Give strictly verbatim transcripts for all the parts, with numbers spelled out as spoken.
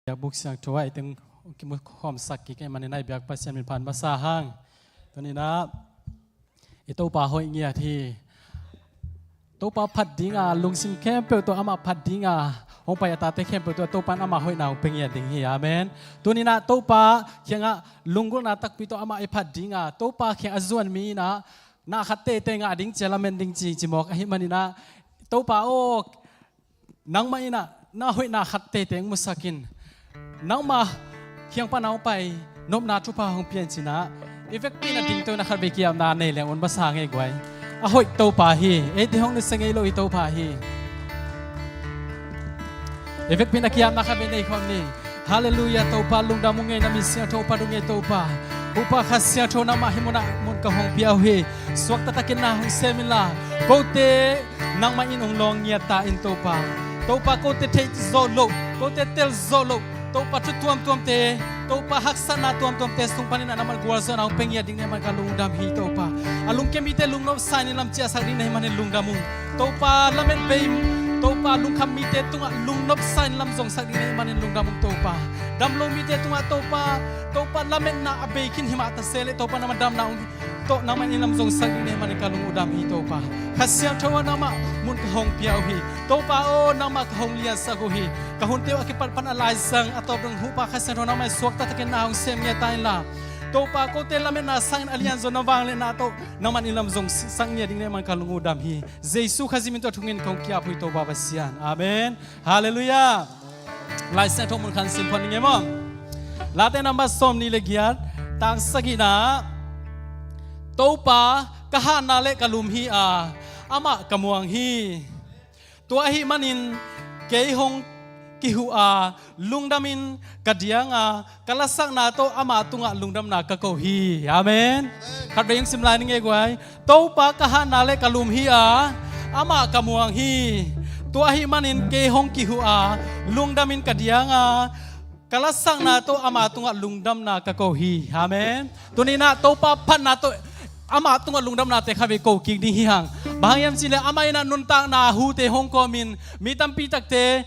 Biakbuk siangtho ah i teng kimu khawmsak kik ahih manin ah i biak Pasian min phat masa hang. Tuni-in ah i Topa hoih ngiat hi. Topa phat dinga lungsim khempeuh tawh amah phat dinga hong pai a tate khempeuh tawh Topa in ama hoihna hong pia ngiat ding hi. Amen. Tuni-in ah Topa kiangah lunggulhna takpi tawh amah i phat dinga Topa kiang a zuan mi in ah na khat teitei ngah ding ci a lamen ding ci, ci mawk ahih manin ah Topa aw, nangmah in ah na hoihna khat teitei hong musak in, nangma kiang pan a hong pai nopna thupha hong pia in ci-in ah i vekpi in ah dingto in ah khatvei ki-apna nei leng un masa ngei guai. A hoih Topa hi. Eite hong nusia ngei lo i Topa hi. I vekpi in ah ki-apna khatvei nei khawm ni. Halleluiah, Topa lungdam ung ei, na min siangtho phat ung ei Topa. Huhpa Kha Siangtho nangmah hih munah mun ka hong pia uh hi. Suakta takin na hong sem inla, kote nangmah in hong lawng ngiat ta in Topa. Topa kote theih zawh loh, kote tel zawh loh, Topa thu tuamtuamte, Topa haksatna tuamtuamte sung panin ah nangmah gualzawhna hong pia ngiat ding na hih man ka lungdam hi Topa. A lungkia mite lungnop sa in lam ciahsak ding na hih manin lungdam ung. Topa lamet bei, Topa lungkham mite tungah lungnop sa in lam zongsak ding na hih manin lungdam ung Topa. Damlo mite tungah Topa, Topa lametna a bei khin himah ta se leh Topa nangmah damna ung tawh nangmah in lam zongsak ding na hih manin ka lung uh dam hi Topa. Kha Siangtho ah nangmah mun ka hong pia uh hi. Topa aw, nangmah ka hong liansak uh hi. Ka hunte uh a kipat pan a laizang a tawp dong Huhpa Kha Siangtho nangmah in suakta takin na hong sem ngiat ta inla, Topa kote lametna sangin a lianzaw na vangliatna tawh nangmah in lam zongsak ngiat ding na hih manin ka lung uh dam hi. Jesu Khazih min tawh thungen ka hong ki-ap uh hi Topa Pasian. Amen. Halleluiah. Lai Siangtho mun khat sim phot ning e maw. Late number sawmnih le giat, tang sagihna ah, Topa ka hatna le ka lum hi a, amah ka muang hi. Tua ahih manin kei hong kihuh a, lungdamin ka diang a, ka lasakna tawh ama tungah lungdamna ka ko hi. Amen. Khatvei hong sim lai ning e guai. Topa ka hatna le ka lum hi a, amah ka muang hi. Tua ahih manin kei hong kihuh a, lungdamin ka diang a, ka lasakna tawh ama tungah lungdamna ka ko hi. Amen. Tuni-in ah Topa phatna tawh ama tungah lungdamnate khatvei ko kik ding hi hang. Bang hang hiam cih leh amah in ah nuntakna hute hong kawmin mi tampi takte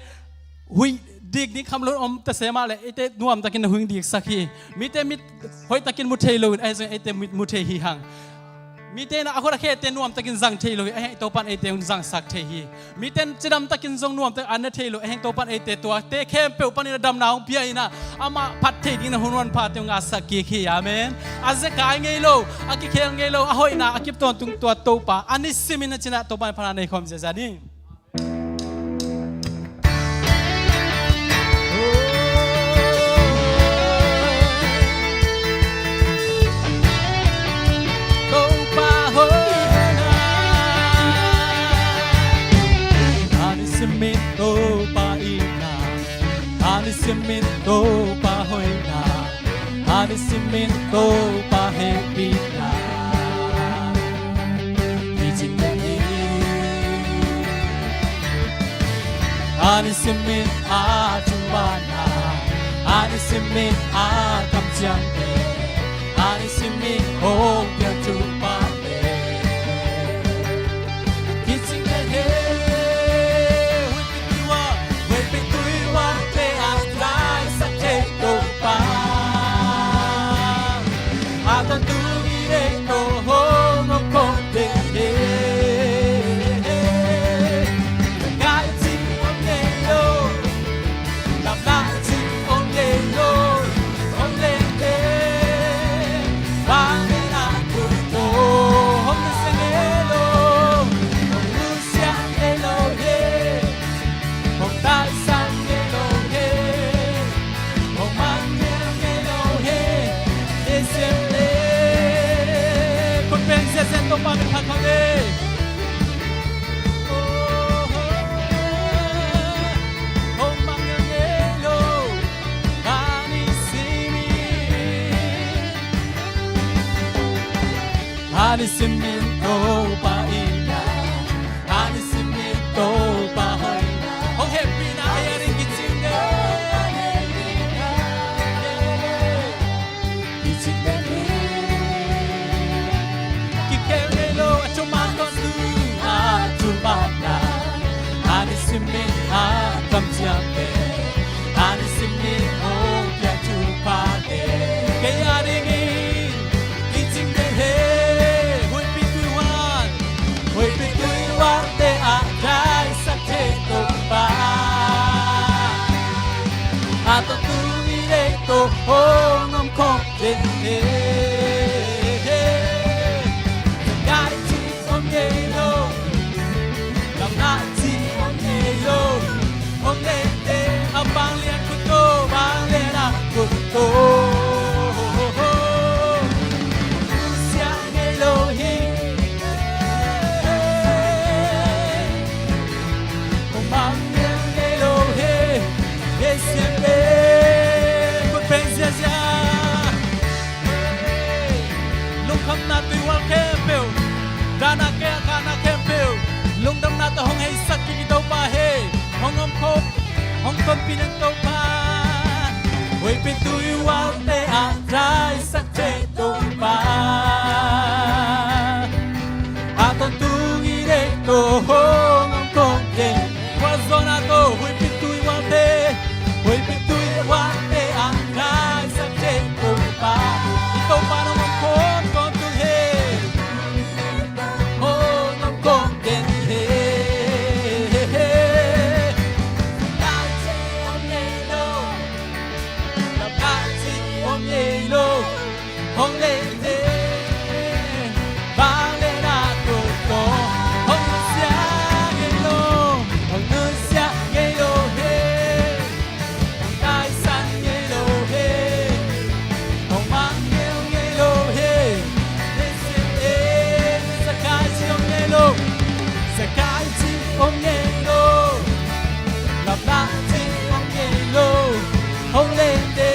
huih dik ding khamlo om ta se mah leh eite nuamtakin na huih diksak hi. Mite mit hoihtakin mu thei loin ahi zongin eite mit mu thei hi hang. Mite in ah a khut a khete nuamtakin zang thei lo hi, ahi hang Topa in eite hong zangsak thei hi. Mite in cidamtakin zong nuamtak an ne thei lo, ahi hang Topa in eite tuate khempeuh panin a damna hong pia in ah amah phat theih dingin a hun manphate hong ngahsak kik hi. Amen. A zekai ngei lo, a kikhel ngei lo, a hoihna a kip tawntung tua Topa a nisimin a cina Topa in phatna nei khawm ziahziah ni. Topa hoihna, a nisimin Topa itna, a nisimin Topa hoihna, a nisimin Topa hehpihna. Picing ding hi. A nisimin a thumana, a nisimin a kamciamte, a nisimin hong piak thupate. Picing ding hi. Huih pei tui uah, huih pei tui uah te a laisak thei Topa. A tontung i deih tawh hong om khawm ding hi. Ngai cih om ngei lo, lamlai cih om ngei lo, hong leng te. Bang in a tui tawh hong nusia ngei lo, hong nusia ngei lo hi. Hong taisan ngei lo hi, hong mangngilh ngei lo hi, i siam le. Khut beng ziahziah Topa min phat khawm ni. Hong mangngilh ngei lo, a nisimin. A nisimin Topa itna, a nisimin Topa hoihna. Hong hehpihna a hiarin kicing ding. Kicing ding hi. Kikhel ngei lo, a thuman kong tu. A thuman na, a nisimin a kamciamte, a nisimin A tawntung i deih tawh hong om khawm den hi. Zakai cih om ngei lo, lamlak cih om ngei lo. Hong lente a vanglian khut tawh, vanglian a khut tawh. Nusia ngei lo hi. Hong mang ngei lo hi. Ngei siam hi. Khut beng ziazia. Lungkhamna tuihual khempeuh, dahna kehkahna khempeuh, lungdamna tawh hong heisak kik i Topa hi. Hong om khawm, hong tonpih den Topa. Huipi tuihualte ah daisak thei Topa. A tawntung i deih tawh hong om khawm den. Khuazuakna tawh huipi tuihualte, huipi tuihualte ah daisak thei Topa. I Topa hong om khawm tawntung hi. Hong om khawm den hi. Lai cih om ngei lo, lamlak cih om ngei lo. Hong lente, vanglian a khut tawh. Hong nusia ngei lo, hong nusia ngei lo hi. Hong taisan ngei lo hi. Hong mang ngei lo hi. Ngei siam hi. Zakai cih om ngei lo, zakai cih om ngei lo, lamlak cih om ngei lo. Hong lente,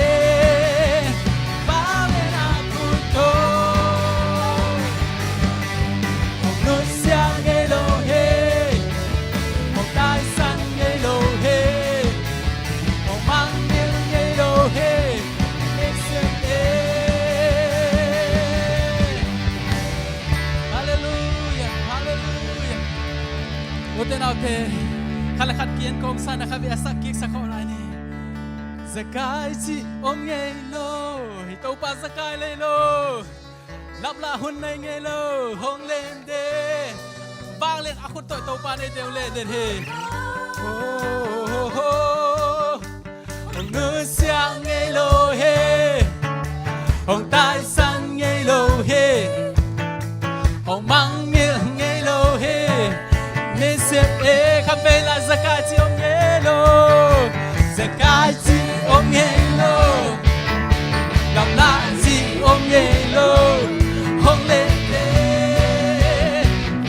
vanglian a khut tawh. Hong nusia ngei lo hi. Hong taisan ngei lo hi. Hong mang ngei lo hi. Ngei siam hi. Halleluia, halleluia. Ute naute, khat le khat ki-en kawmsa na kha ve a sak kik sa khawh lai ni. Zakai cih om ngei lo. Hi Topa zakai lei lo. Lamlak hun nei ngei lo. Hong lente. Vanglian a khut tawh Topa neite hong lente hi. Oh, oh, oh. Hong nusia ngei lo hi. Hong taisan ngei lo hi. Hong mangngilh ngei lo hi. Ngei siam hi. Khatvei lai zakai cih om ngei lo. Zakai cih om ngei lo. Lamlak cih om ngei lo. Hong lente,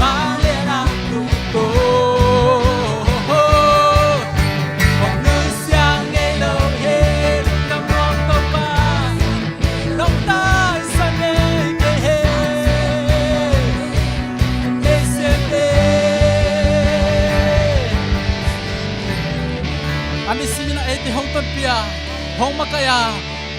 vanglian a khut tawh. Hong nusia ngei lo hi. Lungdam nuam Topa. Hong taisan ngei kei hi. Ngei siam hi. A nisim in a eite hong tonpih a, hong makaih a,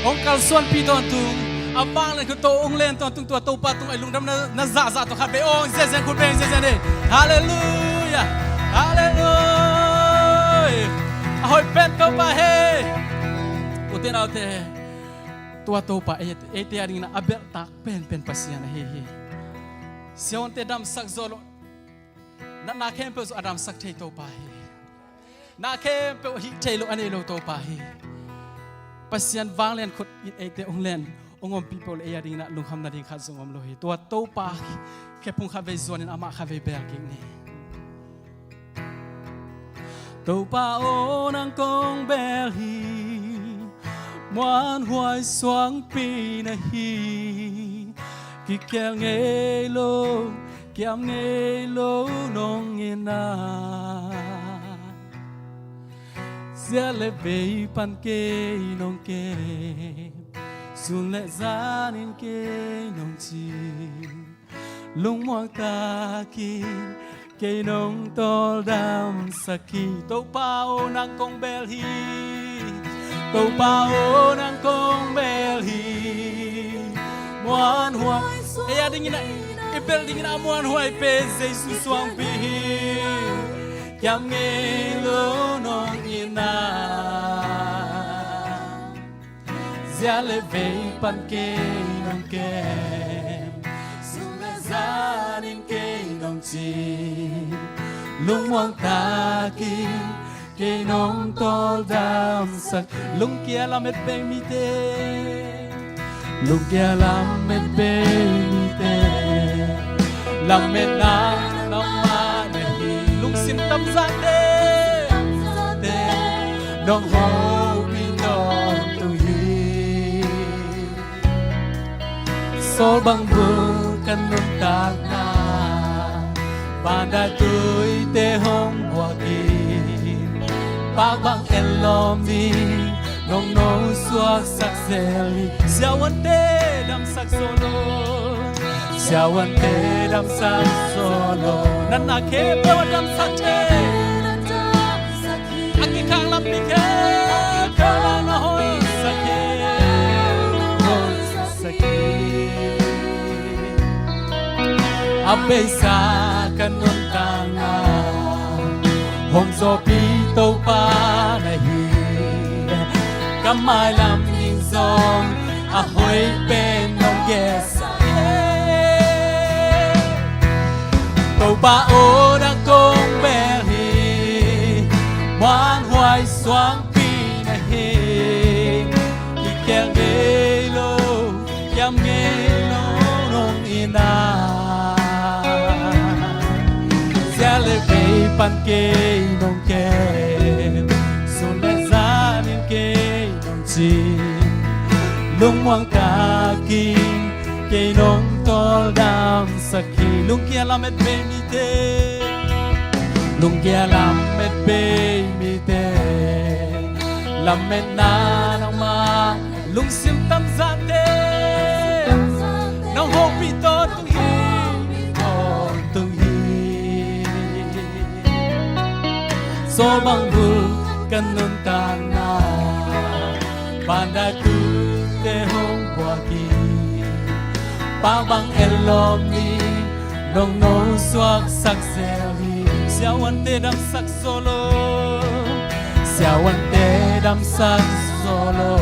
hong kalsuanpih tawntung, a vanglian khut tawh hong len tawntung tua Topa tungah i lungdamna na zahzah tawh khatvei awng ziazia in khut beng ziazia ni. Halleluia. Halleluia. A hoih pen Topa hi. Ute naute, tua Topa eite, eite a dingin a belhtak penpen Pasian ahi hi. Siavuante damsak zawh loh, natna khempeuh zawh a damsak thei Topa hi. Na khempeuh hih thei loh a nei lo Topa hi. Pasian vanglian khut in eite hong len, hong ompih peuh leh ei a dingin ah lungkham nading khat zong om lo hi. Tua Topa khephung khatvei zuanin amah khatvei bel kik ni. Topa aw, nang kong bel hi, muanhuai suangpi na hi, kikel ngei lo, kiam ngei lo nong in ah. Ziat le vei pan kei nong kem, sun le zanin kei nong cing, lungmuang takin kei nong tawldamsak hi. Topa aw, nang kong bel hi. Topa aw, nang kong bel hi. Muanhuai, ei a dingin ah, i bel dingin ah muanhuai pen Jesu suangpi hi. Kiam ngei lo nong in ah. Ziat le vei pan kei nong kem, sun le zanin kei nong cing, lungmuang takin Kei nong tawldamsak. Lungkia lamet bei mite, lungkia lamet bei mite, lametna nangmah na hi. Lungsim tamzate, nong hopih tawntung hi. Sawl bang bul ka nuntakna, pandai tuite hong buak in, pak bang en lawm ding nong nosuaksak zel hi. Siavuante damsak zaw lo, siavuante damsak zaw lo. Natna khempeuh a damsak thei, a kikhak lampi khempeuh na hoihsak hi, hoihsak hi. A beisa ka nuntakna, hong zawhpih Topa na hi. Ka mailam ding zong a hoih pen nong gelsak hi. Topa aw, nang kong bel hi, muanhuai suangpi na hi. Kikhel ngei lo, kiam ngei lo nong hi na. Sia le vei pan kei nong kem, sun le zan in kei nong cih, lungmuang takin kei nong tawldamsak hi. Lungkia lamet bei mite, lungkia lamet bei mite, lametna nangmah. Lungsim tamzate, nong hopih tawntung hi, tawntung hi. Sawl bang bul ka nuntakna, pandai tuite hong buak in, pak bang en lawm ding nong nosuaksak zel hi. Siavuante damsak zaw lo, siavuante damsak zaw lo.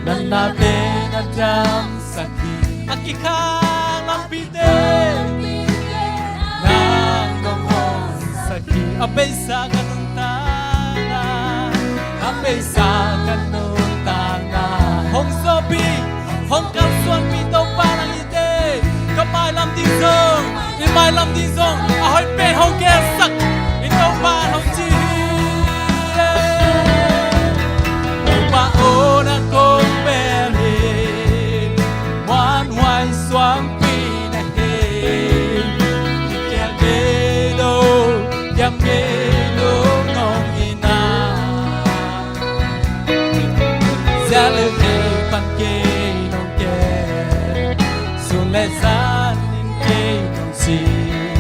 Natnate na damsak hi. A kikhak lampite nang nong honsak hi. A beisa ka nuntakna, a beisa ka nuntakna, hong zawhpih, hong kalsuanpih Topa nang hi teh. Ka mailam ding zong, i mailam ding zong a hoih pen hong gelsak in, Topa hong ci hi. Topa aw, nang kong bel hi, muanhuai suangpi na hi. Kiam ngei lo, kiam ngei lo nong hi na. Sia le vei pan kei nong kem, sun le zan in kei nong cih,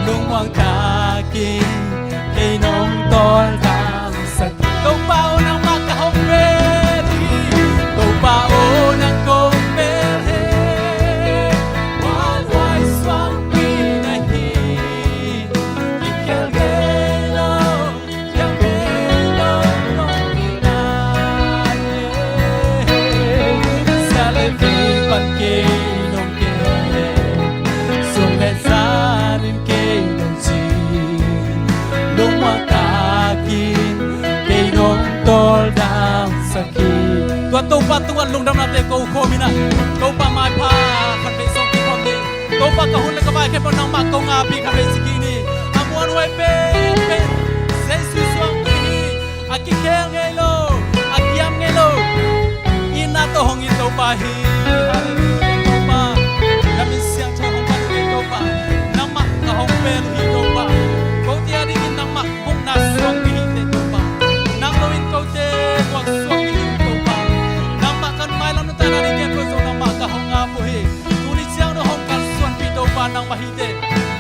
lungmuang takin kei nong tawldamsak hi. Topa aw, nangmah ka hong bel hi. Topa aw, nang kong bel hi, muanhuai suangpi na hi. Kikhel ngei lo, kiam ngei lo nong hi na. Sia le vei pan kei nong kem, sun le zan in kei nong cih, lungmuang takin kei nong tawldamsak hi. Tua Topa tungah lungdamnate ko khawm in ah, Topa maipha khat vei sawm kikhawm ni. Topa, ka hun le ka vai khempeuh nangmah kong apih kha vei ci kik ni. A muanhuai penpen Jesu suangpi hi. A kikhel ngei lo, a kiam ngei lo itna tawh hong it Topa hi. Halleluiah Topa. Na min siangtho hong pan uh hi Topa. Nangmah ka hong bel uh hi Topa. Kote a dingin nangmah bukna suangpi hi teh Topa. Nang lo in kote buang suangpi hi Topa. Nangmah kan mailam nuntakna ding khempeuh zong nangmah ka hong ap uh hi. Tuni ciang dong hong kalsuanpih Topa nangmah hi teh.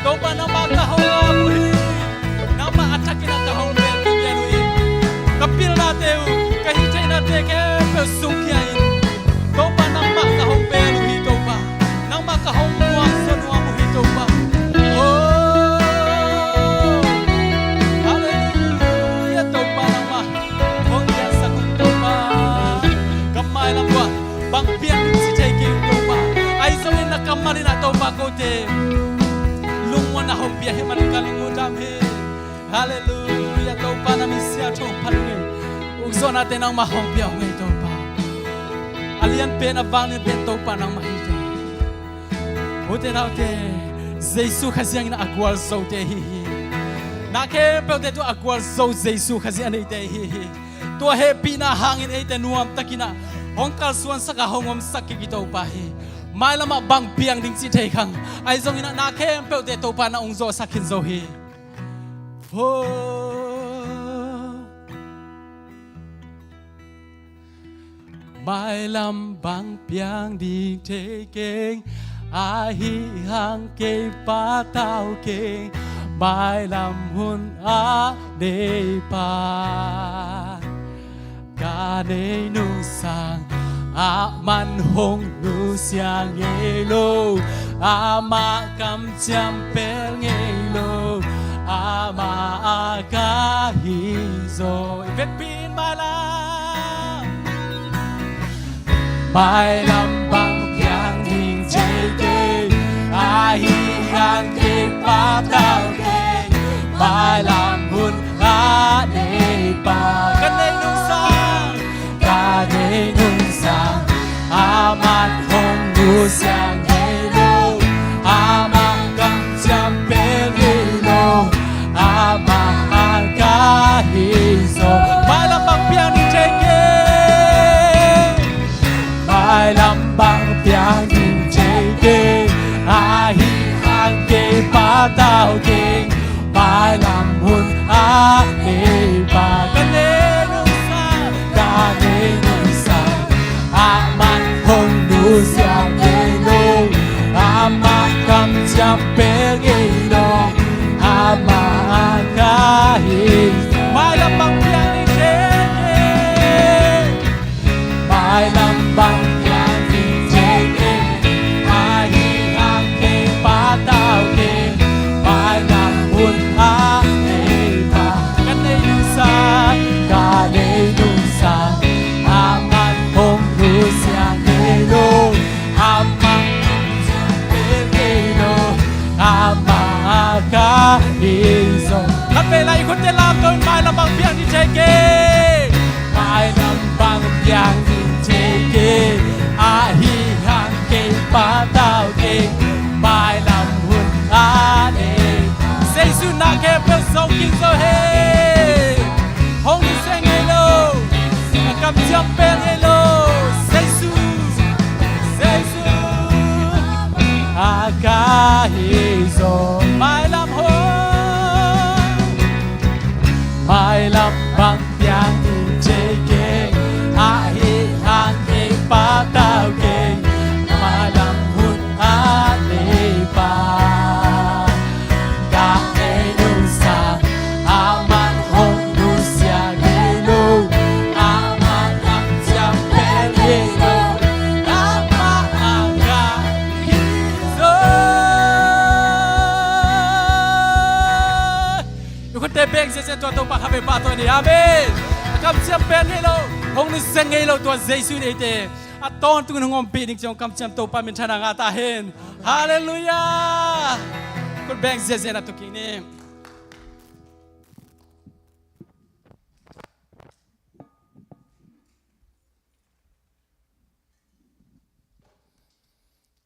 Topa nangmah ka hong ap uh hi. Nangmah a thakin a ka hong bel kipian uh hi. Ka pilnate uh, ka hih theihnate khempeuh sungkhia in, Topa nangmah ka hong bel uh hi Topa. Nangmah ka hong muangzaw nuam uh hi Topa. Oh, halleluiah Topa nangmah hong piansak un Topa. Ka mailam uah bang piang ding ci thei kei ung Topa. Ahi zongin na kammal in ah Topa kote lungmuanna hong pia ahih manin ka lungdam hi. Halleluiah. Tuanate nangmah hong pia ung ei Topa. A lianpen a vanglianpen Topa nangmah hi te. Ute naute, Jesu Khazih in a gualzote hi hi. Na khempeuhte tua a gualzo Jesu Khazih a neite hi hi. Tua hehpihna hangin eite nuamtakin ah hong kalsuansak a hong omsak kik i Topa hi. Mailamah bang piang ding cih thei khang. Ahi zongin ah na khempeuhte Topa na ung zawhsak khin zo hi. Ho. Mailam bang piang ding thei keng, ahi hang kei patau keng. Mailam hun a nei pa ka nei nungsang, amah hong nusia ngei lo, amah kamciam pel ngei lo, amah a ka hi zaw. I vekpi in mailam. Mailam bang piang ding thei kei, ahi hang kei patau kei. Mailam hun a nei pa ka nei nungsang, ka nei nungsang, amah hong nusia ngei lo, amah kamciam pel ngei lo, amah a ka hi zaw. Mailam bang piang ding thei keng, mailam bang piang ding thei keng, ahi hang kei patau keng. Mailam hun a nei pa ka nei nungsang, ka nei nungsang, amah hong nusia ngei lo, amah kamciam pel ngei lo, amah a ka hi. Mailam bang piang ding thei keng, mailam bang piang ding thei keng, ahi hang kei patau keng. Mailam hun a nei pa ka nei nungsang, ka nei nungsang, amah hong nusia ngei lo, amah pel ngei lo, amah a ka hi zaw. Khatvei lai i khutte lamto in mailam bang piang ding thei keng, mailam bang piang ding thei keng, ahi hang kei patau keng. Mailam hun a nei, Jesu na khempeuh zong kik zo hi. Hong nusia ngei lo, a kamciam pel ngei lo, Jesu, Jesu a ka hi zaw. Mailam hun, mailam bang piang ding thei keng, ahi hang kei patau keng. Mailam hun a nei pa ka nei nungsang, amah hong nusia ngei lo, amah kamciam pel ngei lo, amah a ka hi zaw. I khutte beng ziahziah tua Topa khatvei pahtawi ni. Amen. A kamciam pel ngei lo, hong nusia ngei lo tua Jesu in eite a tawntungin hong ompih ding ci-in hong kamciam Topa minthanna ngah ta hen. Halleluiah. Khut beng ziahziah na tuk kik ni.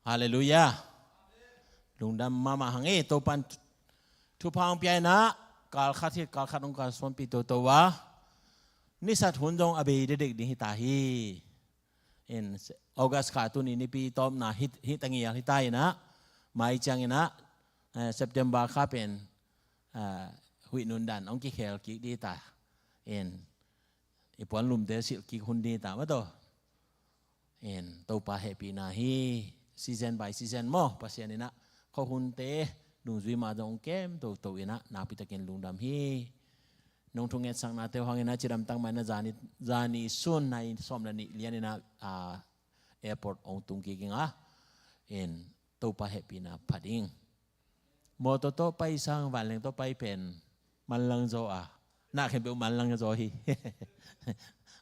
Halleluiah. Lungdam mahmah hang e, Topa'n thupha hong pia in ah, kalkhat hi, kalkhat hong kalsuanpih toto a, nisat hun zong a bei dekdek ding hi ta hi. In August kha tuni nipi tawpna hi, hi ta ngial hi ta in ah, mai ciangin ah, eh, September kha pen, eh, huih nundan hong kikhel kik ding hi ta. In i puanlumte silh kik hun ding hi ta mah tawh. In Topa hehpihna hi, season by season maw, Pasian in ah khuahunte nungzui mah zong kem toto in ah nakpitakin lungdam hi. Nong thungetsaknate uh hangin ah cidamtak mah in ah zani, zani sun nai sawm le nih lian in ah, ah, airport hong tung kik ing a. In Topa hehpihna phat ing. Mawtaw tawh pai sang vanleng tawh pai pen manlang zaw a, na khempeuh manlang zaw hi.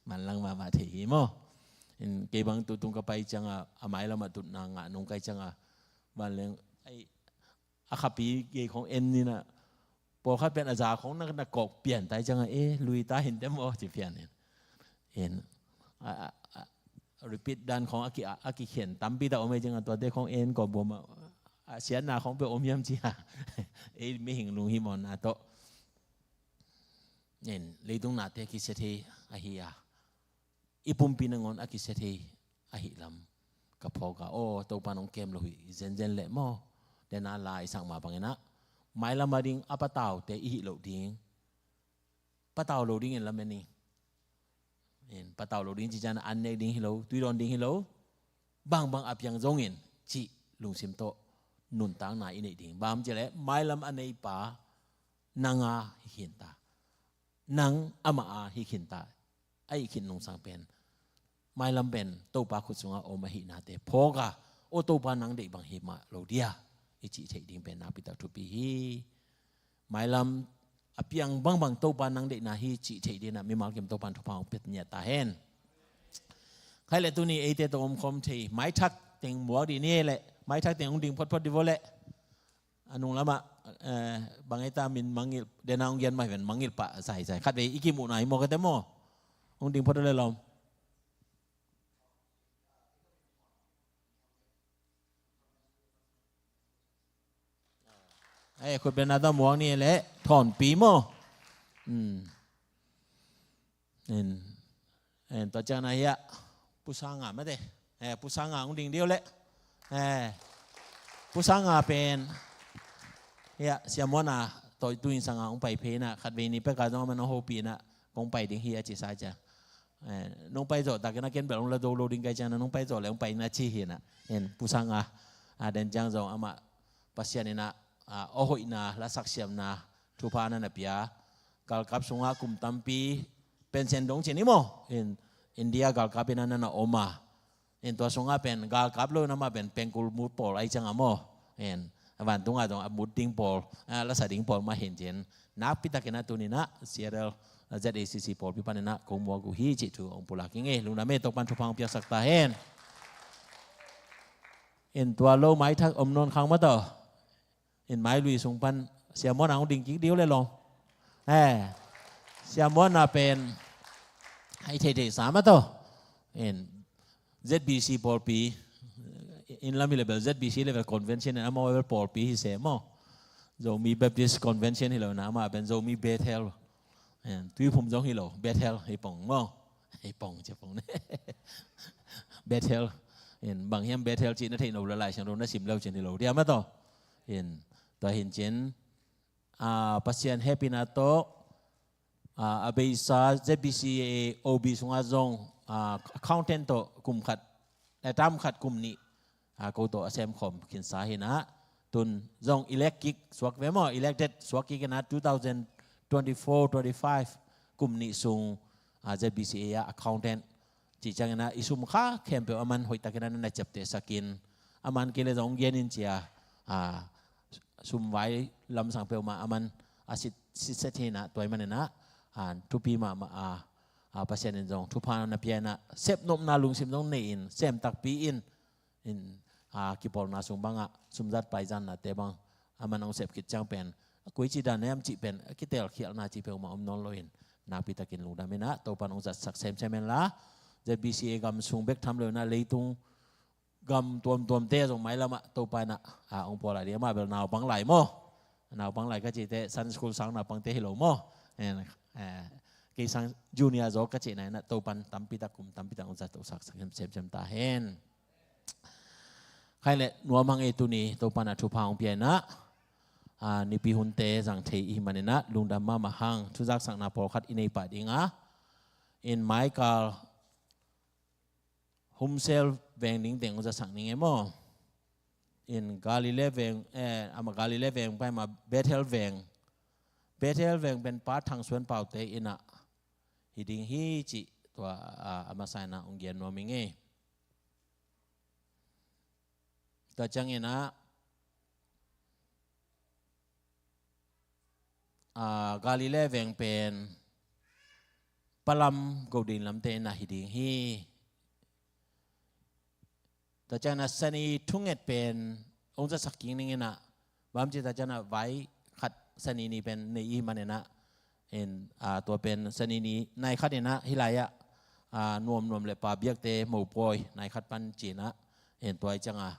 Manlang mahmah thei hi maw. In kei bang tutung ka pai ciangah a mailam ah tutna ngah nong kai ciangah vanleng ai a khapi gei khong en in ah, pawlkhat pen a za khong na, na kawk pian tai ciangah, e, lui ta hi inteh maw ci pian in. En, a, a, a, repeat dan khong a ki, a, a kikhen tampi tak om ei ciang a, tuate khong en kawm buam a, a siatna khong peuh om hiam ci a. Ei mihing lunghimawhna tawh, en, leitung nate kisia thei ahi a, i pumpi nangawn a kisia thei ahi lam ka phawk a, aw, Topa nong kem lo hi zenzen leh maw. Dena la i sak mah bangin ah, mailam a ding a pataute i hih loh ding, patau lo dingin lamen ing. En, patau lo ding ci ciang an nek ding hi lo, tuidawn ding hi lo, bangbang a piang zongin cih lungsim tawh nuntakna i neih ding. Bang hang hiam cih leh mailam a neipa nang a hi khinta, nang amah a hi khinta, a hi khin nungsang pen, mailam pen Topa khut sungah om ahihnate phawk a, aw, Topa nang deih bang hi mah lo dia, i cih theih ding pen nakpi tak thupi hi. Mailam a piang bangbang Topa nang deihna hi cih theih dingin ah mimal kim Topa in thupha hong pia ngiat ta hen. Khai leh tuni eite tawh omkhawm thei maithak teng muak dih ni leh, maithak teng hong ding photphot dih vaw leh. A nung lamah, eh, bang ei ta min mangngilh, dena hong gian mah hi ven, mangngilh pah zaizai. Khatvei i kimuhna hi maw, kate maw. Hong ding phot leh lawm. Eh, khut beng na ta muak ni leh thawnpi maw. Hmm. En, en, tua ciang na hiah, Pu Sanga mate. Eh, Pu Sanga hong ding dih uh leh. Eh, Pu Sanga pen hiah, Sia Muan a tawh tu-in sanga hong pai phei in ah, khatvei ni pek a zong aman hong hopih in ah, kong pai ding hi a ci sa ciang. Eh, nong pai zawh takin ah ken bel hong la zo lo ding ka hih ciang ah, nong pai zawh leh hong pai in ah ci hi in ah. En, Pu Sanga, a, den ciang zong amah Pasian in ah, a, a hoihna, lasak siamna, thupha na na pia. Galkap sungah kum tampi pension dong ci ni maw. En, India galkap in ah na na om a. En, tua sungah pen galkap lo in ah amah pen pengkul mut pawl ahi ciang a maw. En, a vantungah zong a mut ding pawl, a, lasa ding pawl mah hi in cin. Nakpi takin ah tuni in ah Seattle, a, Z A C C pawlpi panin ah kong muak uh hi cih thu hong pulak ing ei. Lungdam ei, Topa in thupha hong piaksak ta hen. En, tua lo maithak om nawn khang maw taw. En, mailui sung pan Sia Muan a hong ding kik dih uh leh lawm. Eh, Sia Muan a pen a hi theithei sa maw taw. En, Z B C pawlpi, inn lam hi leh bel Z B C level convention in, amau level pawlpi hi se maw. Zomi Baptist Convention hi lo in ah, amah pen Zomi Bethel. En, Tuiphum zong hi lo, Bethel hi pong maw. Hi pong, ci pong ne. Bethel. En, bang hiam Bethel cih na theih no leh Lai Siangtho na sim leu cin hi lo dia maw taw. En, tua hi in cin, a, Pasian hehpihna tawh, a, a beisa Z B C A O B sungah zong, a, accountant tawh kum khat, eh, term khat kum nih, a, ko tawh a semkhawm khinsa hi in ah, tun zong elect kik suak ve maw, elected suak kik in ah, two thousand twenty-four twenty-five kum nih sung, a, Z B C A ah accountant cih ciangin ah i sum kha khempeuh aman hoihtakin ah na ciaptehsak in, aman kei leh zong hong gen in ci a, a, sum vai lamsang peuhmah aman a sit, sitset hi in ah, tua ahih manin ah, a, thupi mahmah a, a, Pasian in zong thupha na pia in ah, sepnopna lungsim zong nei in, sem takpi in, in, a, kipawlna sung bangah sumzat paizannate bang aman hong sep khit ciang pen, a, koici dan hiam cih pen, a, kitelkhialhna cih peuhmah om nawn lo in, nakpi takin lungdam in ah Topa in hong zatsak semsem hen la, Z B C A gam sung bek tham lo in ah, leitung gam tuamtuamte zong mailam ah Topa in ah, a, hong pawlak ding, amah bel naupang lai maw. Naupang lai ka cihte Sunday school sang naupangte hi lo maw. En, eh, kei sang junior zaw ka cihna in ah, Topa in tampi tak kum tampi tak hong zatsak semsem ta hen. Khai leh nuam hang ei, tuni Topa in ah thupha hong pia in ah, a, Nipi hunte zang thei i hih manin ah lungdam mahmah hang. Thu zaksakna pawlkhat i nei pah ding a, in Michael Humsel veng ding teng hong zatsak ning e maw. In Galilee veng, eh, amah Galilee veng pai mah, Bethel veng. Bethel veng pen Pa Thang Suan Pau te inn ah hi ding hi cih tua, a, a masa in ah hong gen nuam ing e. Tua ciangin ah, a, Galilee veng pen Palam Godin lamte inn ah hi ding hi. Tua ciangin ah Sani thunget pen hong zatsak kik ning in ah, bang hang hiam cih leh tua ciangin ah vai khat Sani ni pen nei i hih manin ah, in, a, tua pen Sani ni nai khat in ah hih lai ah, a, nuamnuam le pa biakte mopawi nai khat pan cinah, en tua i cianga,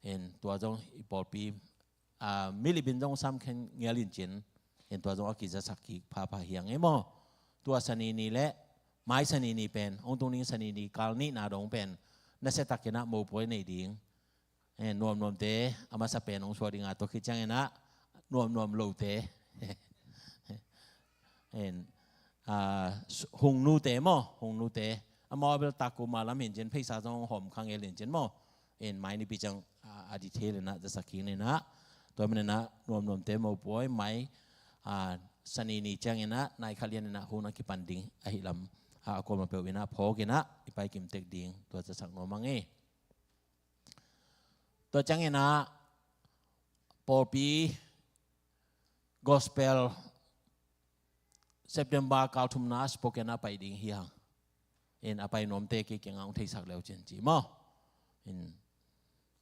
en tua zong i pawlpi, a, milipin zong sam khen ngial in cin, en tua zong a kizasak kik phapha hiang e maw. Tua sanini le mai sanini pen, hong tung ding sanini kal nihna dong pen, nasia takinah mopawi nei ding. En, nuamnuamte, a masa pen hong suak dinga tua khit cianginah, nuamnuam lote. En, a, hungnute maw, hungnute. Amau a bel takuma lam hin cin, pheisa zong hawm kha ngel hin cin maw. En, mai nipi ciang, a, a detail inah, zasak kik ninah. Tua maninah, nuamnuamte mopawi, mai, a, sanini cianginah, nai khat lianinah, hun a kipan ding, ahi lam, a, a kuama peuh inah, phawkinah, i paikim tek ding, tua zasak nuam ang e. Tua cianginah pawlpi gospel September kal thumna Spokane ah pai ding hi hang. In a pai nuamte kei kiangah hong theisak leu cin ci maw. In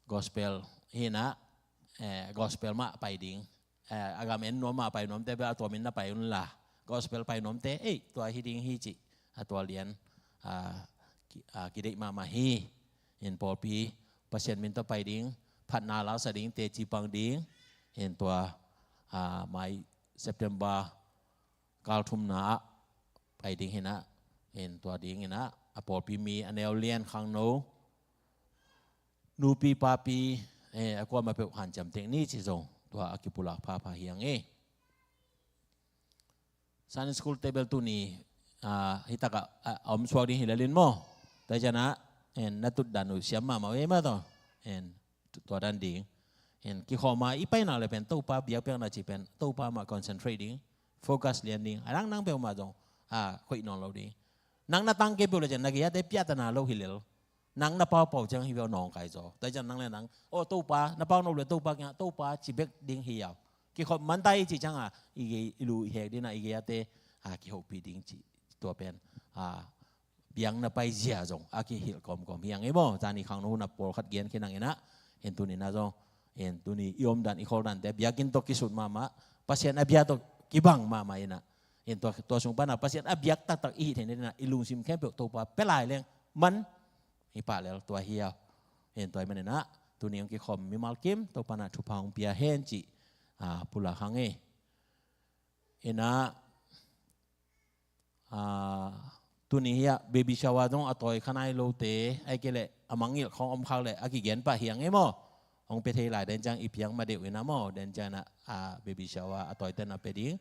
gospel hinah, eh, gospel mah pai ding. Eh, a gam en nuam a pai nuamte bel a tua min na pai unla. Gospel pai nuamte, ei, tua hi ding hi cih. A tua lian, a, ki, a, kideih mahmah hi. In pawlpi, Pasian min tawh pai ding, phatna laksa ding, teci pang ding. In tua, a, mai September kal thumna ah pai ding hinah. In tua ding hinah, a pawlpi mi, a neu lian khangno, nupi papi, eh, a kuama peuh hanciam tek ni ci zong, tua a kipulak phapha hiang e. Sunday school table tuni, ah, hitakah, ah, a om suak ding hi lalin maw. Tua cianah, en, na tut dan uh siam mahmah uh e mah tawh. En, tu-, tua dan ding. En, kikhawma i paina le pen, Topa biakpiakna ci pen, Topa mah concentrate ding, focus lian ding. A dang nang peuhmah zong, ah, khoih nawn lo ding. Nang na tang kei peuh le cian, na gei-ate piahtana lo hi lel. Nang na paupau ciang hi beuh nawngkai zaw. Tua ciang nang le nang, aw Topa, na pau nop le Topa kiangah, Topa ci bek ding hi au. Kikhop man ta i ci cianga, i gei, i lu i hek dina, i gei-ate, a, kihopih ding ci. Tua pen, a, biang na pai zia zong, a kihilh kawmkawm hi ang e maw. Zani khangno hun a pawlkhat gen khin ang inah. Hin tuni na zong, hin tuni i omdan, i khawldante, biakinn tawh kisut mahmah, Pasian a bia tawh kibang mahmah inah. Hin tua, tua sung pana Pasian a biak taktak i hih theih nadinah, i lungsim khempeuh Topa pia lai leng man hi pah lel tua hi a. Hin tua hi maninah, tuni hong kikhawm mimal kim, Topa na thupha hong pia hen cih, a, pulak hang e. Inah, a, tuni hiah baby shower zong a tawi kha nai lote, ai kei leh a mangngilh khawng om khak leh a kigen pah hiang e maw. Hong pia thei lai den ciang i piang ma deuh inah maw, den ciang inah, a, baby shower a tawite na pia ding.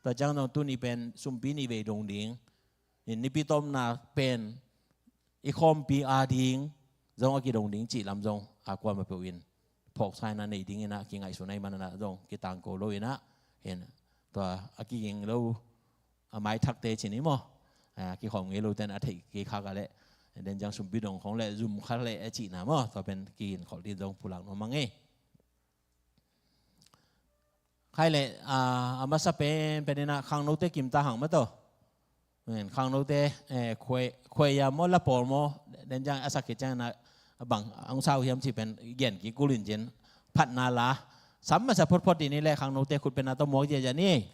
Tua ciang zong tuni pen sumpi nih vei dong ding. Nipi tawpna pen i khawmpi ading zong a kidong ding cih lam zong a kuama peuh in phawksaina nei ding inah kingaihsun ahih manah zong kitangko lo inah. Hin tua a kiging lo a maithakte cih ni maw. A, kikhawm ngei lote in a theih kei khak a leh, den ciang sumpi dong khawng leh zum kha leh a cihna maw. Tua pen kiginkholh ding zong pulak nuam ang e. Khai leh, a, a masa pen, pen inah khangnote kim ta hang mah tawh. Men, khangnote, eh, khuai, khuai ya maw, la pawl maw, den ciang a sak khit ciang inah, a bang, a hong sa uh hiam cih pen, gen kik kul in cin, phatna la, sam masa photphot dih ni leh khangnote khut pen a tawh muak ziahziah ni.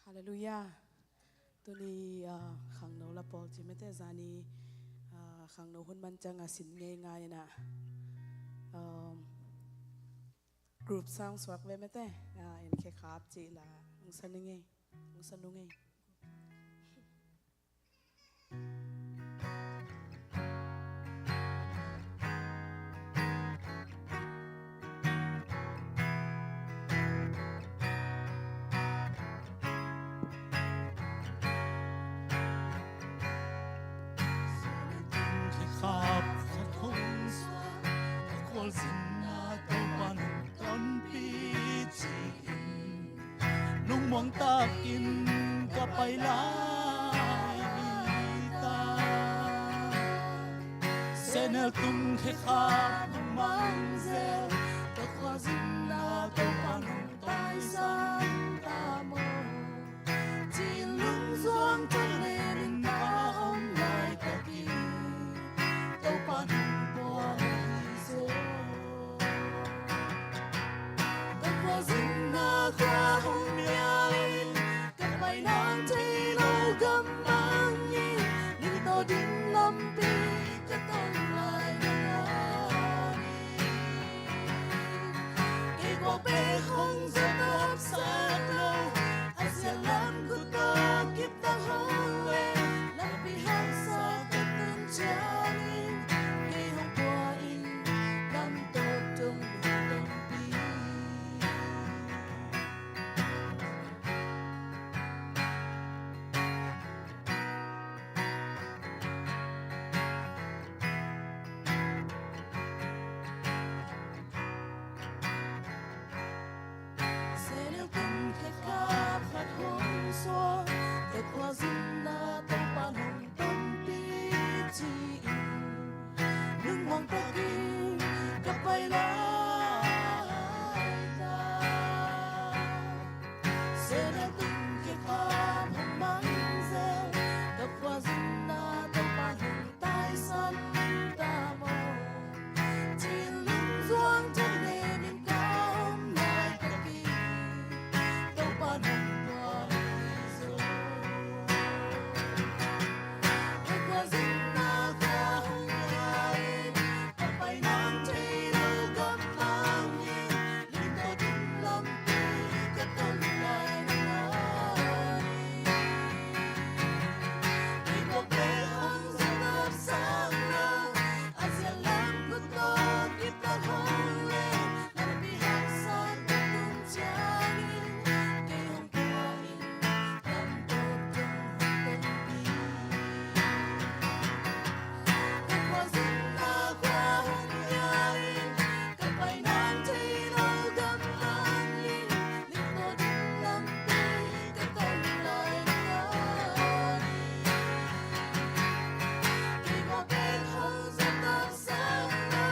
Halleluiah. Tuni, ah, khangno la pawl ci mete, zani, ah, khangno hun man ciang a sin ngeingai inah, um, group song suak ve mete, ah, en khe khap ci la, ung sa nung ei, ung sa nung ei. Zinna Topa nong tonpih ci-in lungmuang takin ka pai lai ta. Sehnel tung khekhap hong mang zel, ka khua zinna Topa nong taisan ta maw? Ci-in lungzuang thanem in ka om laitakin Topa nong buang hi zaw. Ka khua zinna khua hong mial in, ka pai nang thei lo gam mang in, ning tawh ding lampi ka ton lai nang a hi. Kei kua pek hong zat nopsak lo, a zia lam khut tawh kiptak hong leh, lampi haksa ka tun ciangin kei hong pua in, lam tawp dong hong tonpih. Sehnel tung khekhap khat hong suak, ka khua zinna Topa nong tonpih ci-in lungmuang takin ka pai lai ta. Sehnel tung khekhap hong mang zel, ka khua zinna Topa nong taisan ta maw? Ci-in lungzuang thanem in ka om laitakin Topa nong buang hi zaw. Ka khua zinna khua hong mial in, ka pai nang thei lo gam mang in, ning tawh ding lampi ka ton lai nang a hi. Kei kua pek hong zat nopsak lo, a zia lam khut tawh kiptak hong leh, lampi haksa ka tun ciangin kei hong pua in, lam tawp dong hong tonpih. Ka khua zinna khua hong mial in, ka pai nang thei lo gam mang in, ning tawh ding lampi ka ton lai nang a hi. Kei kua pek hong zat nopsak lo,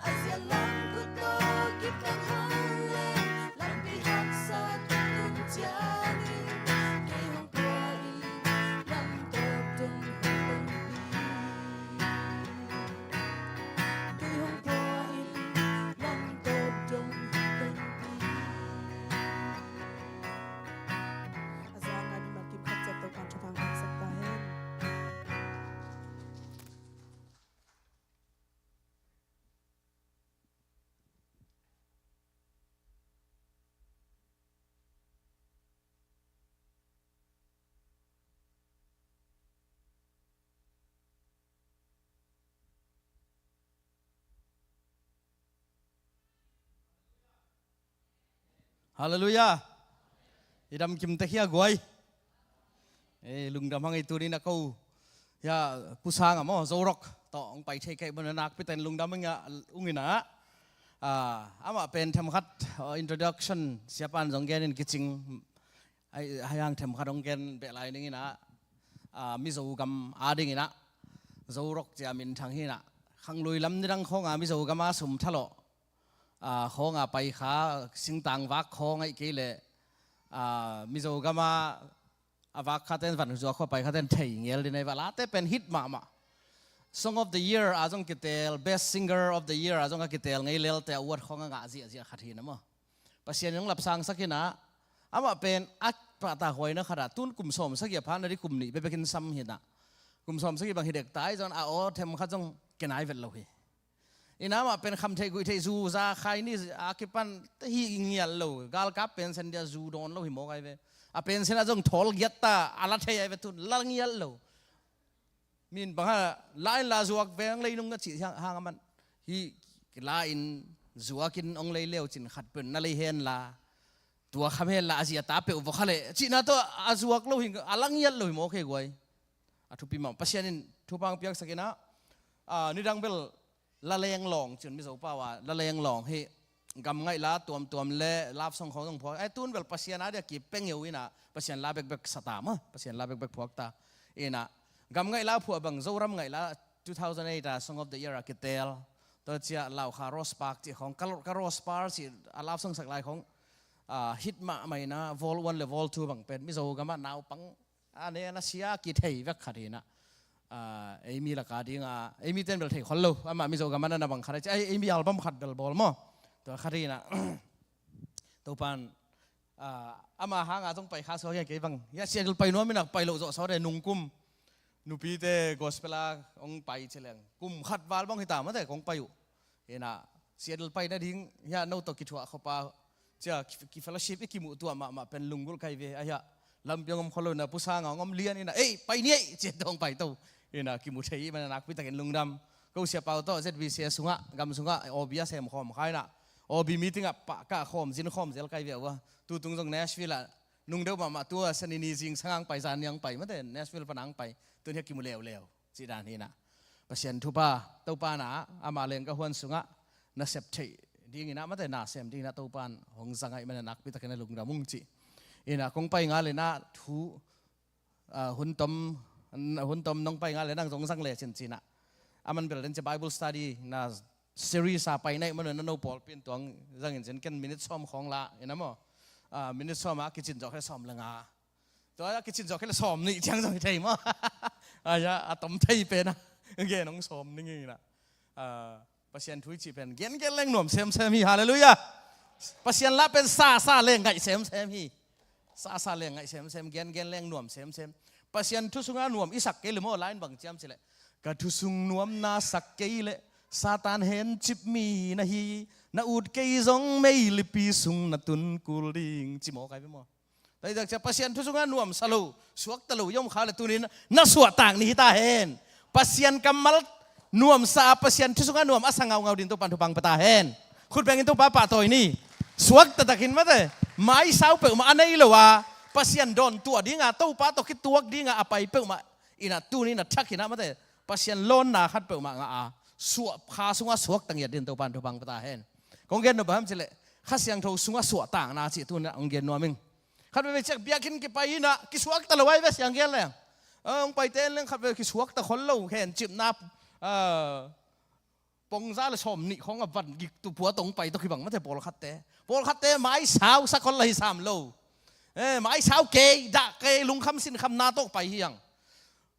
a zia lam khut tawh kiptak hong leh, lampi haksa ka tun ciangin kei hong pua in, lam tawp dong hong tonpih. Kei hong pua in, lam tawp dong hong tonpih. A zang a mimal kim khat ciat Topa'n thupha hong piaksak ta hen. Halleluiah. I dam kim tek hia guai? Eh, lungdam hang ei. Tuni-in a ko hia, Pu Sang a maw, Zo Rock tawh hong pai thei ka hih manin nakpi takin lungdam hang a, ung in a. Ah, amah pen themkhat, ah, introduction siapa'n zong genin kicing. Ai, haiang themkhat hong gen beh lai ning in a, ah, Mizo gam ading in a, Zo Rock ci-a minthang hi in a, khanglui lam nidang khawng a Mizo gam a sum thalawh, ah, khawng a pai kha, singtang vak khawng ahih kei leh, ah, Mizo gam a, a vak khate'n van zuak khawng a pai khate'n thei ngel ding a hi. Va late pen hit mahmah. Song of the Year a zong kiteel, Best Singer of the Year a zong a kiteel ngei lelte a award khawng a ngah ziahziah khat hi in a maw. Pasian in hong lapsangsak in a, amah pen a pahtakhuaina khat ah tun kum sawmsagih a pha na ding kum nih bekbekin sam hi in a. Kum sawmsagih bang hi dek ta, ahi zongin a aw themkhat zong kinai vet lo hi. In a amah pen khamtheih guihtheih zu za khai ni a kipan hi ngial lo. Galkap pension dia zu dawn lo hi mawk ahi ve. A pension ah zong thawl giat ta a la thei ahi ve, tun la ngial lo. Min bang hang la in la zuak veng lei nung a cih hang, hang a man. Hih la in zuak in hong lei leu cin khat pen na lei hen la, tua kham hen la, a zi a ta peuh vok kha leh cihna tawh a zuak lo hi, a la ngiat lo hi mawk hi guai. A thupi mah. Pasian in thupha hong piaksak in a, a, nidang bel Laleng lawng cin Mizo pau a, laleng lawng hi. Gam ngaih la tuamtuam le love song khawng zong phuak. Ai, tun bel Pasian a dia kipengeu ina, Pasian la bekbek sa ta maw, Pasian la bekbek phuak ta. Ina, gam ngaih la phuah bang, Zoram ngaih la two thousand eight a Song of the Year a kitel. Tua ciah Laukha Rose Park cih khawng, ka, ka Rose Park cih a love song sak lai khawng, ah, hit mahmah ina, Vol one le Vol two bang pen, Mizo gam ah naupang a ne na sia kithei vek khat hi ina. Ah, ei mi laka dinga, ei mi ten bel thei khol lo, amah Mizo gam ah na bang khat a ci, ei, ei mi album khat bel bawl maw. Tua khat hi ina. Topan, ah, ama hanga zong pai kha suak hian kei bang. Ya, Seattle pai nuam ina, pai loh zawh sawt e, nungkum. Nupite gospel a hong pai ci leng, kum khat val bang hi ta mate kong pai uh. Ina, Seattle pai nading, ya, no tawh kithuah khawpa, cia, ki, ki fellowship i kimuh tuah mahmah pen lunggulh kai ve, a hia, lampi hong om kholo na, pusanga hong om lian ina, ei, pai ni ei, cia tawh hong pai to. Ina, kimu thei i mana nakpi takin lungdam. Ko sia pau tawh, Z B C sungah, gam sungah, O B a sem khawm khai na. O B meeting ah pah kah khawm, zin khawm zel kai ve ua. Tutung zong Nashville ah, nung deuh mahmah tua, sanini zing sangang pai, zan niang pai, mate, Nashville panang pai. Tun hia kimu leuleu. Cih dan hi ina. Pasian thupha, Topa na, ama leng ka huan sungah, na sep theih ding ina, mate na sem ding ina, Topan hong zang ai mana nakpi takin a lungdam ung cih. Ina, kong pai nga le na thu, ah, hun tom, hun tom nong pai nga le nang zong zang le cin cina. Aman bel den ci Bible study na series a pai naih manu na no pawlpi in tuang zangin cin ken minute sawm khawng la, ina maw. Ah, minute sawm a kicin zawh khe sawm le nga. Tua a kicin zawh khe le sawm nih ciang zong hi thei maw. Ai a, a tom thei pen a. Gen hong sawm ning ina. Ah, Pasian thu i cih pen gen gen leng nuam semsem hi. Halleluiah. Pasian la pen sa sa leng ngaih semsem hi. Sa sa leng ngaih semsem, gen gen leng nuam semsem. Pasian thu sunga nuam i sak kei le maw, line bang ciam ci le. Ka thu sung nuam na sak kei le, Satan hencip mi na hi. Na ut kei zong meilipi sung na tun kul ding ci maw kai ve maw. Tua hi tak ciah Pasian thu sungah nuamsa lo, suakta lo i om kha le tunin na suahtak ni hi ta hen. Pasian kammal nuamsa a Pasian thu sungah nuam a sa ngaungau din Topan thupha pia ta hen. Khut bengin Topa pahtawi ni. Suakta takin mate, maisau peuhmah a nei lo a, Pasian dawn tuah dinga, Topa tawh kituak dinga a pai peuhmah ina tunin a thakin ah mate, Pasian lawnna khat peuhmah ngah a, suah, kha sungah suakta ngiat din Topan thupha pia ta hen. Kong gen nuam bang hiam cih leh, Kha Siangtho sungah suahtakna cih tunin ah hong gen nuam ing. Khat veve ciang biakinn kipai inah kisuakta lo ai ve siang gen leng. Ah, hong paite en leng khat veve kisuakta khol lo, khencipna, ah, pongza le sawm nih khawng a van gik tu pua tong pai tawh kibang mate pawlkhatte. Pawlkhatte maisau sa khol la hi sam lo. Eh, maisau kei, dah kei, lungkham sinkhamna tawh pai hi ang.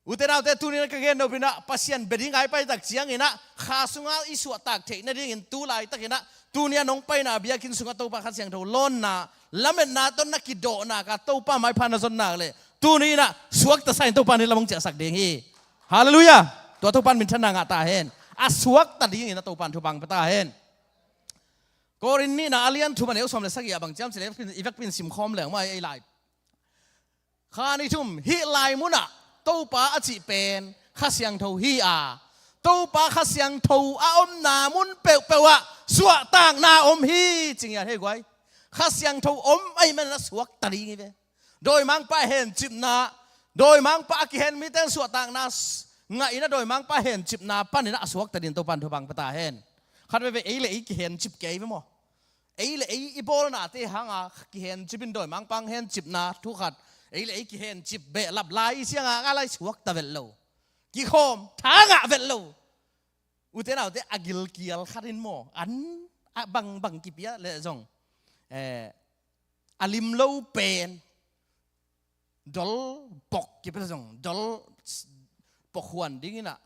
Ute naute, tunin ka gen nopinah Pasian bia ding ai pai tak cianginah kha sungah i suahtak theih nadingin tu laitakinah tunia nong paina biakinn sungah Topa Kha Siangtho lawnna lametna tawh na kidawhnak a Topa maipha na zon nak leh tuninah suakta sa in Topa nih lam hong ciahsak ding hi. Halleluiah. Tua Topa minthanna ngah ta hen. A suakta dingin a Topa thupha pia ta hen. Korin nihna a lian thum a neu sawm le sagih ah bang ciam cih leh i vekpin simkhawm leng mah ei lai. Kha ni thum, hih lai munah Topa a cih pen Kha Siangtho hi a, Topa Kha Siangtho a omna mun peuhpeuh ah suahtakna om hi. Cing hian hei guai. Kha Siangtho om ahih manin a suakta ding hi ve. Dawimangpa hencipna, dawimangpa a kihen mite in suahtakna s-, ngah inah dawimangpa hencipna paninah a suakta din Topan thupha pia ta hen. Khat veve ei le ei kihencip kei ve maw. Ei le ei i bawlnate hanga kihencip in dawimangpa hencipna thu khat. Ei le ei kihencip behlap lai i sianga nga lai suakta vet lo. Kikhawm tha ngah vet lo. Ute naute a gilkial khat in maw. An a bangbang kipia le zong. Eh, a lim lo pen. Dol bok kipia le zong, dol s-, pok huan dinginah.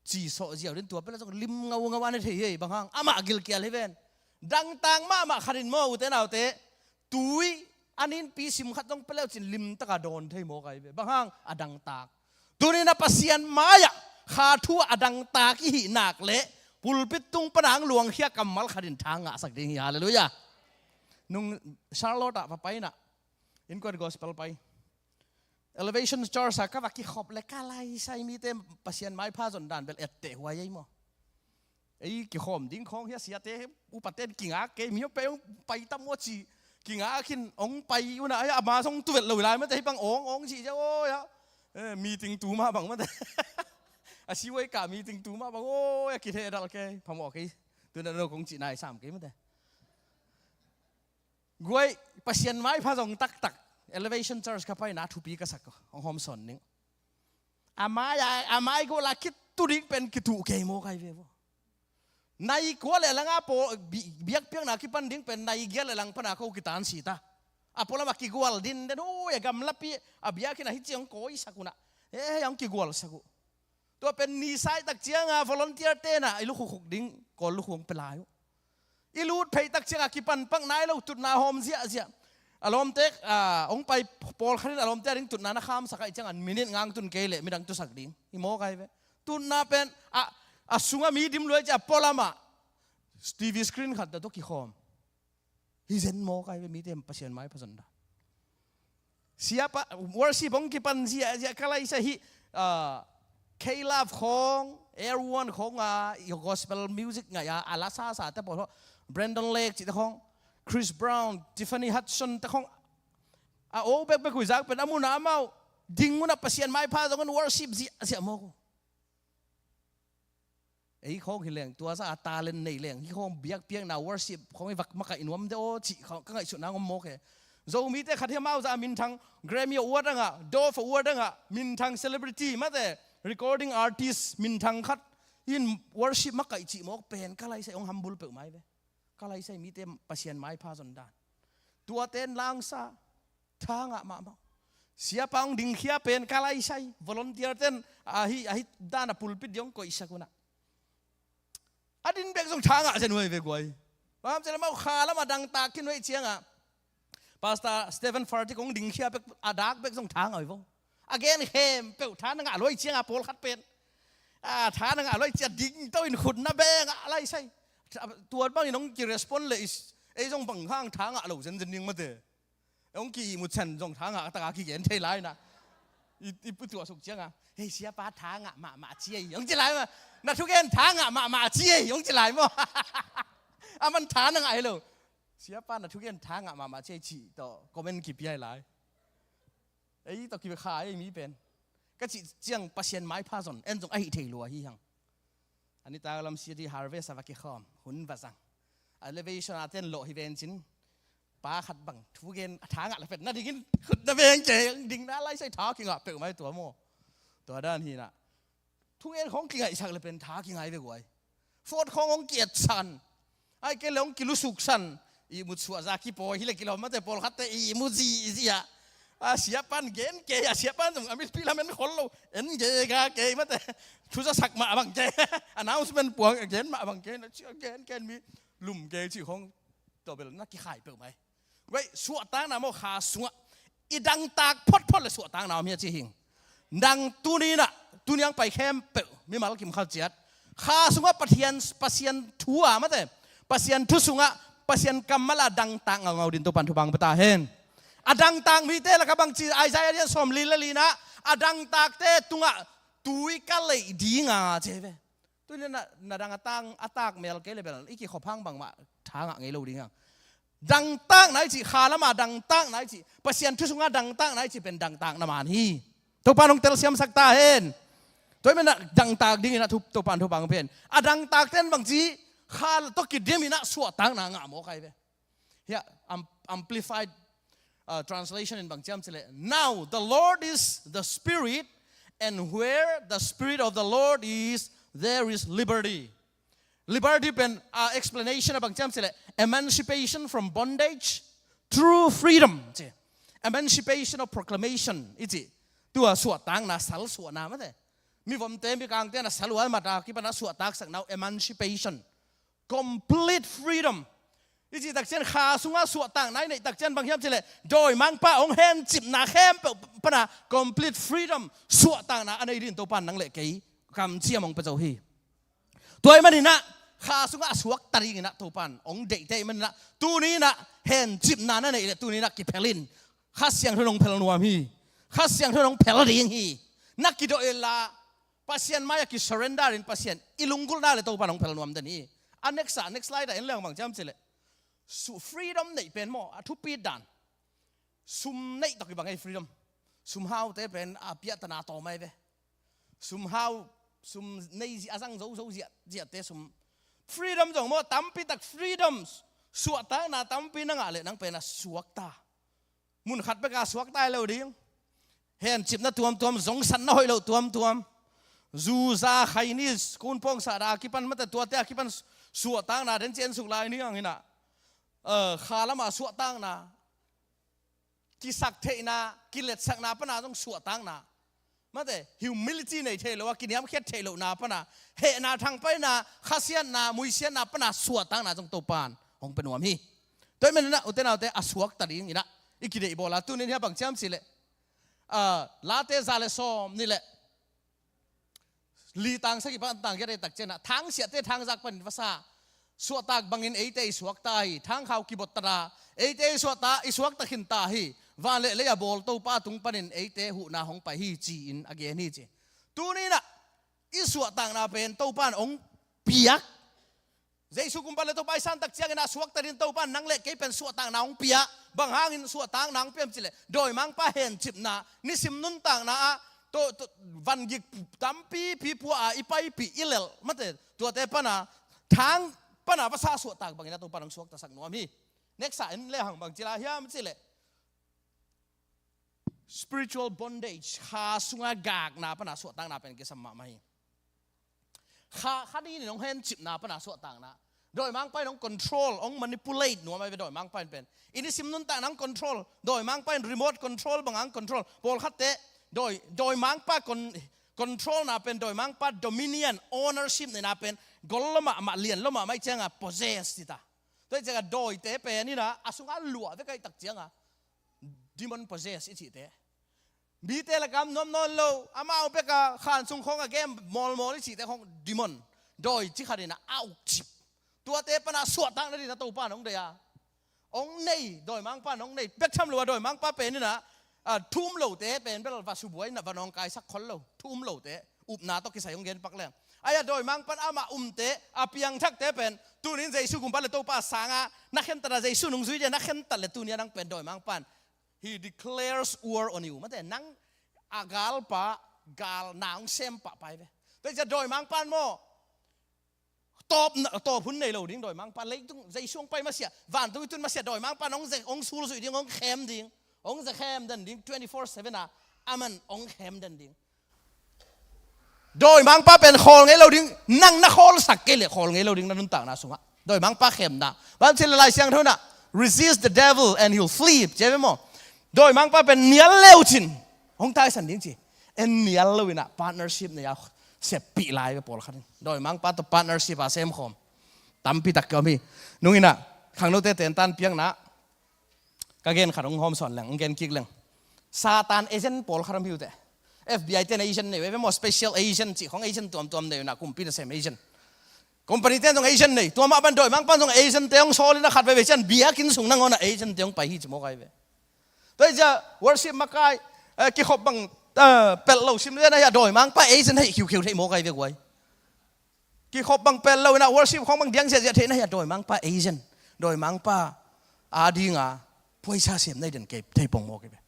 Ci sawh ziau din tua pia le zong, lim ngaungau a ne thei hi, bang hang, amah gilkial hi ven. Dangtak mahmah khat in maw, ute naute. Tui, a ninpi sim khat zong pia le uh cin limtaka dawn thei mawk ahi ve. Bang hang, a dangtak. Tunin a Pasian mai-ah, kha thu a dangtak i hih nak leh, pulpit tung pana ang luangkhia kammal khat in tha ngahsak ding hi, halleluiah. Nung Charlotte ah va painah. Innkuan gospel pai. Elevation Church a ka va kikhop le ka laisai mite Pasian maipha zon dan bel etteh huai ei maw. Ei kikhawm ding khawng hia siate upate in kingak kei mi pe pai tam maw ci. Kingak in ong pai una ai ama zong tu vet lo lai mate hi bang ong ong ci cia aw ya. Eh, meeting tu mah bang mate. A siwai ka meeting tu mah bang, oi, a kitheh dal kei, phamawh kei. Tuna no kong cih nai sam kei mate. Guai, Pasian maipha zong taktak. Elevation Church ka paina thupi ka sak ko. Hong hawm sawn ning. A mai a, a mai gual a kitu ding pen kitu kei maw kai ve bo. Nai kua le langa pawl, bi-, biakpiakna kipan ding pen nai gial le lang pana ko kitan si ta. A pualam a kigual din den, oi, a gamlapi, a biakinn a hi ciang koi sak una. He, he, ang kigual sak uh. Tua pen ni sai tak cianga volunteer tena i lukhukhuk ding, kawl lukhu ang pelai uh. I lut phei tak cianga kipan pak nai lo tutna hawm ziahziah. A lawmte, a, hong pai pawlkhat in a lawmte a ding tutna na khamsak ai cianga minute ngang tun kei leh midang tusak ding. I maw kai ve. Tutna pen, a, a sunga mi dim luai cia pualama T V screen khat dah tua kikhawm. Hi zen maw kai ve mite Pasian maipha zon dah. Siapa, worship hong kipan ziahziah ka laisai hi, ah, K-Love khawng, Air One khawng a, i gospel music ngai a, a la sasa te pawl, Brandon Lake cih te khawng, Chris Brown, Tiffany Hudson te khawng, a o bekbek ui zak pen, a muna amau, ding una Pasian maipha zong un worship ziahziah maw ko. Ei khawng hi leng, tua sa a talent nei leng, hi khawng biakpiakna worship khawng i vak makaih nuam de aw cih khawng ka ngaihsutna ngom mawk e. Zomite khat hi amau za a minthang Grammy Award anga, Dove Award anga, minthang celebrity mate, recording artist, minthang khat in worship makaih cih mawk pen ka laisai hong humble peuhmah hi ve. Ka laisai mite Pasian maipha zon dan. Tua ten langsa, thangah mahmah. Siapa hong dingkhia pen ka laisai. Volunteer ten ahi, ahi dan a pulpit ding hong koihsak una. A din bek zong thangah zen uh hi ve guai. Bang hang hiam cih leh amau kha lam a dangtak khin uh ahih cianga Pastor Stephen Furtick hong dingkhia bek a dak bek zong thangah uh hi vo. A gen khempeuh tha na ngah lo ahih cianga pawlkhat pen. A tha na ngah lo ahih ciang dingto in khut na beng a laisai. Tua bangin hong ki-respond leh is, ei zong bang hang thangah lo zenzen ding mate. Hong ki-ihmut san zong thangah taka kigen thei lai na. I, i putuah suk cianga, "Hei, siapa thangah mahmah ci ei," hong ci lai maw. "Na thugen thangah mahmah ci ei," hong ci lai maw. Aman tha na ngah hi lo. "Siapa na thugen thangah mahmah ci ei," cih tawh comment kipia hi lai. Ei tawh kikha ei mi pen. Ka cih ciang Pasian maipha zon, en zong a hih thei lua hi hang. A nitak lam City Harvest a va kikhawm, hun va zang. Elevation a ten lawh hi ven cin, pa khat bang, thugen a thangah la pen, na dingin khut na beng kei, ding na laisai tha kingah peuhmah hi tua maw. Tua dan hi na. Thugen khawng kingaihsak la pen tha kingai ve guai. Fot khawng hong kietsan. Ai kei le hong kilusuksan. Ihmut suahza kipawi hi le kilawm mate pawlkhatte ihmu zihziah. A siapan gen kei, a siapan zong a mitpi lam en khol lo. En gega kei mate. Thuzasak mah bang kei. Announcement puang a gen mah bang kei. Na ci a gen ken mi lum kei cih khawng. Tua bel na kikhai peuhmah hi. Guai, suahtakna maw kha sungah i dangtak photphot le suahtakna om hi a ci hing. Nang tuni inah, tuni ang pai khempeuh mimal kimkhat ciat kha sungah Pathian, Pasian thu a mate, Pasian thu sungah, Pasian kammal a dangtak ngaungau din Topan thupha hong pia ta hen. A dangtak mite lakah bangci Isaiah lian sawmli le li inah, a dangtakte tungah tui ka leih dinga ci hi ve. Tuni na, na dang a tang, a tak mel kei le bel i kikhop hang bangmah tha ngah ngei lo ding hang. Dangtakna i cih, kha lama dangtakna i cih, Pasian thu sunga dangtakna i cih pen dangtakna man hi. Topan hong telsiamsak ta hen. Tua i menah dangtak dingin a thup, Topan thupha hong pia hen. A dangtakte in bangci, kha tawh kidim inah suahtakna ngah mawk ai ve. Hiah, am-, amplified, uh, translation in bang ciam cileh. Now, the Lord is the Spirit, and where the Spirit of the Lord is, there is liberty. Liberty pen, uh, explanation a bang ciam cileh. Emancipation from bondage, true freedom. Ci. Emancipation of proclamation. I ci. Tua suahtakna, sal suahna mate. Mivomte, mikangte na sal uai mata, kipana suahtaksakna, emancipation. Complete freedom. I cih takcian kha sungah suahtakna i neih takcian bang hiam cileh, dawimangpa hong hencipna khempeuh pana complete freedom, suahtakna a nei din Topan nang le kei kamciam hong pia zo hi. Tua i maninah kha sungah a suakta dinginah Topan hong deihte i maninah tuni inah hencipna na neih le tuni inah kiphel in Kha Siangtho in hong phel nuam hi. Kha Siangtho in hong phel ding hi. Na kidawh inla Pasian mai-ah kisurrender in Pasian i lunggulhna le Topan hong phel nuam den hi. A next ah, next slide ah en leng bang ciam cileh. Su freedom neih pen maw, a thupi dan. Sum neih tawh kibang ei freedom. Sumhaute pen a piahtana tawm ai ve. Sumhau, sum nei zia, a zang zozo zia, ziate sum. Freedom zong maw, tampi tak freedom, suahtakna tampi na ngah leh nang pen a suakta. Mun khat beka suakta hi lo ding. Hencipna tuamtuam, zongsatna hoih lo tuamtuam. Zuza, khaini, kunpawng sahdah a kipan, mate tuate a kipan suahtakna den ci en suk lai ni ang hi na. Eh, kha lama suahtakna, kisaktheihna, kiletsakna pana zong suahtakna. Mate, humility nei thei lo a, kiniamkhiat thei lohna pana, hehna, thangpaihna, khasiatna, muisiatna pana suahtakna zong Topan hong pia nuam hi. Tua ahih manin ah, ute naute, a suakta ding in ah i kideih bawl a, tuni in ah bang ci hiam cih leh, ah, Late za le sawm nih leh li, tang sagih pan tang giat ah i et tak ciangin ah, thangsiahte thangzak panin vasa suahtak bangin eite i suakta hi. Thangkhau kibottat a eite i suakta, i suakta khinta hi. Van le lei a bawl Topa tung panin eite huhna hong pai hi, ci-in a gen hi ci. Tuni in ah i suahtakna pen Topan hong piak. Jesu kumpipa le Topa i san tak ciangin ah suakta dingin Topan nang le kei pen suahtakna hong pia. Bang hangin suahtakna hong pia hiam cih leh, dawimangpa hencipna, nisim nuntakna ah, to, to, vangik tampipi pua a i paipih i lelh, mate, tuate pana, thang pana vasa suahtak bangin ah Topan hong suaktasak nuam hi. Next ah en lehang bang ci lai hiam cih leh, spiritual bondage, kha sunga gakna pana suahtakna pen kisam mahmah hi. Kha, kha dingin hong hencipna pana suahtakna. Dawimangpa in hong control, hong manipulate nuam ahi ve dawimangpa in pen. I nisim nuntakna hong control, dawimangpa in remote control banga hong control. Pawlkhatte, dawi, dawimangpa con-, controlna pen, dawimangpa dominion, ownership neihna pen gol lua mahmah, lian lua mahmah ahih cianga possess ci ta. Tua ahih cianga dawite pen in ah, a sunga luah vek ahih tak cianga demon possess i cihte. Mite lakah om nuam nawn lo, amau beka khan sung khawng a game mawlmawl i cihte khawng demon. Dawi ci khat in ah a ukcip. Tuate pana suahtakna dingin ah Topan hong deih a, hong nei, dawimangpan hong nei. Bek tham lo a dawimangpa pen in ah, ah, thu um lote pen bel va subuai in ah va nawngkaisak khol lo. Thu um lote, upna tawh kisai hong gen pak leng. Ahi a dawimangpan amah umte, a piangthakte pen, tuni in Jesu kumpipa le Topa sanga na khentat a, Jesu nung zui dia na khentat leh tuni a nang pen dawimangpan, he declares war on you. Mate, nang a galpa, gal na hong sem pahpah hi ve. Tua ahih ciang dawimangpan maw, tawp, tawp hun nei lo ding dawimangpa. Leitung Jesu hong pai masiah, vantung i tun masiah dawimangpan hong ze, hong sulzuih ding, hong khem ding. Hong ze khem den ding, twenty-four seven a, aman hong khem den ding. Dawimangpa pen khawl ngei lo ding, nang na khawlsak kei leh khawl ngei lo ding na nuntakna sungah. Dawimangpa khemna. Bang ci leh Lai Siangtho in ah, "Resist the devil and he'll flee," ci ve maw. Dawimangpa pen nial le uh cin hong taisan ding ci. En nial lo in ah partnership nei a, seppih lai ve pawlkhat in. Dawimangpa tawh partnership a semkhawm tampi tak kiom hi. Nung in ah, khangnote tentan piakna, ka gen khat hong hawmsawn leng, hong gen kik leng. Satan agent pawlkhat om hi uh teh. F B I ten agent nei uh ve maw, special agent cih khawng, agent tuamtuam nei uh in ah, kumpi nasem agent. Company ten zong agent nei, tua mah bang dawimangpan zong agentte hong sawl in ah khat veivei ciang biakinn sung nangawn ah agentte hong pai hi ci mawk ahi ve. Tua ahih ciang worship makai, eh, kikhop bang, eh, pelh lo sim lian ahi a dawimangpa agent hi khiukheu thei mawk ahi ve guai. Kikhop bang pelh lo in ah worship khawng bang diang ziahziah theihna hi a dawimangpa agent. Dawimangpa a dinga puaisa sem na hi den kei thei pong mawk hi ve.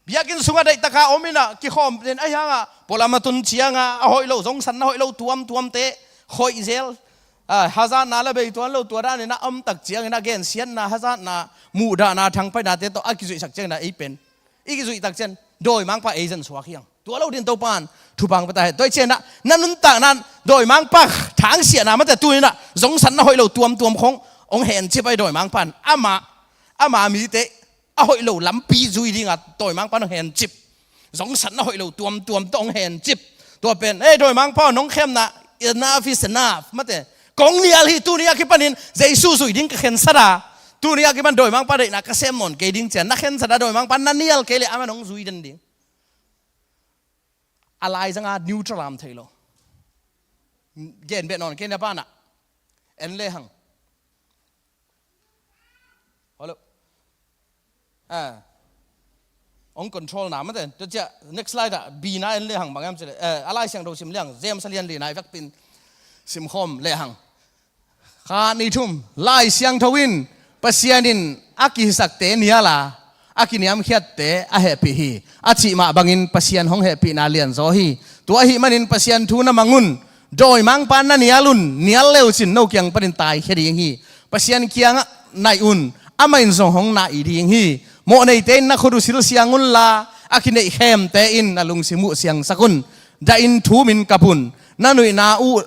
Biakinn sungah deihtaka om in ah kikhawm den ahi hangah pualam a tun ciangah a hoih lo, zongsatna hoih lo tuamtuamte, hoih zel, ah, hazatna la bei tuan lo, tua dan in ah om tak ciangin ah gensiatna, hazatna, muhdahna, thangpaihnate tawh a kizuihsak ciangin ah ei pen i kizuih tak ciang dawimangpa agent suak hi hang. Tua lo dingin Topan thupha hong pia ta hen. Tua ahih ciangin ah na nuntakna in dawimangpa thangsiahna, mate, tuni in ah zongsatna hoih lo tuamtuam khawng hong hencip ahi dawimangpan. Amah, ama mite a hoih lo lampi zui dinga dawimangpan hong hencip. Zongsatna hoih lo tuamtuam tawh hong hencip. Tua pen, "Ei, dawimangpa, nong khemna, enough is enough. Mate, kong nial hi, tuni a kipanin Jesu zuih ding ka khensat a, tuni a kipan dawimangpa deihna ka sem nawn kei ding," ci a na khensat a dawimangpa na nial kei leh aman hong zui den ding. A laizanga neutral a om thei lo. Gen beh nawn kei na banah. En lehang. Hello. Ah. Hong control na, mate. Tua ciang next slide ah, B na en lehang bang hiam cih leh, eh, a Lai Siangtho sim lehang, James a lian lina i vekpi in simkhawm lehang. Khat, nih, thum. Lai Siangtho in, "Pasian in a kihisakte nial a, a kiniamkhiatte a hehpih hi," a cih mah bangin Pasian hong hehpihna lianzaw hi. Tua ahih manin Pasian thu na mang un. Dawimangpa na nial un. Nial le uhcin no kiang panin taikhia ding hi. Pasian kiangah naih un. Amah in zong hong naih ding hi. Mawhneite in na khut uh silsiang unla, a kineihkhemte in na lungsim uh siangsak un. Dahin thumin kap un. Na nuihna uh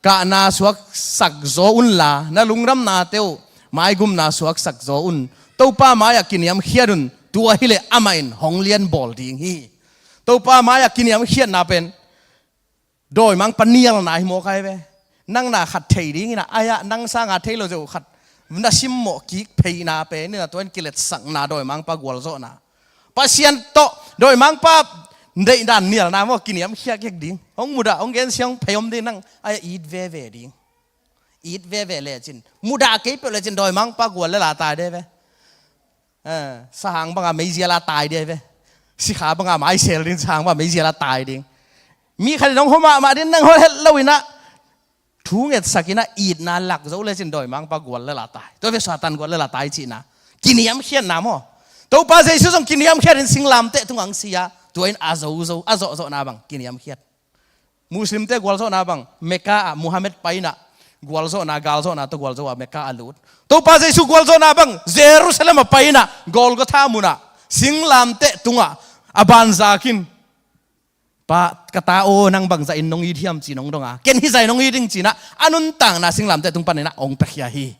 kahna suaksak zaw unla, na lungdamnate uh maigumna suaksak zaw un. Topa mai-ah kiniamkhiat un. Tua hileh amah in hong lianbawl ding hi. Topa mai-ah kiniamkhiatna pen dawimangpa nialna hi mawk ai ve. Nang na khat thei dingin ah, ai-ah nang sanga thei lo zeu khat na simmawh kik pheina pen in ah, tua in kiletsakna dawimangpa gualzawhna. Pasian tawh dawimangpa deihdan nialna maw, kiniamkhiat kek ding. Hong mudah, hong gensia, hong phei om ding, nang ai-ah it veve ding. It veve lecin, mudah kei peuh lecin dawimangpa gual le la tai de ve. Eh, sahang banga meiziala tai ding ai ve. Sikha banga maisel ding, sahang banga meiziala tai ding. Mi khat in hong hua mahmah ding, nang hua het lo in ah, thu ngetsak in ah, itna lak zo lecin dawimangpa gual le la tai. Tua ve, Satan gual le la tai cihna. Kiniamkhiatna maw. Topa Jesu zong kiniamkhiat in singlamteh tungah hong si a, tua in a zo zo, a zawhzawhna bang kiniamkhiat. Muslimte gualzawhna bang, Mecca ah Muhammad pai in ah gualzawhna, galzawhna tawh gualzo a Mecca a lut. Topa Jesu gualzawhna bang, Jerusalem ah pai in ah Golgotha munah singlamteh tungah a banzak in, Pa, ka ta aw, nang bangzah in nong it hiam ci-in hong dong a, ken hizah in hong it ing ci-in ah a nuntakna singlamteh tung panin ah hong piakhia hi.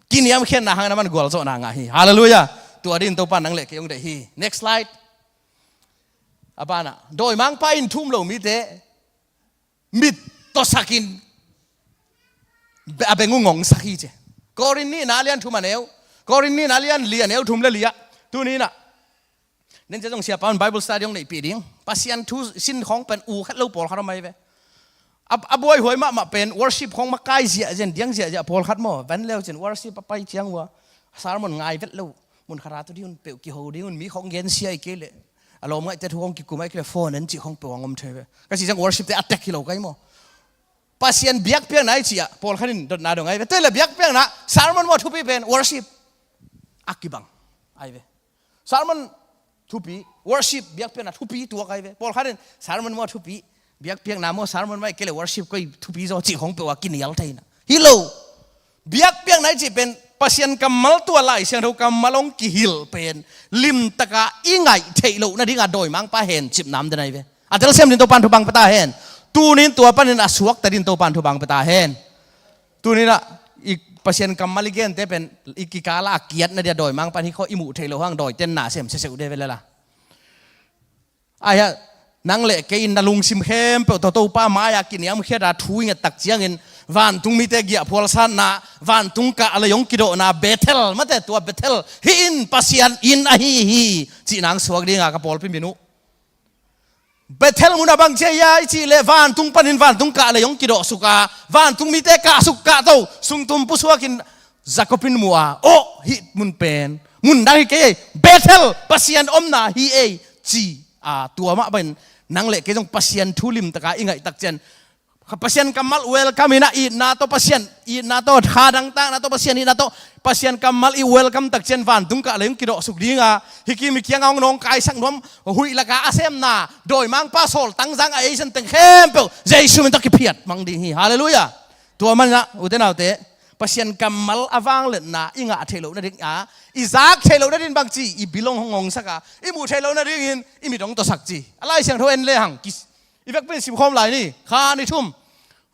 Kiniamkhiatna hangin amah in gualzawhna ngah hi. Halleluiah. Tua dingin Topa in nang le kei hong deih hi. Next slide. A banah, dawimangpa in thu um lo mite mit tawsakin a beng uh ngongsak hi ci. Korin nihna a lian thum a neu, Korin nihna a lian li a neu thum le li ah. Tuni in ah, nen cia zong siapa un Bible study hong neihpih ding. Pasian thu sin khawng pen u khat lo pawlkhat om ai ve. A, a buaihuai mahmah pen worship khawng makai ziahziah, diang ziahziah pawlkhat maw. Van leu cin worship a pai ciang uh a, sermon ngai vet lo. Mun khat a tu ding un, peuh kiho ding un, mi khawng gensia i kei leh, a lawmngaihte thu khawng kikum a i kei leh, phone en cih khawng peuh a ngom thei ve. Ka cih ciang worship te a tek hi lo kai maw. Pasian biakpiakna i cih ah pawlkhat in dotna dong ai ve. Tua leh biakpiakna, sermon maw thupi pen worship a kibang ai ve. Sermon thupi, worship, biakpiakna thupi tuak ai ve. Pawlkhat in sermon maw thupi, biakpiakna maw sermon maw i kei leh worship koi thupi zaw cih khawng peuh a kinial thei in ah. Hi lo. Biakpiakna i cih pen Pasian kammal, tua Lai Siangtho kammal hong kihilh pen limtaka i ngaih theih loh nadinga dawimangpa hencipna om den ai ve. A telsiam dingin Topan thupha pia ta hen. Tuni in tua panin a suakta dingin Topan thupha pia ta hen. Tuni in ah i Pasian kammal i gente pen i kikala a kiatna dia dawimangpa hi khaw i muh theih loh hang dawite in na sem seseuh de ve lela. Ai-ah, nang le kei in na lungsim khempeuh tawh Topa mai-ah kiniamkhiat a thu i nget tak ciangin, vantung mite giahphual satna, vantung kah lei hong kidawhna, Bethel, mate tua Bethel, hih in Pasian inn ahi hi, cih nang suak dinga ka pawlpi min uh. Bethel mun a bang ci hiam i cih leh vantung panin vantung kah lei hong kidawhsuk a, vantung mite kahsuk kahto, sungtum pusuakin Jacob in mu a, aw, hih mun pen mun dang hi kei ei, Bethel, Pasian omna hi ei, ci a, tua mah bangin nang le kei zong Pasian thu limtaka i ngaih tak ciang, Pasian kammal welcome in ah itna tawh, Pasian itna tawh, kha dangtakna tawh, Pasian itna tawh, Pasian kammal i welcome tak ciang vantung kah lei hong kidawhsuk dinga, hih kim i kianga hong nawngkaisak nuam, huih laka a semna dawimangpa sawltang zanga ei zenteng khempeuh Jesu min tawh kiphiat mang ding hi. Halleluiah. Tua manin ah ute naute, Pasian kammal a vangliatna i ngah theih loh nadinga, i zak theih loh nading bang ci, i bil hong ngongsak a, i muh theih loh nadingin i mit hong tawsak ci. A Lai Siangtho en lehang, kis-, i vekpi in simkhawm lai ni, kha ni thum.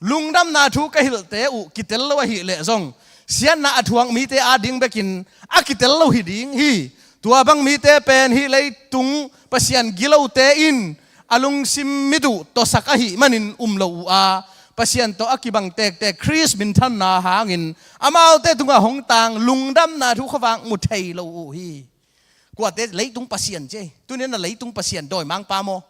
Lungdamna thu ka hilhte uh kitel lo ahih leh zong, siatna a thuak mite ading bekin a kitel lo hi ding hi. Tua bang mite pen hih leitung pasian gilote in a lungsim mit uh tawsak ahih manin um lo uh a, Pasian tawh a kibang tektek Khrist minthanna hangin amaute tungah hong tang lungdamna thu khuavak mu thei lo uh hi. Kuate leitung pasian ci ei. Tuni in ah leitung pasian dawimangpa maw?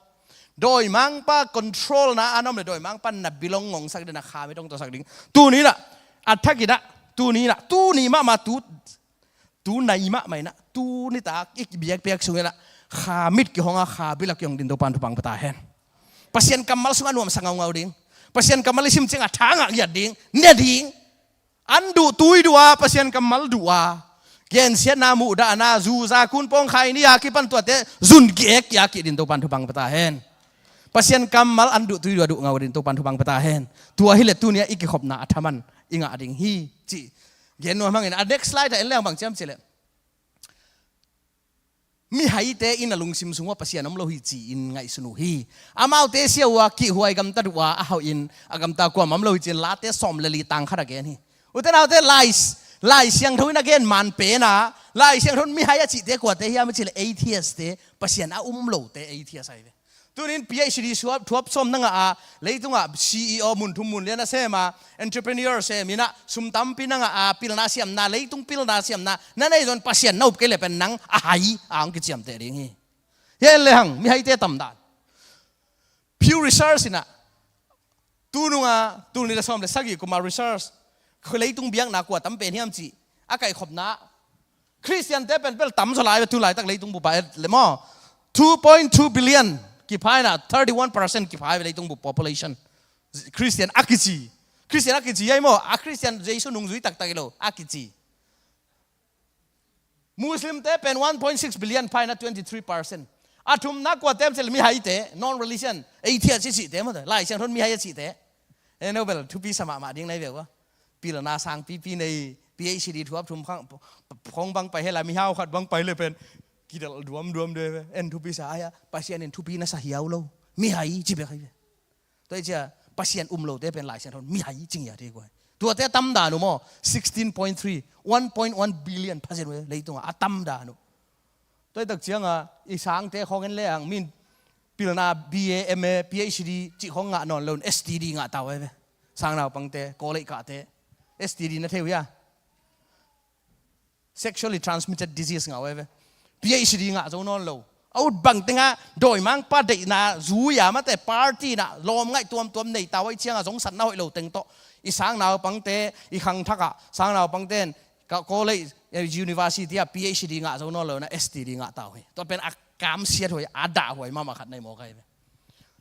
Dawimangpa control-na a na om leh dawimangpa na bil hong ngongsak ding, na kha mit hong tawsak ding. Tuni in ah, a thak in ah, tuni in ah, tuni mahmah tu, tu nai mahmah in ah, tuni tak i biakpiak sungin ah kha mit kihong a, kha bil a kihong ding Topan thupha pia ta hen. Pasian kammal sungah nuamsa ngaungau ding. Pasian kammal i sim ciangah tha ngah ngiat ding, ne ding. An duh, tui duh a, Pasian kammal duh a, gensiatna, muhdahna, zuza, kun pawng khai ni a kipan tuate zun ki-ek ki-a kih ding Topan thupha pia ta hen. Pasian kammal an duh tui duh a duh ngau ding Topan thupha pia ta hen. Tua hileh tuni-ah i kikhopna a thaman i ngah ding hi cih gen nuam hangin a next slide ah en leng bang ci hiam cih leh, mihaite in a lungsim sungah Pasian om lo hi ci-in ngaihsun uh hi. Amaute sia uh a kihhuai gamtat uh a, a hauhin a gamta kuamah om lo hi ci-in Late sawm le li tang khat a gen hi. Ute naute, Lai, Lai Siangtho in a gen man pen a, Lai Siangtho in mihai a cihte kuate hiam a cih leh atheist-te, Pasian a um lote atheist ahi ve. Tunin PhD suap, thuap sawm na ngah a, leitungah CEO mun thum mun lian a sem a, entrepreneur sem in ah, sum tampi na ngah a, pilna siamna, leitung pilna siamna na nei zong Pasian na up kei leh pen nang a hai a hong kiciamteh ding hi. Hia en lehang mihaite tamdan. Pew Research in ah, tu nunga, tul nih le sawm le sagih kuma research, leitung biakna kua tam pen hiam cih a kaihkhopna, Khristiante pen bel tam zaw lai ve, tu laitak leitung bup ah et leh maw, two point two billion kipha in ah, thirty one percent kipha ve leitung bup population. Khristian a kici, Khristian a kici hi maw, a Khristian Jesu nungzui taktak hi lo a kici. Muslimte pen one point six billion pha in ah, twenty three percent. A thumna kuate hiam cih leh mihaite, non-religion, atheist i cihte maw, Lai Siangtho in mihai a cihte. E, no bel thupi sa mahmah ding na hi ve ua. Pilna sangpipi nei, PhD thuap thum khong, khong bang pai hela, mihau khat bang pai leh pen kidelh duamduam de ve. En thupi sa ai a, Pasian in thupi na sa hiau lo. Mihai ci bek hi ve. Tua hi cia Pasian um lote pen Lai Siangtho in mihai ci ngiat hi guai. Tuate a tamdan uh maw, sixteen point three, one point one billion pha zen uh e, leitungah a tamdan uh. Tua hi tak ciangah i sangte khawng en lehang, min pilna BA, MA, PhD cih khawng ngah nawn loin STD ngah ta uh ai ve. Sangnaupangte, college kahte, STD na thei uh hia? Sexually transmitted disease ngah uh ai ve. PhD ngah zo nawn lo. A ut bang tengah dawimangpa deihna zui a, mate, party in ah lawm ngaih tuamtuam nei ta uh ai ciangah zongsatna hoih lo teng tawh i sangnaupangte, i khangthakah sangnaupangte in ka college, eh, university ah PhD ngah zo nawn lo in ah STD ngah ta uh hi. Tua pen a kamsiat huai, a dahhuai mahmah khat na hi mawk ai ve.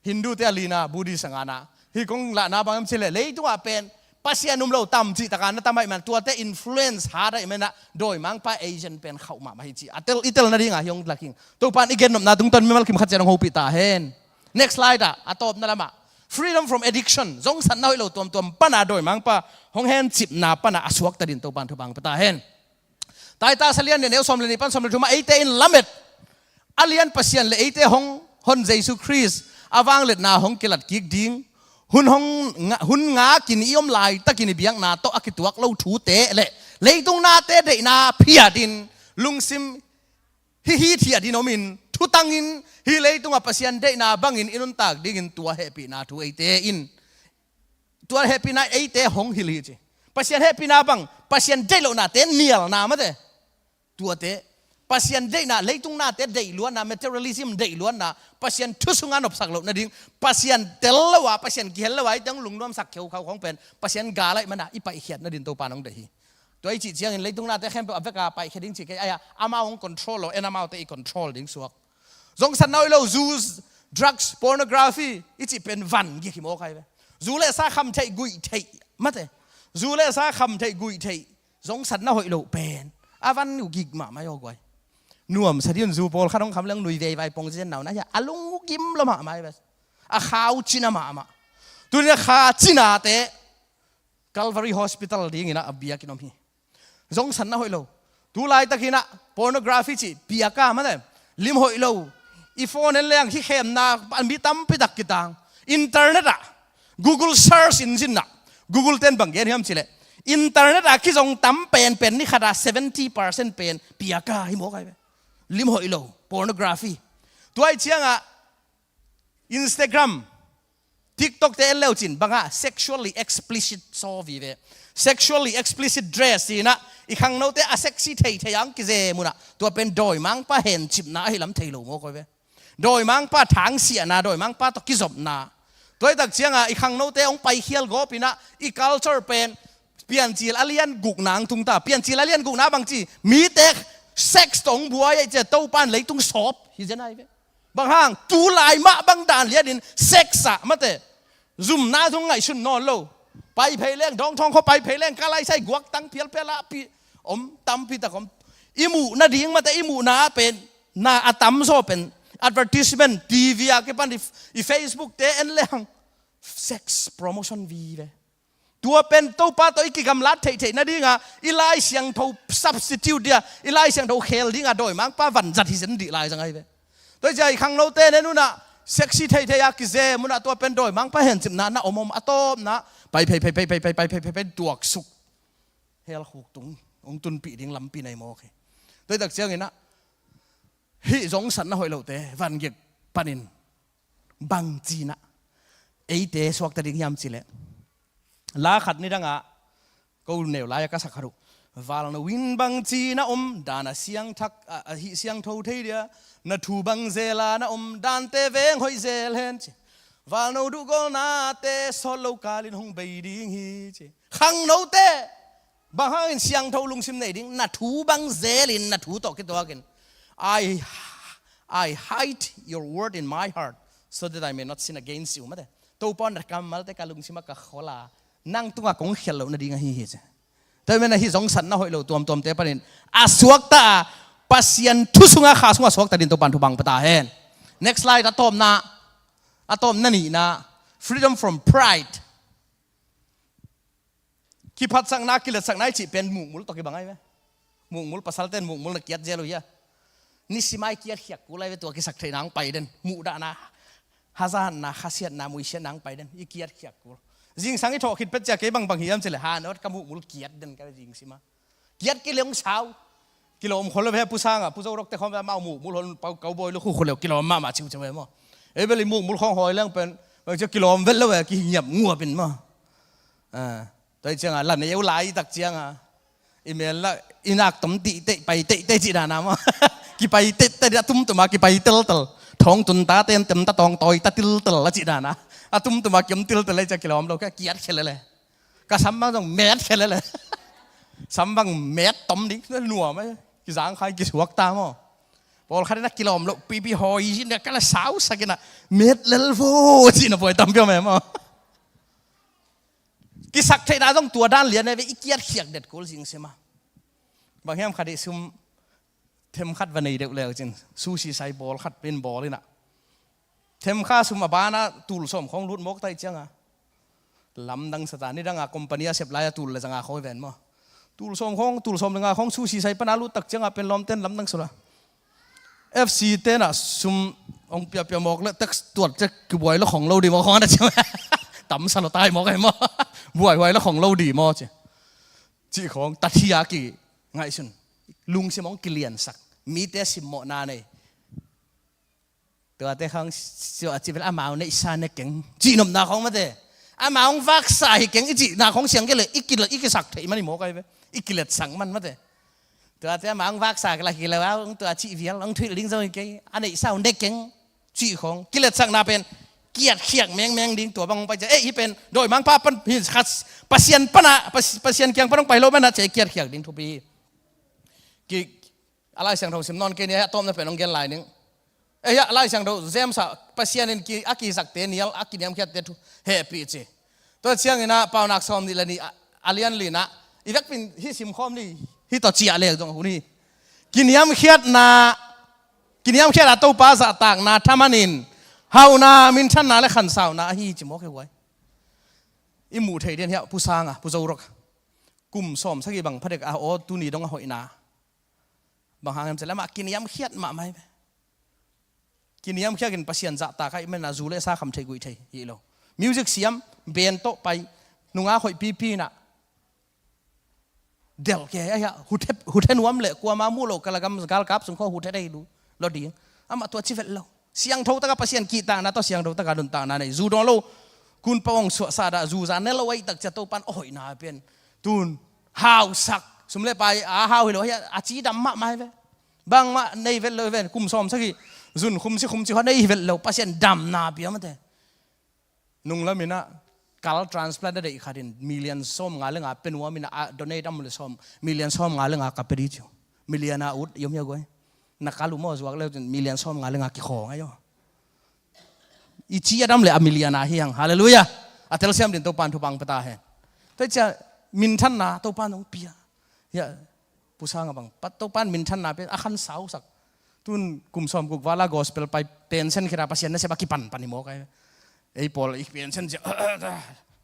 Hindute a lina, Buddhist a ngana. Hih kong lahna bang hiam cih leh, leitungah pen Pasian um lo tam cih takah na tam ahih man, tuate influence hat ahih man ah, dawimangpa agent pen khauh mahmah hi cih a tel, i tel nadingah hih hong lak ing. Topan i gennopna tungtawn mimal kim khat ciat hong hopih ta hen. Next slide ah, a tawpna lamah, freedom from addiction, zongsatna hoih lo tuamtuam pana dawimangpa hong hencipna pana a suakta dingin Topan thupha pia ta hen. Titus a lian nih, a neu sawm le nih pan sawm le thum ah, eite in lamet a lian Pasian le eite hong hon Jesu Khrist a vangliatna hong kilat kik ding, hun hong nga, hun ngakin i om laitakin i biakna tawh a kituak lo thute le leitung nate deihna phiatin, lungsim hi, hithiatin omin, thutangin, hih leitungah Pasian deihna bangin i nuntak dingin tua hehpihna thu eite in, tua hehpihna eite hong hilh hi ci. Pasian hehpihna bang, Pasian deih lohnate nialna mate. Tuate, Pasian deihna, leitung nate deih luatna, materialism deih luatna, Pasian thu sungah nopsak loh nading, Pasian tel lo a, Pasian kihel lo a, eite hong lungnuamsak kheukhau khong pen Pasian gal ahih man ah i paihkhiat nadingin Topan hong deih hi. Tua i cih ciangin leitung nate khempeuh a vek a paihkhia ding cih kei ai a, amau hong control lo, en amaute i control ding suak. Zongsatna hoih lo, zu, drugs, pornography i cih pen van gik hi mawk ai ve. Zu le sa kham theih, guih theih, mate. Zu le sa kham theih, guih theih, zongsatna hoih lo pen a van uh gik mahmah hi aw guai. Nuamsa dih un, zu pawlkhat hong kham leng nui veivai pong zen nau na hia, a lung uh gim lo mahmah hi ve. A khau cina mahmah. Tuni a kha cinate Calvary Hospital dingin ah a biakinn om hi. Zongsatna hoih lo. Tu laitakin ah pornography cih piaka mate, lim hoih lo. I phone en leng hi khemna, mi tampi tak kitang. Internet ah, Google search engine ah, Google ten bang gen hiam cih leh, internet ah kizong tam penpen ni khat ah seventy percent pen piaka hi mawk ai ve. Lim hoih lo, pornography. Tua ahih ciangah Instagram, TikTok te en leu cin bangah sexually explicit saw vive. Sexually explicit dress ci-in ah i khangnote a sexy theithei a hong kizem un ah, tua pen dawimangpa hencipna ahi lam thei lo mawk ai ve. Dawimangpa thangsiahna, dawimangpa tawh kizopna. Tua hi tak ciangah i khangnote hong paikhial gawpin ah i culture pen Piancil a lian gukna hong tung ta. Piancil a lian gukna bang ci, mite sex tawh hong buai ahih ciah Topan leitung sawp hi zen ai ve. Bang hang, tu lai mah bang dan lianin sex ah mate, zumna zong ngaihsun nawn lo. Pai phei leng, dawngthawng khaw pai phei leng, ka laisai guak tang phialphial ah pi om, tampi tak om. I muh nading mate, i muhna pen, na a tamzaw pen Advertisement, T V a kipan i, i Facebook te en lehang sex promotion vive. Tua pen Topa tawh i kigamlat theihtheih nadinga i Lai Siangtho substitute dia, i Lai Siangtho khel dinga dawimangpa vanzat hi zen dih lai zang ahi ve. Tua hi ciah i khangnote nen unah sexy theihtheih a kizem unah tua pen dawimangpa hencipna na om om a tawpna pai phei phei phei phei phei phei phei phei tuaksuk hell khuk tung hong tunpih ding lampi nei mawk hi. Tua hi tak cianginah hih zongsatna hoih lote vangik panin bangci inah eite suakta ding hiam cileh la khat nidangah ko neu lai-a ka sak khat uh. Valno in bangci na om dan a siangthak a, a hih siangtho thei dia, na thu bang zela na om dante veng hoih zel hen ci. Valno duhgolnate sawt lo kalin hong bei ding hi ci. Khangnote bang hangin siangtho lungsim nei ding, na thu bang zelin na thu tawh kituakin I, I hide your word in my heart so that I may not sin against you. Mate, Topa na kammalte ka lungsimah ka khola nang tungah kong khial loh nading ahi hi ci. Tua hi men ahi zongsatna hoih lo tuamtuamte panin a suakta a Pasian thu sungah kha sungah suakta din Topan thupang pata hen. Next slide, a tawpna, a tawpna nihna, freedom from pride. Kiphatsakna, kiletsakna i cih pen mukmul tawh kibang ahi ve. Mukmul, pasalten mukmul na kiat zel uh hia? Nisimai kiat khiak kul ahi ve tua kisak theihna ang pai den. Muhdahna, hazatna, khasiatna, muisiatna ang pai den. I kiat khiak kul. Zingsang i thawh khit pet cia kei bangbang hiam cileh hanot ka mukmul kiat den ka ve zingsima. Kiat kei le hong sau. Kilawm khol lo ve pusangah, pu Zo Rok te khawm ve amau mukmul hon pau kau bawi lo khu khol lo kilawm mahmah ciuciu ve maw. Ei bel i mukmul khawng hawi leng pen bang cia kilawm vet lo ve kihingiap nguapin maw. Tua hi cianga la nei eu lai tak cianga i mel la i nak tom tih teih pai teih teih cih dana maw. Kipai teih teih a tumtuma kipai teltel. Thawng tun ta ten tem ta tawng tawi ta tiltel a cih dana a tumtuma kiom tiltel ei cia kilawm lo ka kiat khel le. Ka sam bang zong met khel le. Sam bang met tom ding nuam ai. Kizang khai kisuak ta maw. Pawlkhat in a kilawm loh pipi hawi zin ka la sau sakin a met lel vo cihna buai tam piam e maw. Kisak theihna zong tua dan lian e ve i kiat khiak det kul zingsima. Bang hiam khat i sum themkhat va nei deuh leu cin sushi sai bawl khat pin bawl inah themkha sum a bana tul sawm khawng lut mawk taih cianga lamdang sata nidanga company a sep lai a tul le zanga khawi ven maw. Tul sawm khawng, tul sawm le nga khawng sushi sai pana lut tak cianga pen lawmten lamdang sula F C tenah sum hong piapia mawk le tax tuat cek kibuai lo khong lo di maw khong ana ciang tamsa lo tai mawk ai maw. Buaihuai lo khong lo di maw ci. Cih khawng tathia ki ngaihsun lungsim hong kiliansak mite simmawhna nei. Tuate khawng suah cih vel amau neihsa ne keng cihnopna khawng mate amau hong vaksa hi keng i cihna khawng siang kei le i kisak theih man i mawk ai ve. I kiletsak man mate. Tuate amau hong vaksa kei la hi lo a hong tua cih vial hong thuih ding zo hi kei a neihsa hong ne keng cih khawng kiletsakna pen kiatkhiak mengmeng ding tua bang hong pai cia ei hi pen dawimangpa pan hi khat Pasian pana Pasian kiang pan hong pai lo mana cia kiatkhiak ding thupi hi. Ki a Lai Siangtho sim nawn kei ni a tawpna pen hong gen lai ning. Ei a Lai Siangtho James ah Pasian in a kisakte nial a kiniamkhiatte thu hehpih ci. Tua ciangin ah Paunak sawm nih le nih a lian linah i vekpin hi simkhawm ni hi tawh ciah lek zong hun hi. Kiniamkhiatna kiniamkhiat a Topa zahtakna thamanin hauhna minthanna le khansauna ahi ci mawk hi huai. I muh thei dian hiah pusanga pu Zo Rok kum sawm sagih bang phadek a aw tuni dong a hoihna. Bang hang em cele amah kiniamkhiat mahmah hi ve. Kiniamkhiakin Pasian zahtak ahi mena zu le sa kham thei guih thei hi lo. Music siam ben tawh pai nunga hoih pipi inah delh ke ahiah huthe nuam le kuama muh loh kalagam galkap sung khaw huthe thei lu lo ding. Amah tua ci velh lo. Siangtho taka Pasian kihtakna tawh siangtho taka nuntakna nei zu dawn lo. Kunpawng suahsah dah zu za ne lo ahi tak cia Topan a hoihna pian tun hausak sum le pai a hau hi lo ahiah a ci dam mahmah hi ve. Bangmah nei vet lo hi ven kum sawm sagih zun khum si khum ci khaw nei hi vet lo Pasian damna pia mate. Nunglam inah kal transplant a deih khatin million sawm nga le nga pe nuam inah a donate am le sawm million sawm nga le nga ka pe di ciu. Million a ut i om hia guai. Na kal uh maw zuak leu cin million sawm nga le nga kikhawng ahi aw. I ci a dam le a million a hiang. Halleluiah. A telsiam din Topan thupang pata hen. Tua cia minthanna Topan hong pia. Hiah pusanga bang pat Topan minthanna pen a khan sausak. Tun kum sawmguk vala gospel pai pension khita Pasian nasep a kipan pan hi mawk ai. Ei pawl i pension cia,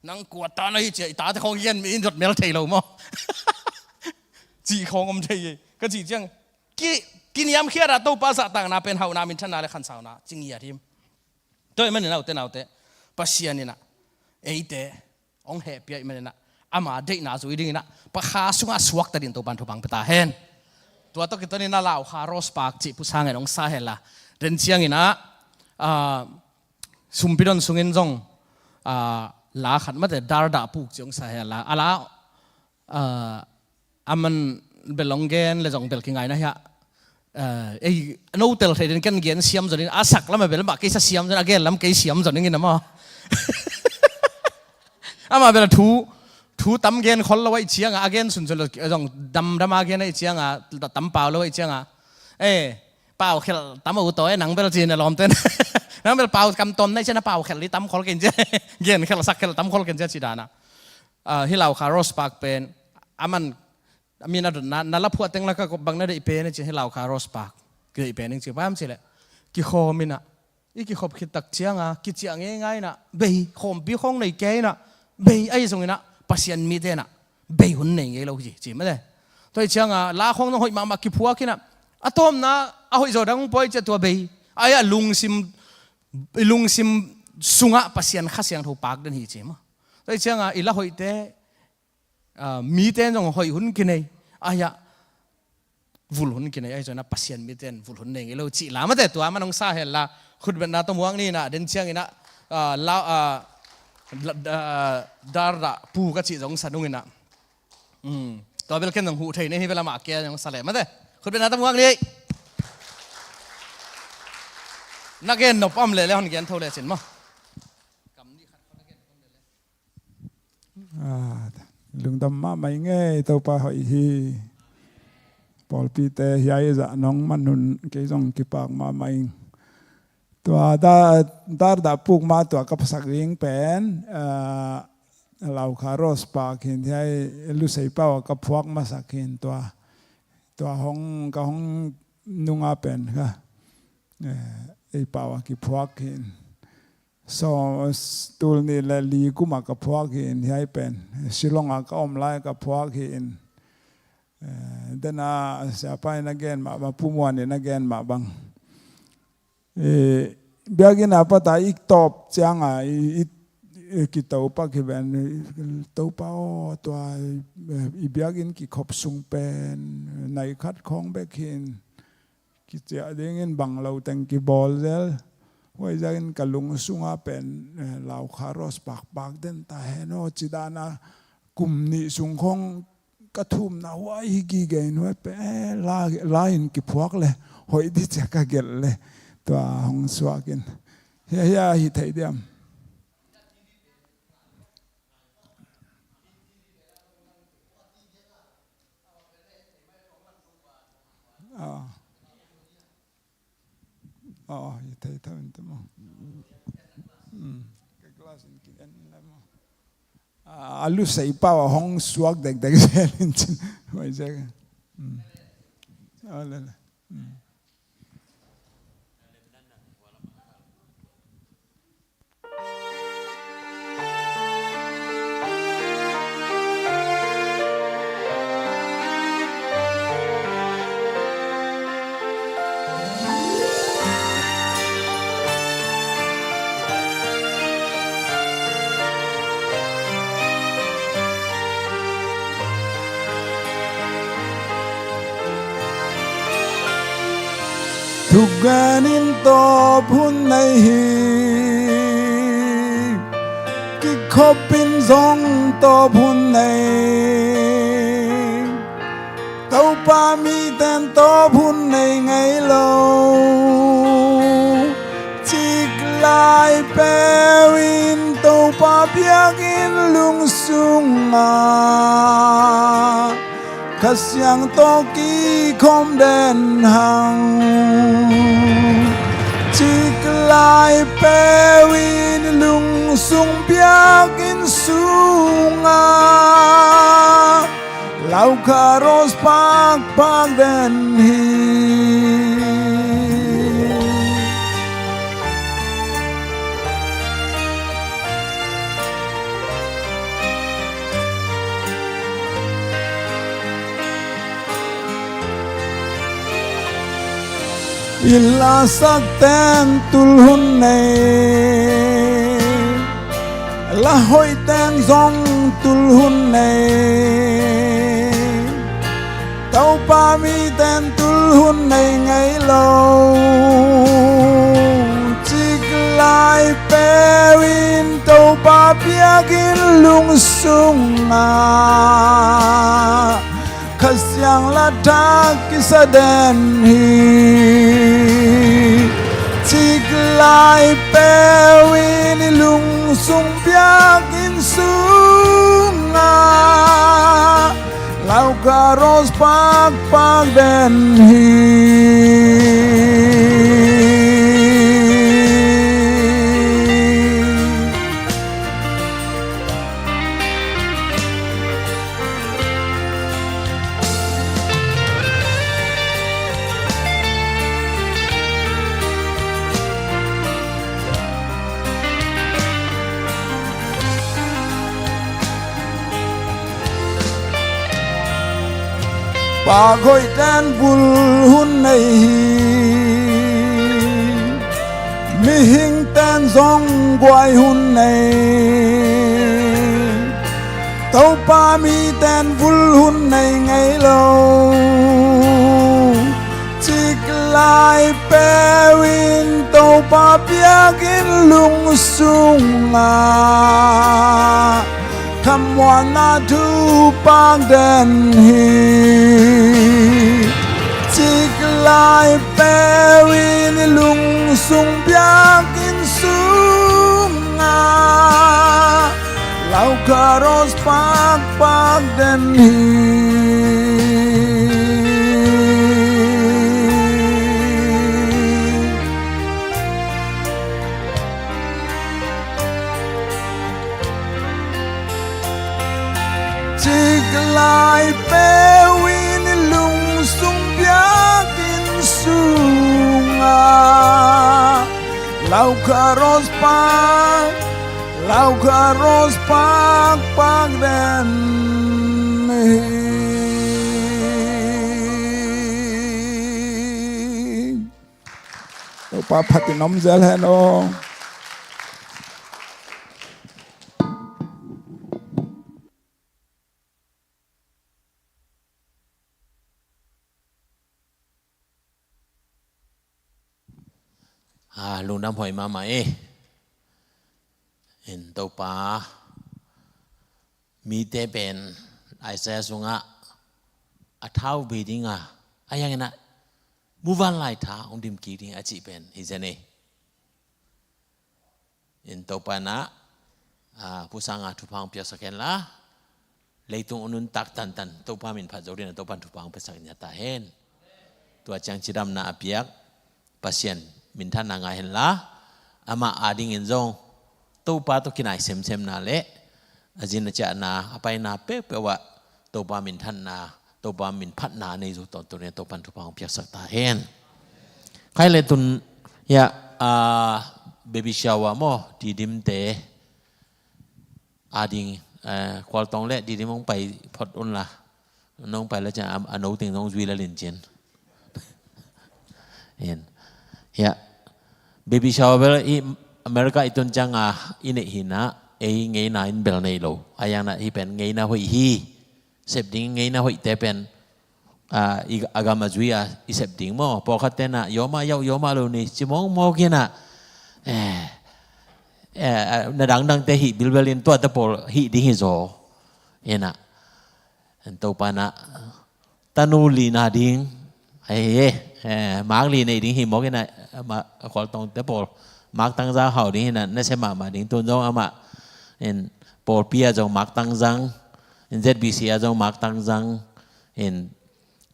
"Nang kua ta na hi?" cia i tate khawng gen mi in zot mel thei lo maw? Cih khawng om thei ei. Ka cih ciang ki, kiniamkhiat a Topa zahtakna pen hauhna, minthanna le khansauna ci ngiat hi. Tua ahih manin a ute naute, Pasian in ah eite hong hehpih ahih manin ah ama deihna zui dingin ah Pa Kha sungah suakta dingin Topan thupha pia ta hen. Tua tawh kituakin ah Lau Kha Rose Park cih pu sangin hong sa hen la, den ciangin ah, ah, sumpidon sungin zong, ah, la khat mate, Dardah Puk cih hong sa hen la, a la, ah, aman bel hong gen le zong bel kingaina hi a. Ah, ei, no tel thei den, ken gen siam zo ding, a sak lam a bel mah kei sa siam zo ding, a gen lam kei siam zo ding in a maw. Amah bel thu, thu tam gen khol lo ahih ciangin, a gen sunsun lo zong damdam a gen ahih ciangin, tam pau lo ahih ciangin, eh, pau khelh tam a u taw e, nang bel ci-in a lawmte'n. Nang bel pau kam tawm na hih ciangin a pau khelh hi tam khol kei in ci a. Gen khelh sak khelh tam khol kei in ci a ci dan a. Ah, hih Lau Kha Rose Park pen aman, a min a dotna, na la phuah teng la ka bang na deih pen e ci, hih Lau Kha Rose Park. Ka deih pen ing ci, bang hiam cih leh kikhawm in ah, i kikhop khit tak ciangin kiciah ngeingai in ah, bei, khawmpi khawng nei kei in ah, bei, ahi zongin ah Pasian mite in ah bei hun nei ngei lo hi ci, ci mate. Tua ahih ciangin la khawng zong hoih mahmah kiphuak in ah, a tawpna a hoih zaw dang hong pua hi ci a, tua bei, ahi a lungsim, i lungsim sungah Pasian Kha Siangtho pak den hi ci maw. Tua ahih ciangin i la hoihte, ah, mite in zong hoih hun kinei, ahi a vul hun kinei, ahi zongin ah Pasian mite in vul hun nei ngei lo cih la mate, tua man hong sa hen la, khutbetna tawh muak ni in ah, den ciangin ah, ah, la, ah, la, ah, Dardah Puk ka cih zong sa dungin ah. Hmm. Tua bel ken zong huh thei ni hi bel amah kia zong sa leh mate. Khutbetna tawh muak ni. Na gen nop om leh le hon gen tho le cin maw. Ah, lungdam mahmah ing ei, Topa hoih hi. Pawlpite hiai zah nong man hun kei zong kipak mahmah ing. Tua da, Dardah Puk mah tua ka phuak ding pen, ah, Lau Kha Rose Park hi in, hiai Lusei pau a ka phuak masak hi in tua. Tua hong, ka hong nunga pen ka, eh, ei pau a kiphuak hi in. So, s-, tul nih le li kum a ka phuak hi in hiai pen. Shillong a ka om lai ka phuak hi in. Eh, den a siapa in a gen mah bang, Pu Muan in a gen mah bang. Eh, biakinn a pat a i tawp ciangin i, i, i kitopak hi ven. Topa aw, tua, eh, i biakinn kikhop sung pen nai khat khawng bek hi in. Kiciah dingin bang lo teng kibawl zel. Huaiziakin ka lungsunga pen, eh, Lau Kha Rose Park pak den ta hen aw, ci dan a kum nih sung khawng ka thumna huai hi gige in, huai pen, eh, la, la in kiphuak le hoih di ci a ka gelh le tua hong suak in. Hiah, hiah hi thei diam. Ah. Ah, i thei tho in te maw. Hmm. Ka glass in ki en la maw. Ah, a Lusei pau a hong suak dekdek zel in cin. Huaiziak. Hmm. Ah, le, le. Hmm. Thugen in tawp hun nei hi, kikhop in zong tawp hun nei. Topa miten tawp hun nei ngei lo. Ciklai peu in Topa biakinn lungsunga Kha Siangtho kikhawm den hang. Ciklai peu in lungsung biakinn sunga Lau Kha Rose Park pak den hi. I lasak ten tul hun nei, la hoih ten zong tul hun nei, Topa mi ten tul hun nei ngei lo. Cik lai peu in Topa biakinn lungsung ah Kha Siangtho thak kisa den hi. Cik lai peu in i lungsung biakinn sung ah Lau Kha Ros pakpak den hi. Pak hoih ten vul hun nei hi. Mihing ten zong guai hun nei. Topa mi ten vul hun nei ngei lo. Cik lai peu in Topa biakinn lungsung ah khamuanna thu pak den hi. Cik lai peu in i lungsung biakinn sung ah Lau Kha Ros pakpak den hi. Cik lai peu in i lungsung biakinn sung ah Lau Kha Ros pak, Lau Kha Ros pakpak den hi. Topa phat in om zel hen aw. Ah, lungdam hoih mahmah e. In Topa mite pen Isaiah sungah a thau bei dinga, a yang inah muvanlai tha hong dim kik ding a cih pen hi zen e. In Topa inah, ah, Pu Sanga thupha hong piaksak hen la, leitung a nuntak tantan Topa min phat zo dingin Topa in thupha hong piaksak nia ta hen. Tua ciang cidamna a piak Pasian minthanna ngah hen la, amah adingin zong Topa tawh kinai semsemna le a zin a ciahna a paina peuhpeuh ah Topa minthanna, Topa min phatna a nei zo tawntung in Topa in thupha hong piaksak ta hen. Khai le tun hiah, ah, baby shower maw, Didimte ading, eh, Khualtong le Didim hong pai phot un la. Nong pai le ciang a, a no teng zong zui la lincin. Hiah baby shower bel i America i tun cianga i neih hi inah, ei ngeina in bel nei lo. A yang inah hih pen ngeina hoih hi. Sep ding ngeina hoihte pen, ah, i, a gam a zui a i sep ding maw. Pawlkhatte inah yawma yauh yawma lo ni ci mawkmawk inah, eh, eh, na dangdangte hih bilbel in tuate pawl hih ding hi zaw. Inah Topa inah tanu li na ding, eh, eh, mak li nei ding hi mawk inah, ma, Khualtongte pawl mak tangzang hau ding hi inah, nasia mahmah ding. Tun zong amah in pawlpi ah zong mak tangzang, in Z B C ah zong mak tangzang, in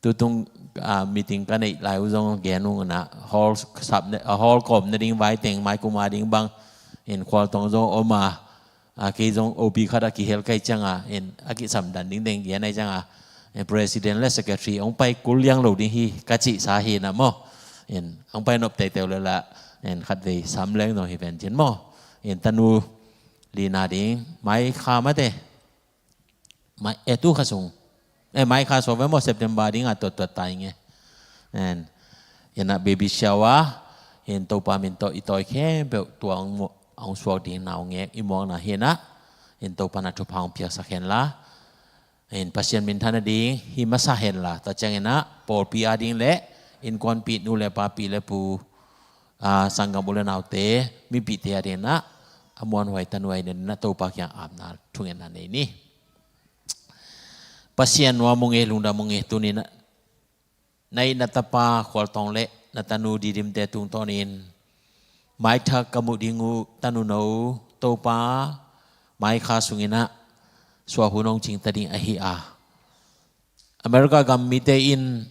tutung, ah, meeting ka neih lai uh zong gen ung inah, hall sap ne, ah, hall kawm nading vai teng mai kum a ding bang in Khualtong zong om a, a, kei zong O P khat a kihel ka hih cianga, in a kisam dan dingdeng gen a hih cianga, in president le secretary hong pai kul liang lo ding hi ka cihsa hi inah maw. In hong pai nop teitei uh le la, in khatvei sam leng zong hi ven cin maw. In tanu li na ding, mai kha mate. Mai, eh, tu kha sung. Eh, mai kha sung ve maw, September dinga tuattuat ta ing e. En. Hi inah baby shower, hi in Topa min tawh i tawi khempeuh tua hong mu-, hong suak ding naungek i muakna hi inah, hi in Topa na thupha hong piaksak hen la. Hi in Pasian minthan a ding hi masa hen la, tua ciang inah pawlpi a ding le innkuanpih nu le pa, pi le pu, aa, sanggam u le naute, mipihte a ding inah a muanhuai tanuai inah Topa kiang apna thungetna nei ni. Pasian nuam ung e, lungdam ung e, tuni inah na it na tapa Khual Tawng le na tanu Didimte tungtawnin maithak ka muh ding uh tanu no Topa maikha sung inah suah hun hong cingta ding ahi a, America gam mite in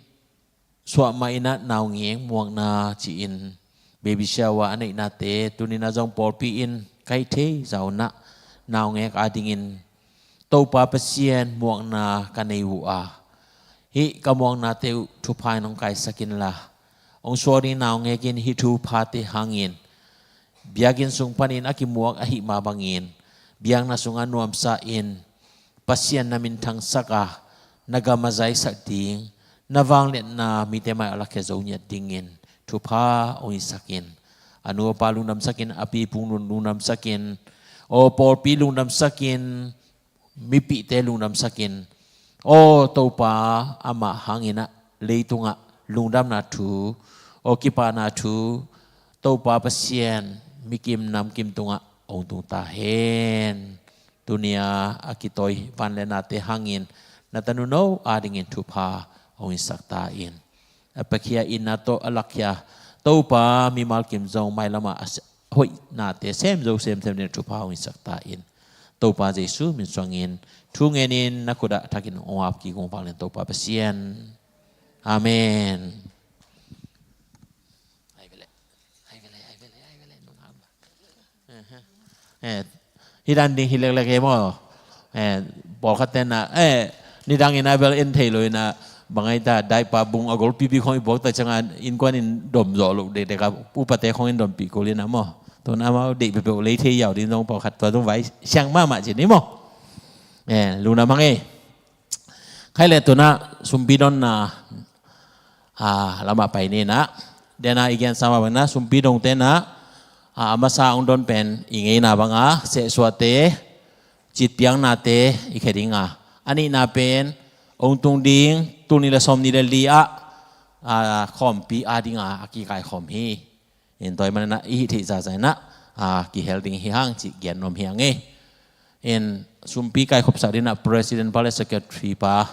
suah mah inah naungek muakna ci-in baby shower a neihnate tuni inah zong pawlpi in ka hih thei zah un ah naungek a dingin Topa Pasian muakna ka nei uh a, hih ka muaknate uh thupha in hong kaisak in la, hong suak ding naungek in hih thuphate hangin biakinn sung panin a kimuak ahih mah bangin biakna sungah nuamsa in Pasian na minthangsak a, na gam a zaisak ding, na vangliatna mite mai-ah a lakhia zo ngiat dingin thupha hong hisak in, a nu a pa lungdamsak in, a pi pung lung-, lungdamsak in, aw pawlpi lungdamsak in, mipihte lungdamsak in, aw Topa, amah hang inah leitungah lungdamna thu, aw kipahna thu Topa Pasian mikim namkim tungah hong tung ta hen. Tuni a a kitawi van le nate hangin na tanu no a dingin thupha hong hisak ta in. A piakhia itna tawh a lakkhia Topa mimal kim zong mailam ah a se-, hoihnate sem zo semsem dingin thupha hong hisak ta in. Topa Jesu min suangin thu ngenin na khut ah thakin hong ap kik ung vanglian Topa Pasian. Amen. Ai vele, ai vele, ai vele, ai vele, nung hang ba. Eh, hih dan ding hi leklek e maw. Eh, pawlkhat ten ah, eh, nidang in ah bel en thei lo in ah, bang ai ta, daihpa bung a golpipi khong i buak ta ciangin innkuan in dom zawh loh dekdek a, upate khong in dompih kul in ah maw. Tun amau deih peuhpeuh lei thei yau ding zong pawlkhat tua zong vai siang mahmah ci ni maw. Eh, lungdam hang e. Khai le tun ah sumpi donna, ah, lamah pai ni in ah. Dena i gensa mah bang in ah sumpi dongte in ah, ah, a masa hong don pen i ngeina bang a sehsuahte, citpiaknate i khia ding a, a nihna pen hong tung ding tul nih le sawm nih le li ah, ah, khawmpi a ding a, a kikaikhawm hi. In tua ahih manin ah i hih theih zahzah in ah, ah, kihel ding hi hang cih gen nuam hi hang e. In sumpi kaikhopsak ding in ah president pa le secretary pa,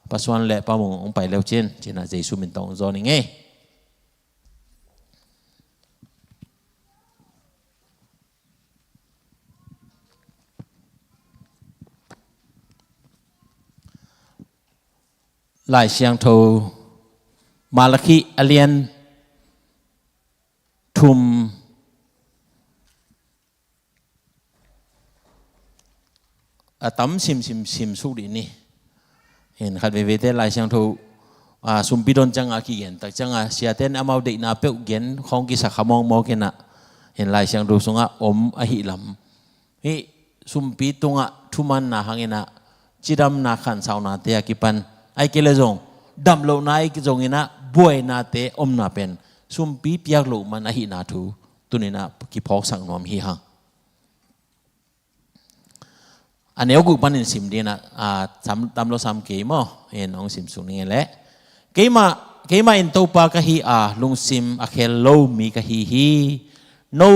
Pa Suan le Pa Mung hong pai le uh cin, ci-in ah Jesu min tawh hong zawn ing e. Lai Siangtho Malakhi a lian thum a tam simsim sim suk dih ni. In khat veivei te Lai Siangtho, ah, sumpi don ciang a kigen tak ciang a siate in amau deihna peuh gen khawng kisa kha mawkmawk in ah, in Lai Siangtho sungah om ahih lam, hih sumpi tungah thumanna hang in ah cidamna khansaunate a kipan, ahih kei leh zong damlohna ahih zong in ah buainate omna pen sumpi piak loh man ahihna thu tuni in ah kiphawksak nuam hi hang. A neu guk panin sim ding in ah, ah, tam, tam lo sam kei maw? In hong sim suk ning e leh. Keimah, keimah in Topa ka hi a, lungsim a khel lo mi ka hi hi. No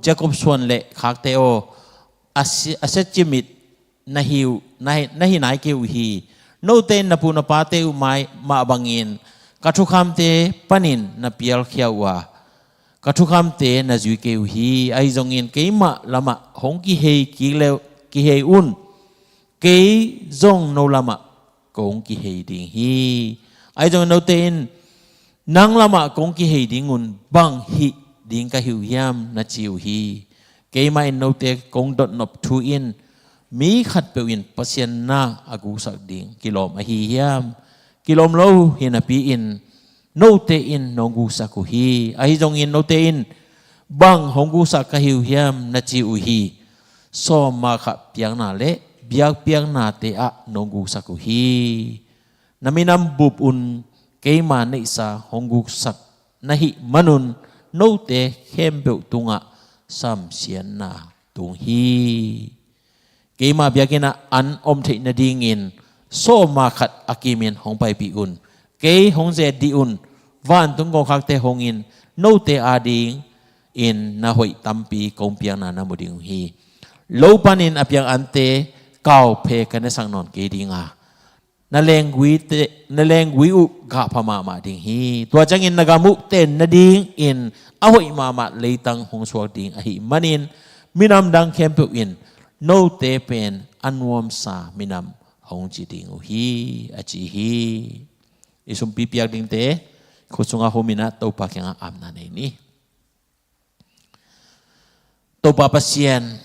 Jacob suan le khakte aw, a si-, a sia cimit na hi uh, na hi, na hi nai kei uh hi. Note in na pu na pate uh mai mah bangin ka thukhamte panin na pialkhia uh a, ka thukhamte na zui kei uh hi. Ahi zongin keimah lamah hong kihei kik le uh, kihei un. Kei zong no lamah kong kihei ding hi. Ahi zongin note in nang lamah kong kihei ding un, bang hih ding ka hi uh hiam na ci uh hi. Keimah in note kong dotnop thu in mi khatpeuh in Pasian na a guksak ding kilawm ahi hiam? Kilawm lo hi napi in note in nong guksak uh hi. Ahi zongin note in bang hong guksak ka hi uh hiam na ci uh hi. Sawm ma kha piakna le biakpiaknate ah nong guksak uh hi. Na minam bup un keima neihsa hong guksak na hih manun note khempeuh tungah samsiatna tung hi. Keima biakinn ah an om theih nadingin sawma khat a kimin hong paipih un. Kei hong ze dih un. Vantung kongkhakte hongin note adingin na hoih tampi kong piakna na mu ding uh hi. Lo panin a piang ante kauphe ka nesak nawn kei dinga, na lenggui te, na lenggui uh gahpha mahmah ding hi. Tua ciangin na gam uh ten nadingin a hoih mahmah leitang hong suak ding ahih manin minam dang khempeuh in note pen a nuamsa minam hong ci ding uh hi, a ci hi. I sumpi piak dingte khut sungah humin ah Topa kiangah apna nei ni. Topa Pasian,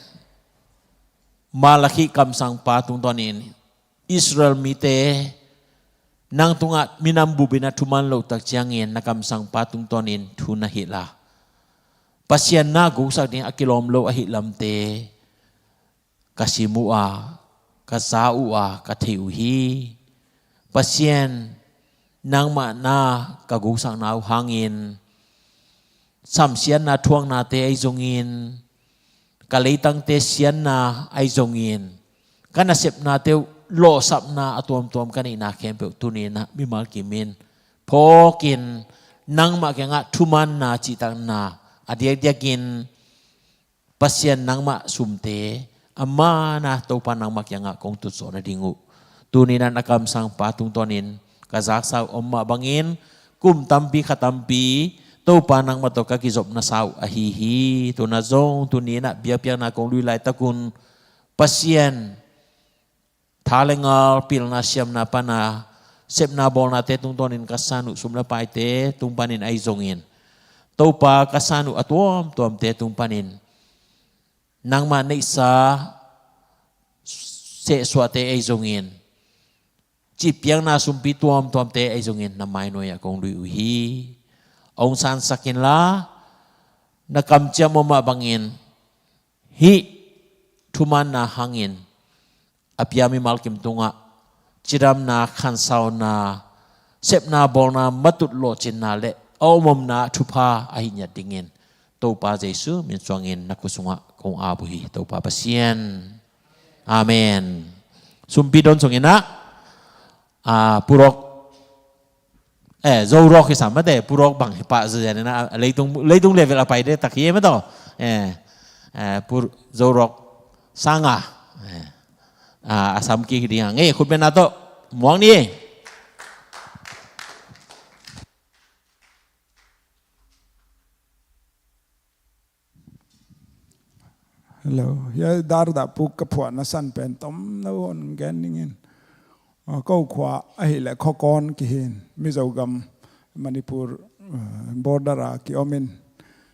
Malakhi kamsangpa tungtawnin Israel mite nang tungah minam bupin a thuman loh tak ciangin na kamsangpa tungtawnin thu na hilh a, Pasian na guksak ding a kilawm lo ahi lamte ka sim uh a, ka za uh a, ka thei uh hi. Pasian, nangmah na ka guksakna uh hangin samsiatna thuaknate ahi zongin, ka leitangte siatna ahi zongin, ka nasepnate uh lawhsapna a tuamtuam ka neihna khempeuh tuni-in ah mimal kimin phawkin nangmah kiangah thumanna cihtakna a diakdiakin Pasian nangmah sumte a mana Topa nangmah kiangah kong tutzawh nading uh tuni-in ah na kamsangpa tungtawnin ka zaksa uh om mah bangin kum tampi kha tampi Topa nangmah tawh ka kizopna sa uh ahi hi. Tuna zong tuni-in ah biakpiakna kong lui laitakun Pasian tha le ngal, pilna siamna pana sepna bawlnate tungtawnin ka san uh sum le paite tung panin ahi zongin, Topa ka san uh a tuamtuamte tung panin nangmah neihsa sehsuahte ahi zongin, cihpiakna sumpi tuamtuamte ahi zongin na mainuai ah kong lui uh hi. Hong sansak inla, na kamciam om mah bangin hih thumanna hangin a pia mimal kim tungah cidamna, khansauna, sepna bawlna, matut lawhcinna le a om omna thupha ahi ngiat dingin Topa Jesu min suangin na khut sungah kong ap uh hi, Topa Pasian. Amen. Sumpi don sungin ah, ah, Purok, eh, Zorok hi sam mate, Purok bang hi pah zia ni na, leitung, leitung level a pai de tak hi mate. Eh, eh, Pur-, Zorok sanga. Eh, ah, a sam kik ding a. Ngei, khut beng na tawh muang ni. Hello. Hia Dardah puk ka phuahna san pen tom na hon gen dingin. Ah, ko khua ahih leh Khawkawn kihin, Mizogam, Manipur, eh, border a kiomin.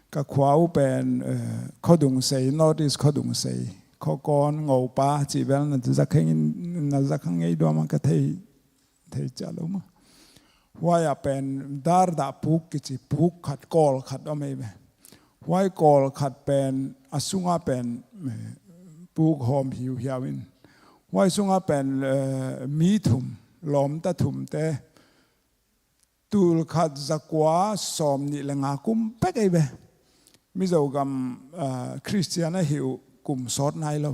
Ka khua uh pen, eh, Khuadungsei, North East Khuadungsei. Khawkawn, Ngopa, cih bel na za kha ngei, na za kha ngei dua mah ka thei thei cia lo mah. Huai ah pen Dardah puk kici puk khat, kawl khat om ei ve. Huai kawl khat pen a sungah pen, eh, puk hawm hiuhiau in. Huai sungah pen, eh, mi thum, lawmta thumte, tul khat zakua sawm nih le nga kum pek ei ve. Mizogam, ah, Khristian ahih uh kum sawt nai lo.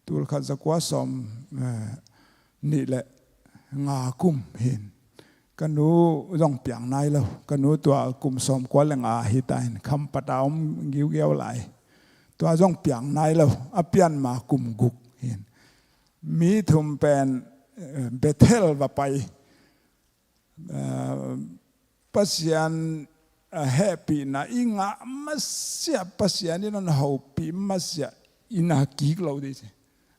Tul khat zakua sawm, eh, nih le nga kum hin. Ka nu zong piang nai lo. Ka nu tua kum sawm kua le nga hi ta in, Khampat a om giugiau lai. Tua zong piang nai lo. A pian ma kum guk hin. Mi thum pen, eh, Bethel va pai. Ah, Pasian, ah, hehpihna i ngah masiah, Pasian in hon hopih masiah i na kik lo dih ci.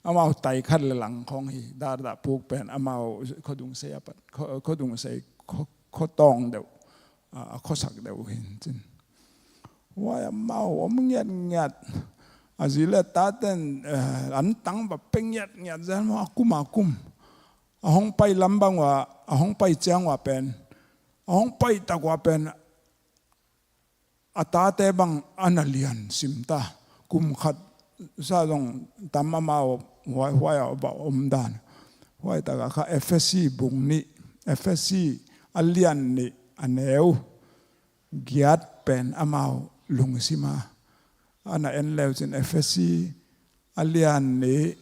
Amau tai khat le lang khong hi, Dardah puk pen amau Khuadungsei a pat, Khua-, Khuadungsei, Khua-, Khuatawng deuh, ah, a khuasak deuh hin cin. Huai amau om ngiatngiat. A zi le taten, eh, an tang va pe ngiatngiat zel maw, a kum a kum. A hong pai lam bang ua, a hong pai ciang ua pen, a hong pai tak ua pen, a tate bang a na lian sim ta. Kum khat sa zong tam amau huai, huai a va om dan. Huai tak a kha Efesi bung nih, Efesi a lian nih a neu giat pen amau lungsima a na en leucin Efesi a lian nih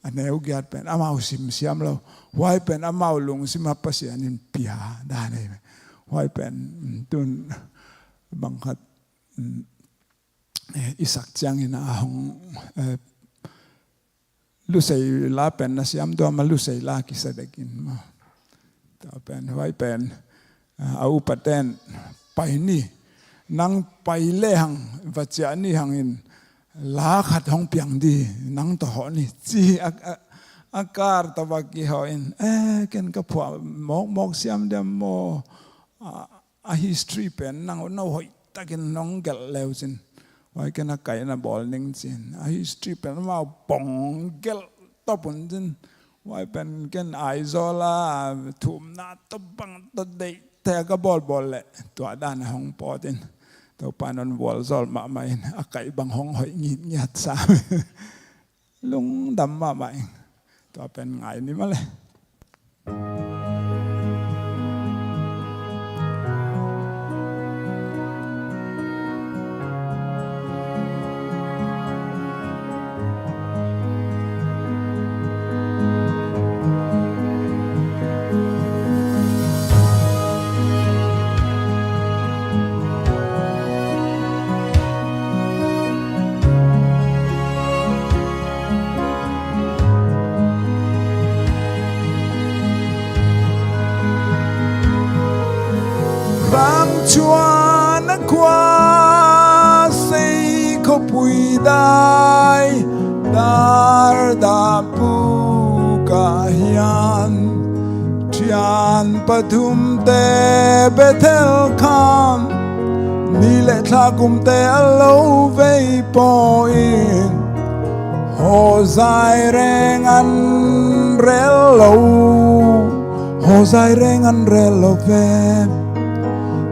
a neu giat pen amau simsiam lo. Huai pen amau lungsima Pasian in pia dan ei. Huai pen, mm, tun bangkhat, mm, eh, i sak ciangin a hong, eh, Lusei la pen na siam tua ma Lusei la kisa dekin ma. Tua pen huai pen, ah, a upaten pai ni, nang pai le hang va ciah ni hangin la khat hong piang di, nang tawh hawh ni ci a, a, a kar tawh va kihaw in, eh, ken ka phuah mawkmawk siam diam maw? Ah, a history pen nang no hoih takin nong gelh leucin, huai ken a kaihna bawl ning cin, a history pen amau pong gelh tawp un cin, huai pen ken Aizawl a thumna tawh bang tawh deihte ka bawlbawl leh tua dan a hong pawtin Topa non vualzawl mahmah in a kaih bang hong hoih ngitngiat sa. Lungdam mahmah ing. Tua pen ngai ni mah le. Ramchuan a khua sei khawpui dai, Dardah pukah hian, ṭhian pathumte Bethel khan, ni leh thla kumte a lo vei pawhin, hawzai reng an rel lo, hawzai reng an rel lo ve.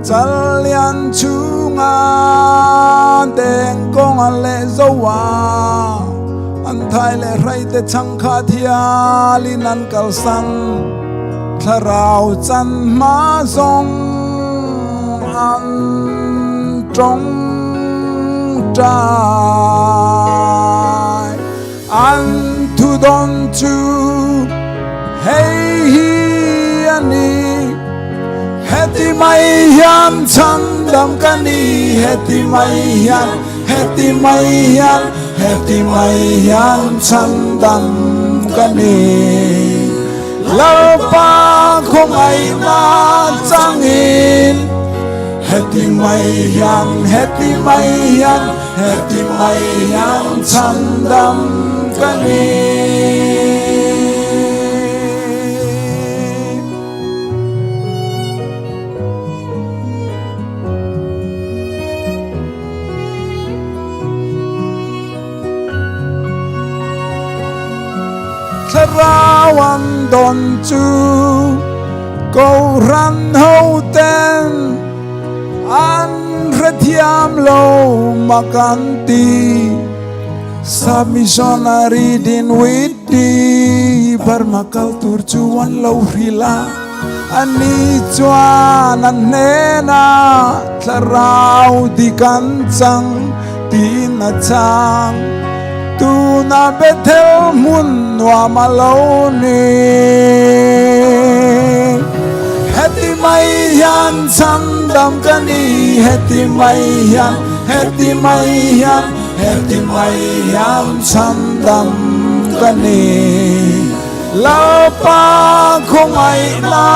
Chal lian chunga deng kawng a leh zo a, an thai leh hraite changkhat hialin an kalsan, thlarau chan hma zong an ṭawngṭai. An thudawn chu hei hi a ni. Heti mai hian chhandam ka ni, heti mai hian, heti mai hian, heti mai hian chhandam ka ni. Lalpa khawngaihna changin, heti mai hian, heti mai hian, heti mai hian chhandam ka ni. Thlarau an dawn chu kohhran hoten an hrethiam lo mak an ti. Sub missionary Dinwiddie Burma kal tur chu an lo hril a, ani chuan an hnenah thlarau dik an chang tiin a chang. Tuna Bethel hmun nuam a lo ni. Heti mai hian chhandam ka ni, heti mai hian, heti mai hian, heti mai hian chhandam ka ni. Lalpa khawngaihna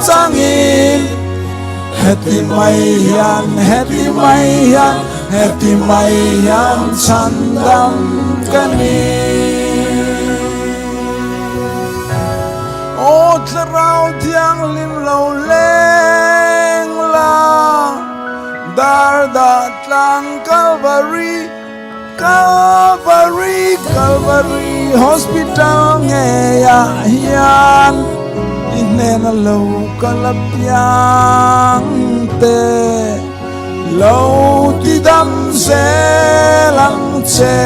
changin, heti mai hian, heti mai hian, heti mai hian chhandam ka ni. Aw Thlarau Thianghlim lo leng la, Dardah tlang Calvary, Calvary, Calvary Hospital ngeiah hian i hnena lo ka la piang te, lo tidam zel ang che.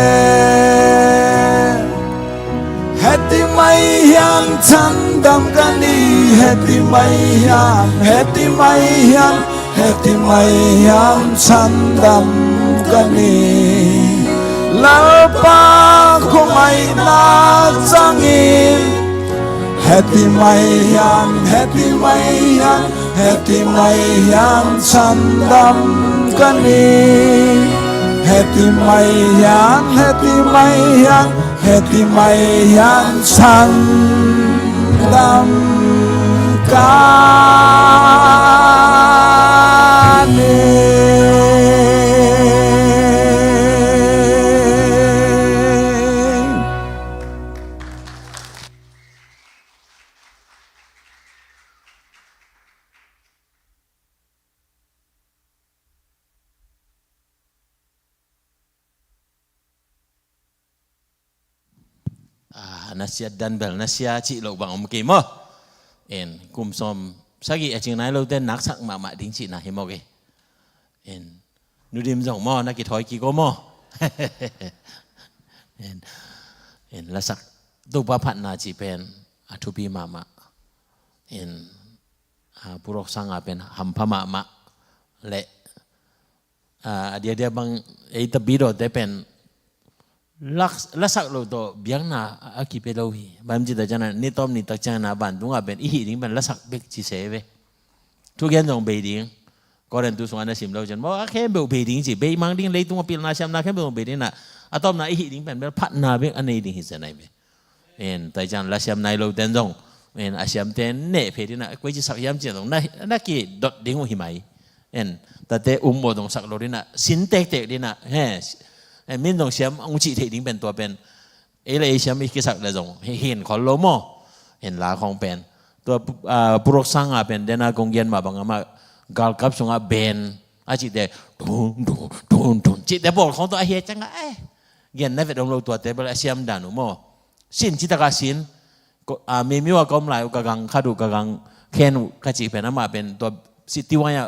Heti mai hian chhandam ka ni, heti mai hian, heti mai hian, Heti mai hiam sandam ka ni, Lalpa khuangaihna ciangin. Heti mai hiam, heti mai hiam, heti mai hiam sandam ka ni. Heti mai hiam, heti mai hiam, heti mai hiam sandam ka ni. Ah, na sia dan bel, na sia cih loh bang om kei maw. En, kum sawm sagih a cing nai lote naksak mahmah ding cihna hi maw kei. En, Nu Dim zong maw, na kithawi kik aw maw. En, en, lasak Topa phatna cih pen a thupi mahmah. En, ah, Pu Rok Sang a pen hampha mahmah. Le, ah, a diadia bang ei tabidawte pen lak, lasak lo tawh biakna a kipia lo hi. Bang ci ta ciangin a, ni tawm ni tak ciangin a, vantung a pen i hih ding pen lasak bek ci se ve. Thugen zong bei ding. Korintu sungah na sim lo ciang maw, a khempeuh bei ding ci, bei mang ding, leitung a pilna siamna khempeuh zong bei ding na, a tawpna i hih ding pen bel phatna bek a nei ding hi zen ai ve. En, tua ciang lasiam nai lo ten zong, en, a siamte neh phei ding na, koi ci sak hiam ci zong na, na kidot ding uh hi mai. En, tate um maw zong sak lo ding na, sin tektek ding na, he, en, min zong siam ong cih theih ding pen tua pen. Ei le ei siam i kisak le zong hi, hin khol lo maw. Hin la khong pen. Tua, ah, Pu Rok Sang a pen, dena kong gen mah bang amah galkap sungah ben a cihte, tun, tun, tun, tun, cihte bawl khong tua a hia ciang a, eh. Gen na vet om lo tuate bel a siam dan uh maw. Sin citaka sin, ko, ah, mi miwa ka om lai uh ka gang khat uh ka gang khen uh ka cih pen amah pen tua city wai ah,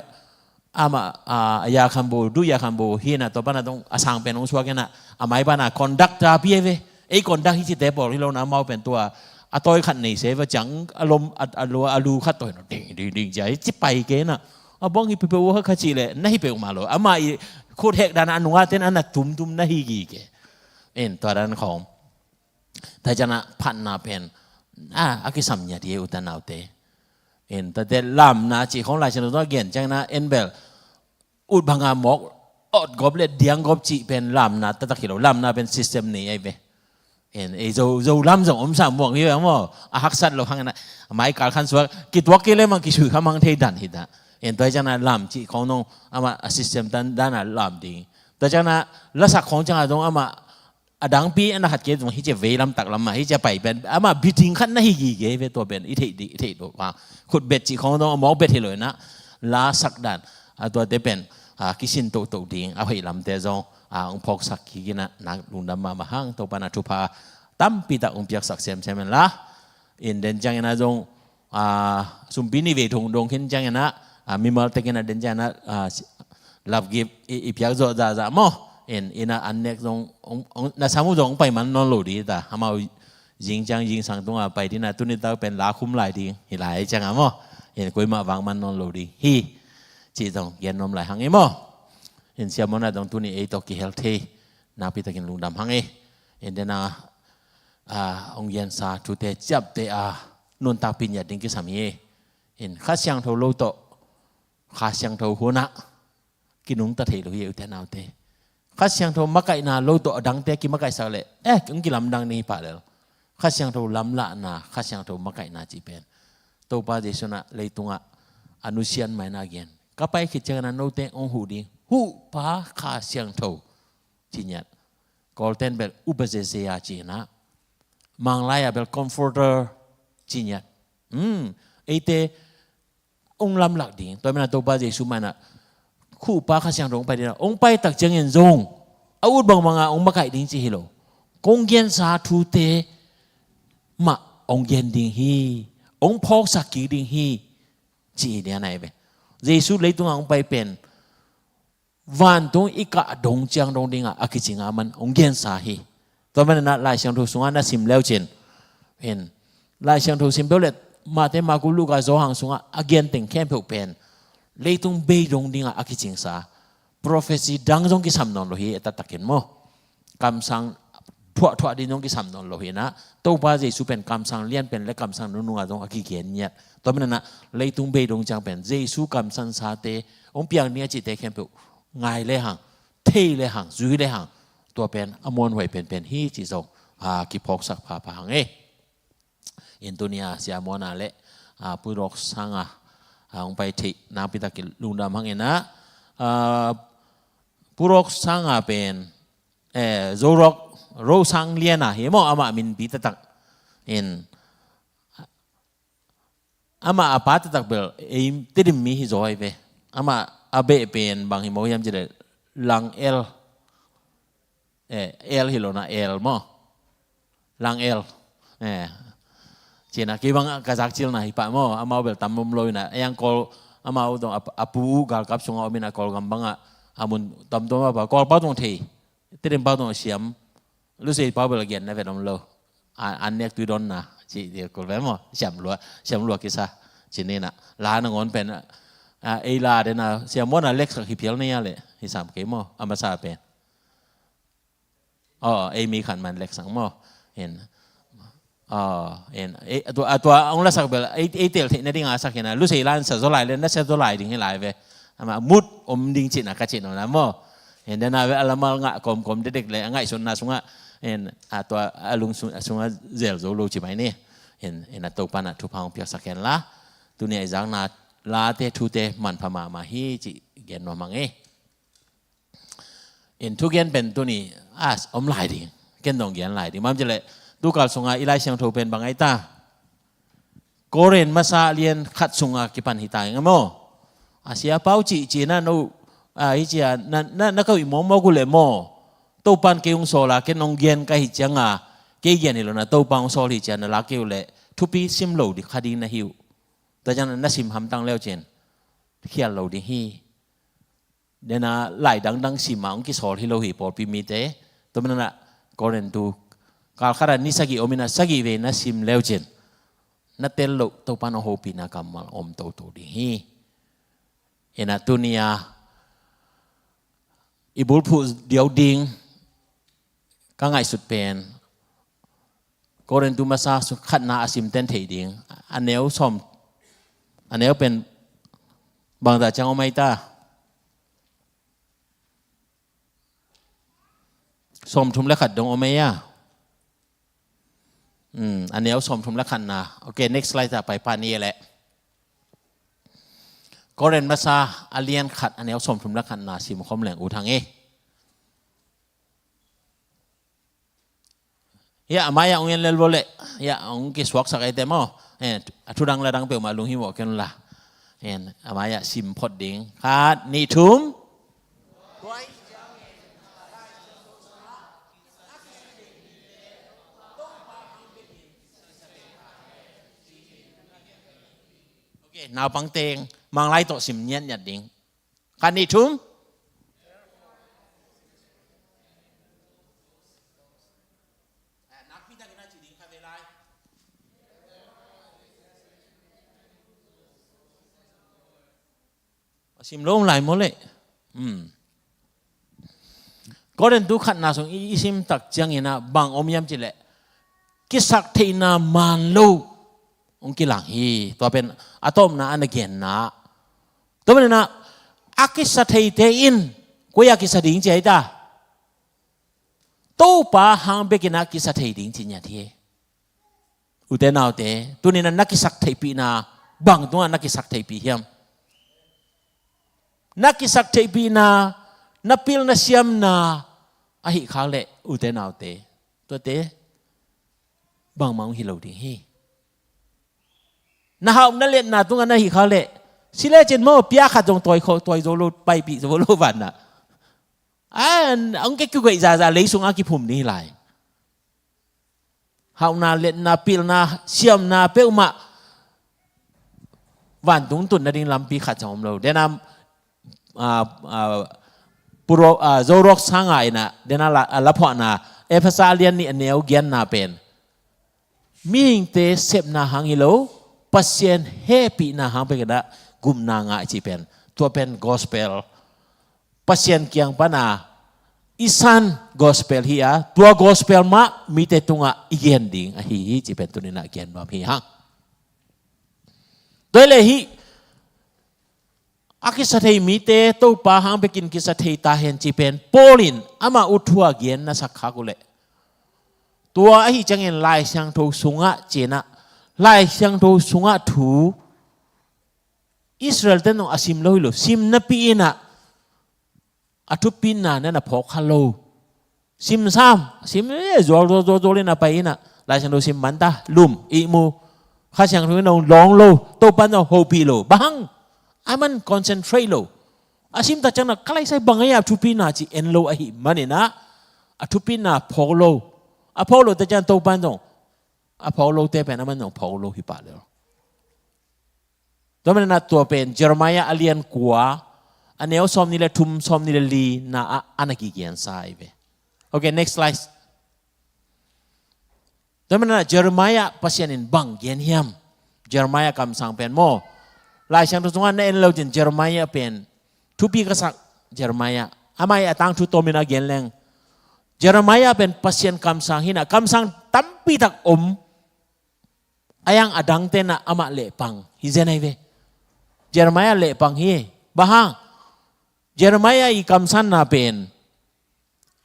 amah, ah, a ya khan bo, du ya khan bo, hi na tua pana dong a sang pen ong suak ina, a mai pana conduct ta pi ai ve. Ei conduct hi cite pawl hi lo na, amau pen tua a tawi khat nei se va ciang a lom, a, a lu, a lu khat tawi na ding, ding, ding cia hi ci pai ke na. A bang hi peuh peuh uh kha cih le na hi peuh mah lo. Amah i khut hek dan a nunga ten a na tum tum na hi gi ke. En tua dan khawng. Tua ciangin a phatna pen, a, a kisam ngiat hi e u te nau te. En, tua te lamna cih khong Lai Siangtho tawh a gen ciangin a en bel, ut banga mawk, awt gawp le diang gawp cih pen lamna taktak hi lo, lamna pen system nei ai ve. En, ei Zo, Zo lam zong om sa muang hi ve maw, a haksat lo hangin a, a mai kal khan suak, kituak kei le mang kisui kha mang thei dan hi ta. En, tua ciangin a lam cih khong nong, amah a system dan, dan a lam ding. Tua ciangin a lasak khong ciangin a dong amah, a dangpi a na khat kei zong hi cia vei lam tak lam mah hi cia pai pen amah biting khat na hi gige ve tua pen i theih dih, i theih dih. Khut bet cih khong zong a mawk bet hi lo ina la sak dan. A tuate pen, a, kisin tohtoh ding a hoih lamte zong, a, ong phawksak kik ina nak lungdam mahmah hang Topa na thupha tampi tak ong piaksak semsem en la. In den ciangin a zong, a, sumpi nih vei thong dong khin ciangin a, a, mimal tekin a den ciangin a, a, si-, love gift i, i piak zawh zahzah maw. In, in a an nek zong, ong, ong, na sam uh zong ong pai man nawn lo di ta. Amau zing ciang zing sang tunga pai dina tuni tau pen la khum lai di. Hi lai ciang a maw. In, koi mah vang man nawn lo di. Hi. Ci zong gen nom lai hang i maw. In, siamona zong tuni ei tawh kihel thei. Nakpi takin lungdam hang i. In, dena, a, ong gensa thute ciapte a nuntakpi ngiat ding kisam hi. In, Kha Siangtho lo tawh, Kha Siangtho hunah kinungta thei lo hi e u te nau te. Kha Siangtho makaihna lo tawh a dangte kimakaihsak leh, eh, ong kilamdang ding hi pah lel. Kha Siangtho lamlahna, Kha Siangtho makaihna cih pen Topa Jesu na leitungah a nusiat maina a gen. Ka pai khit ciangin a note ong huh ding. Huhpa Kha Siangtho. Ci ngiat. Kawlten bel upazezeya ci ina. Manglai a bel comforter ci ngiat. Hmm. Eite ong lamlak ding. Tua mena Topa Jesu mana khuhpa Kha Siangtho ong pai ding. Ong pai tak ciangin zong a ut bangbanga ong makaih ding ci hi lo. Kong gensa thute mah ong gen ding hi. Ong phawksak kik ding hi. Ci hi ding a nai ve. Jesu leitunga ong pai pen vantung i kah dong ciang dong dingah a kicinga man ong gensa hi. Tua manina Lai Siangtho sungah na sim leu cin. In, Lai Siangtho sim peuh le Mate, Maku, Luka, Johan sungah a gen teng khempeuh pen Leitung bei dong dingah a kicingsa prophecy dang zong kisam nawn lo hi, a taktakin maw. Kamsang thuahthuah ding zong kisam nawn lo hi inah, Topa Jesu pen kamsang lian pen le kamsang nunungah zong a kigen ngiat. Tua manin ah leitung bei dong ciang pen Jesu kamsangsate hong piang ding a cihte khempeuh ngai lehang, thei lehang, zui lehang, tua pen a muanhuai penpen hi cih zong a kiphawksak phapha hang e. In tuni a Sia Muana le a Pu Dawk Sanga a hong pai theih nakpi takin lungdam hang inah, a, Pu Dawk Sanga pen, eh, Zo Dawk, Ro Sang Liana hi maw, amah minpi taktak in, amah a pa taktak bel ei Tedim mi hi zaw hi ve. Amah a beh pen bang hi maw hiam cih leh Lang El. Eh, El hi lo na, El maw. Lang El. Eh. Cih na kei bang ka zakcilna hi pah maw. Amau bel tam om lo inah. Ei ang Kawl, amau dong a, a pu galkap sungah om inah Kawlgam bangah a mun tamtuam a pau. Kawl pau dong thei. Tedim pau dong siam. Lusei pau bel a gen na vet om lo. A, an nek tui don na. Cih dia kul ve maw. Siam lua. Siam lua kisa. Cih ni na. La nangawn pen. A, ei la den a. Sia Muana leksak hi phial ni a leh. Hi sam kei maw. A masa pen. Aw, ei mi khat man leksak maw. En. Aw, en. Ei, a tua, a tua, hong lasak bel, ei, ei tel theih nading a sak hi na. Lusei la in sa zaw lai le, na sa zaw lai ding hi lai ve. Amah mut om ding cihna ka cih nawn a maw. En, den a ve a lamal ngah kawmkawm dedek le, a ngaihsutna sungah. En, a tua, a lung sung, a sungah zel zo lo ci mai ni. En, en a Topa na thupha hong piaksak hen la. Tuni a i zakna late thute manpha mahmah hi cih gen nuam hang e. In thugen pen tuni a om lai ding. Ken dong gen lai ding. Mam cih leh tukal sunga i Lai Siangtho pen bang ai ta. Korin masa lian khat sunga kipan hi ta ing a maw. A sia pau cih cih na no, a hi cia na, na, na kau i mawkmawk uh leh maw. Topan kei hong sawl a ken hong gen ka hi cianga. Kei gen hi lo na Topa hong sawl hi cia na la kei uh leh. Thupi sim lo ding kha ding na hi uh. Tua ciang na sim hamtang leu cin. Khial lo ding hi. Dena lai dangdang sima hong kisawl hi lo hi pawlpi mite. Tua manana Korintu kal khata ni sagih om ina sagih vei na sim leucin na tel loh Topa na hopihna kammal om toto ding hi. Ina tunia i bulphuh diau ding ka ngaihsut pen Korintu masa khatna a simten thei ding. A neu sawm, a neu pen bangza ciang om ai ta. Sawm thum le khat dong om ai a. Hmm, a neu sawm thum le khatna. Ok, next slide ta pai pa ni le. Korin masa a lian khat a neu sawm thum le khatna sim khom leng u thang e. Ya, a mai-ah hong en lel vo leh. Ya, hong kisuaksak eite maw. Eh, a thudang ladang peuhmah lunghimawh ken la. Eh, a mai-ah sim phot ding. Khat, nih, thum. Ok, naupang teng. Manglai tawh sim ngiatngiat ding. Khat, nih, thum. A sim lo lai maw leh. Hmm. Korintu khatna sung i, i sim tak ciangin ah bang om hiam cih leh. Kisak theihna man lo. Hong kilang hi. Tua pen a tawpna a na genna. Tua pen ah a kisa theite in koi a kisa ding ci ai ta. Topa hang bekin ah kisa thei ding ci ngiat hi. Ute naute, tunin ah na kisak theihpihna bang tungah na kisak theihpih hiam? Na kisak theihpihna, na pilna siamna ahi khak leh ute naute. Tuate bangmah hong hi lo ding hi. Na hauh na letna tungah na hi khak leh si lecin maw pia khat zong tawi khawh, tawi zo lo, paipih zo lo vanah. A, hong kikuaih zaza lei sungah kiphum ding hi lai. Hauhna, letna, pilna, siamna peuhmah vantung tun nading lampi khat zong om lo. Dena, a, a, puro, a, Zoruak sanga ina dena la, a, laphuahna Efesa a lian nih a neu giatna pen mihingte sepna hang hi lo, Pasian hehpihna hang peuh kena gupna ngah cih pen, tua pen gospel, Pasian kiang pana i san gospel hi a, tua gospel mah mite tungah i gen ding ahi hi cih pen tuni-in ah gen nuam hi hang. Tua hi leh hih a kisa thei mite Topa hang bekin kisa thei ta hen cih pen Paul in amah uh thu a gen na sak khak uh leh, tua ahi ciangin Lai Siangtho sungah ci-in ah, Lai Siangtho sungah thu Israel ten zong a sim lo hi lo, sim napi-in ah a thupina na na phawk kha lo. Sim sam, sim, eh, zual, zual, zual, zual in a pai in ah, Lai Siangtho sim man ta, lum, ihmu, Kha Siangtho in zong lawng lo, Topa in zong hopih lo. Bang hang, a man concentrate lo. A sim tak ciang na, ka lai sai bang a thupina ci en lo ahih manin ah, a thupina phawk lo. A phawk lo tak ciang Topa in zong, a phawk lote pen a man zong phawk lo hi pah lel. Tua manin ah tua pen Jeremiah a lian kua, a neu sawmnih le thum, sawmnih le li na ah a na kigensa ahi ve. Okay, next slide. Tua manin ah Jeremiah Pasian in bang gen hiam? Jeremiah kamsang pen maw, Lai Siangtho sungah na en lo cin Jeremiah pen thupi ka sak. Jeremiah, amah hi a tangthu tawmin a gen leng, Jeremiah pen Pasian kamsang hi-in ah, kamsang tampi tak om. A yang a dangte in ah amah lehpang hi zen ahi ve. Jeremiah lehpang hi. Bang hang? Jeremiah i kamsanna pen,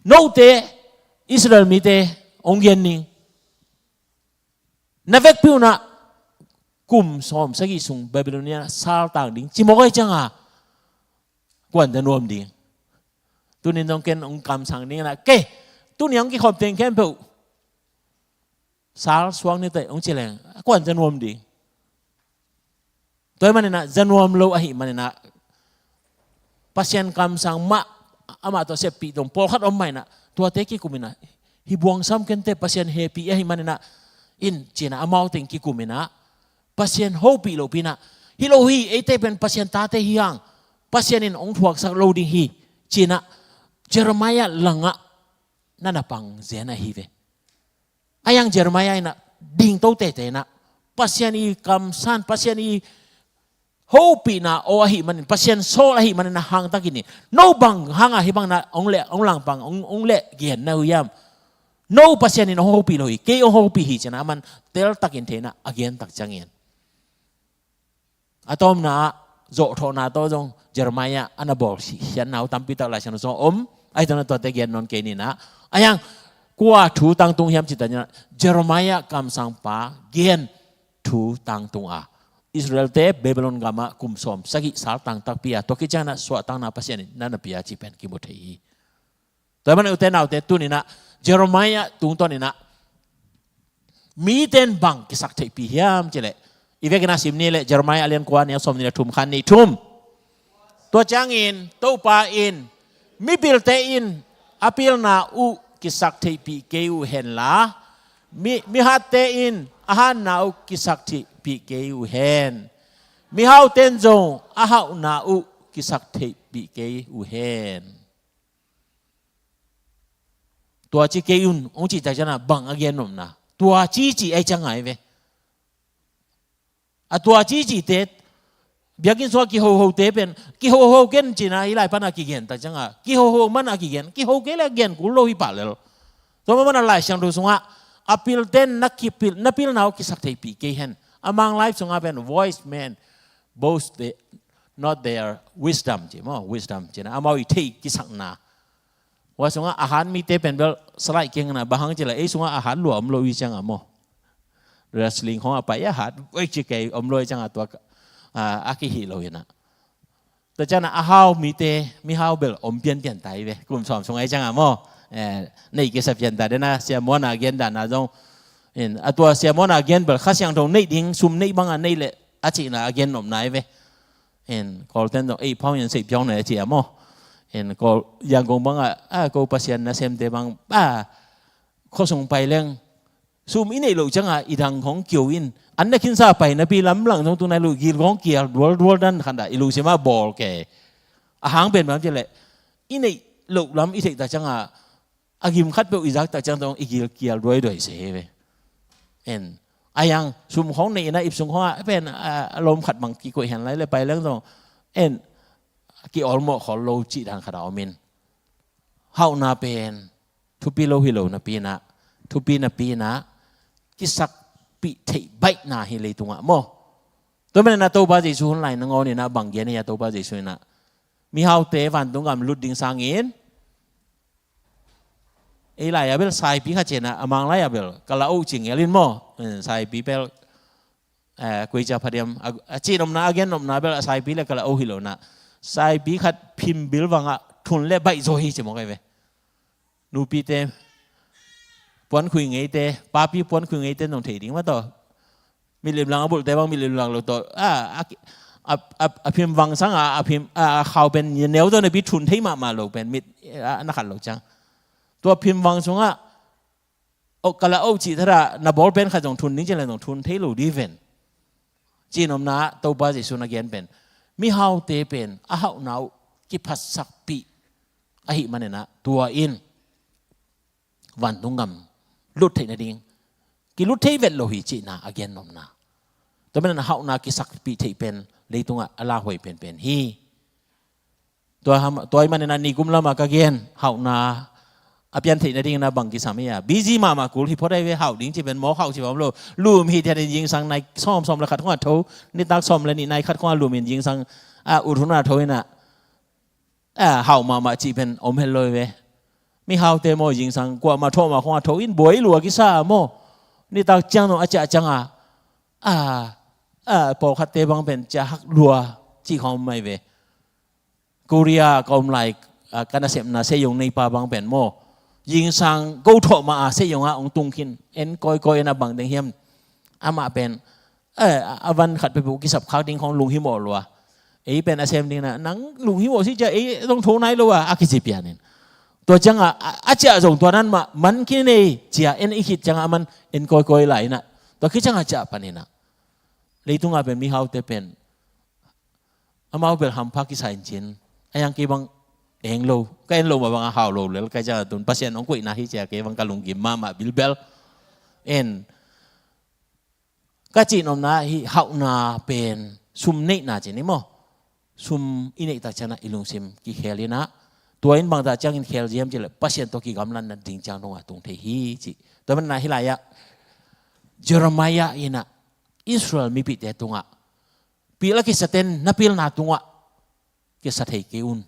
note Israel mite hong gen ning, na vekpi un ah kum sawmsagih sung Babylonia saltang ding ci mawk ahih ciangin kua'n za nuam ding? Tuni-in zong ken hong kamsang ning in ah, kei, tuni-a hong kikhop teng khempeuh sal suak ni teh hong ci leng, kua'n za nuam ding? Tua ahih manin ah za nuam lo ahih manin ah, Pasian kamsang mah, amah tawh seppih dong pawlkhat om mah in ah, tuate kikum in ah, hih buangsam kei inteh, Pasian hehpih ahih manin ah, in ci-in ah amau teng kikum in ah, Pasian hopih lopi-in ah, hi lo hi, eite pen Pasian tate hi hang, Pasian in hong thuaksak lo ding hi, ci-in ah Jeremiah langah na na pang zen ahi ve. A yang Jeremiah in ah dingto teitei in ah, Pasian i kamsan, Pasian i hopihna aw ahih manin, Pasian sawl ahih manin ah hangtakin in, no bang hangin hih bang na hong leh, hong langpang, hong, hong leh gen na uh hiam? No Pasian in hong hopih lo hi, kei hong hopih hi ci-in ah a man teltakin thei-in ah a gen tak ciangin, a tawpna ah zawhthawhna tawh zong Jeremiah a na bawl khiatna uh tampi tak Lai Siangtho sungah om. Ahi zongin ah tuate gen nawn kei ni in ah, a yang kua thu tangtung hiam cih tak ciangin ah, Jeremiah kamsangpa gen thu tangtung a, Israelte Babylon gamah kum sawmsagih saltang takpi a, tua khit ciangin ah suahtakna Pasian in na na pia cih pen kimu thei hi. Tua ahih manin ute naute, tuni-in ah Jeremiah tungtawn in ah mite in bang kisak theihpih hiam cih leh, i vekin ah sim ni leh, Jeremiah a lian kua, a neu sawmnih le thum, khat, nih, thum. Tua ciangin Topa in, mipilte in a pilna uh kisak theihpih kei uh hen la, mi, mihatte in a hatna uh kisak theihpih kei uh hen. Mihaute in zong a hauhna uh kisak theihpih kei uh hen. Tua ci kei un, hong cih tak ciangin ah bang a gen nopna? Tua ci ci ahih ciangin ahi ve. A tua ci cite, biakinn sungah kihohote pen, kihoho ken ci-in ah hih lai pan a kigen tak ciangin ah, kihoho man a kigen, kiho kei leh gen kul lo hi pah lel. Tua mah bangin ah Lai Siangtho sungah, a pilte in na kipil, na pilna uh kisak theihpih kei hen. A Manglai sungah pen, wise men boast the, not their wisdom, ci maw, wisdom ci-in ah, amau i theih kisakna. Hua sungah a hat mite pen bel salai keng na, bang hang cih leh ei sungah a hat lua om lo i ciangin maw, wrestling khawng a pai a hat, oi, ci kei om lo i ciangin tua, a, a kihih lo hi na. Tua ciangin a hau mite, mihau bel om pianpian ta hi ve, kum sawm sung a i ciangin maw. Eh, nei kisa pian ta den a, Sia Muan a gen dan a zong. In, a tua Sia Muan a gen bel Kha Siangtho neih ding, sum neih bang a neih leh a cihna a gen nopna hi ve. In, Kawlte in zong, ei, phau in sei piau na a ci a maw. In, Kawl, Yangon bang a, a, ko Pasian nasemte bang, a, khuasung pai leng, sum i neih loh ciangin i dang khawng kio in, an na khinsa pai napi lamlang zong tu nai lo, gil khawng kial dualdual dan khat ah i lungsim ah bawl kei. A hang pen bang ci leh, i neih loh lam i theih tak ciangin, a gim khat peuh i zak tak ciang zong i gil kial duaiduai se hi ve. En, A yang sum khawng nei in a ip sung khawng ah pen a lom khat bang kikoih hen lai le pai leng zong en ki-awlmawh khol lo cih dan khat a om in. Hauhna pen thupi lo hi lo napi in ah, thupi napi in ah kisakpih theih baihna hi leitungah maw. Tua manin ah Topa Jesu hun lai nangawn in ah bang gen hi a, Topa Jesu in ah mihaute vantung gam lut ding sangin ei lai a bel saipi khat ciang a, a Mang lai a bel kala oh ci ngel in maw. Saipi bel kuica phadiam a cihnopna a gennopna bel a saipi le kala oh hi lo na, saipi khat phim bil vangah thun le baih zaw hi ci mawk ai ve. Nupite puan khui ngeite, papi puan khui ngeite nong thei ding mah tawh. Mitlim lang a bulhte bang mitlim lang lo tawh a, a, a, a, a phim vang sang a, a phim a, a khau pen neu tawh na pi thun thei mahmah lo pen mit a, na khat lo ciang. Tua phim vang sungah oh kala oh cih thara na bawl pen khat zong thun ding ci le zong thun thei lo di ven. Cihnopna ah Topa Jesu na gen pen mihaute pen a hauhna uh kiphatsakpih ahih manin ah tua in vantung gam lut theih nading kilut thei vet lo hi cihna a gennopna. Tua manin a hauhna kisakpih theih pen leitungah a lauhuai penpen hi. Tua ahih manin ah nikum lamah ka gen hauhna a pian theih nading in ah bang kisam hi a, busy mahmah kul hi phot ai ve. Hauh ding ci pen mawk hauh ci bang om lo. Lum hi thian in zingsang nai sawm, sawm le khat khong a tho, nitak sawm le nih nai khat khong a lum in zingsang a ut hun a tho in ah a hauh mahmah cih pen om het lo hi ve. Mihaute maw zingsang kuamah thawh mah khong a tho in buai lua kisa maw. Nitak ciang zong a ciah ciang a, a, a pawlkhatte bang pen ciah hak lua cih khong om mai ve. Korea ka om lai a, ka nasepna seyong neipa bang pen maw zingsang go thawh mah a seyong ah hong tung khin, en kawikawi in a bang deng hiam. Amah pen a van khat peuhpeuh kisap khak ding khong lunghimawh lua. Ei pen a sem ding na nang lunghimawh si cia ei zong tho nai lo a, a kici pian in. Tua ciang a, a ciah zong tua nan mah man khin ei cia en i khit ciang a, a man en kawikawi lai in a, tua khit ciang a ciah pan in a. Leitungah pen mihaute pen amau bel hampha kisa in cin a, yang kei bang eng lo, ka en lo mah bang a hau lo lel kai ciang a tun Pasian hong koihna hi cia kei bang ka lunggim mahmah bilbel. En ka cihnopna ah hih hauhna pen sum neihna ci ni maw. Sum i neih tak ciang a i lungsim kikhel in a, tua in bangzah ciangin khel ziam ci le Pasian tawh kigamlatna ding ciang dongah tung thei hi ci. Tua manin ah hih lai-ah Jeremiah in a Israel mipite tungah pil a kisaten na pilna tungah kisa thei kei un.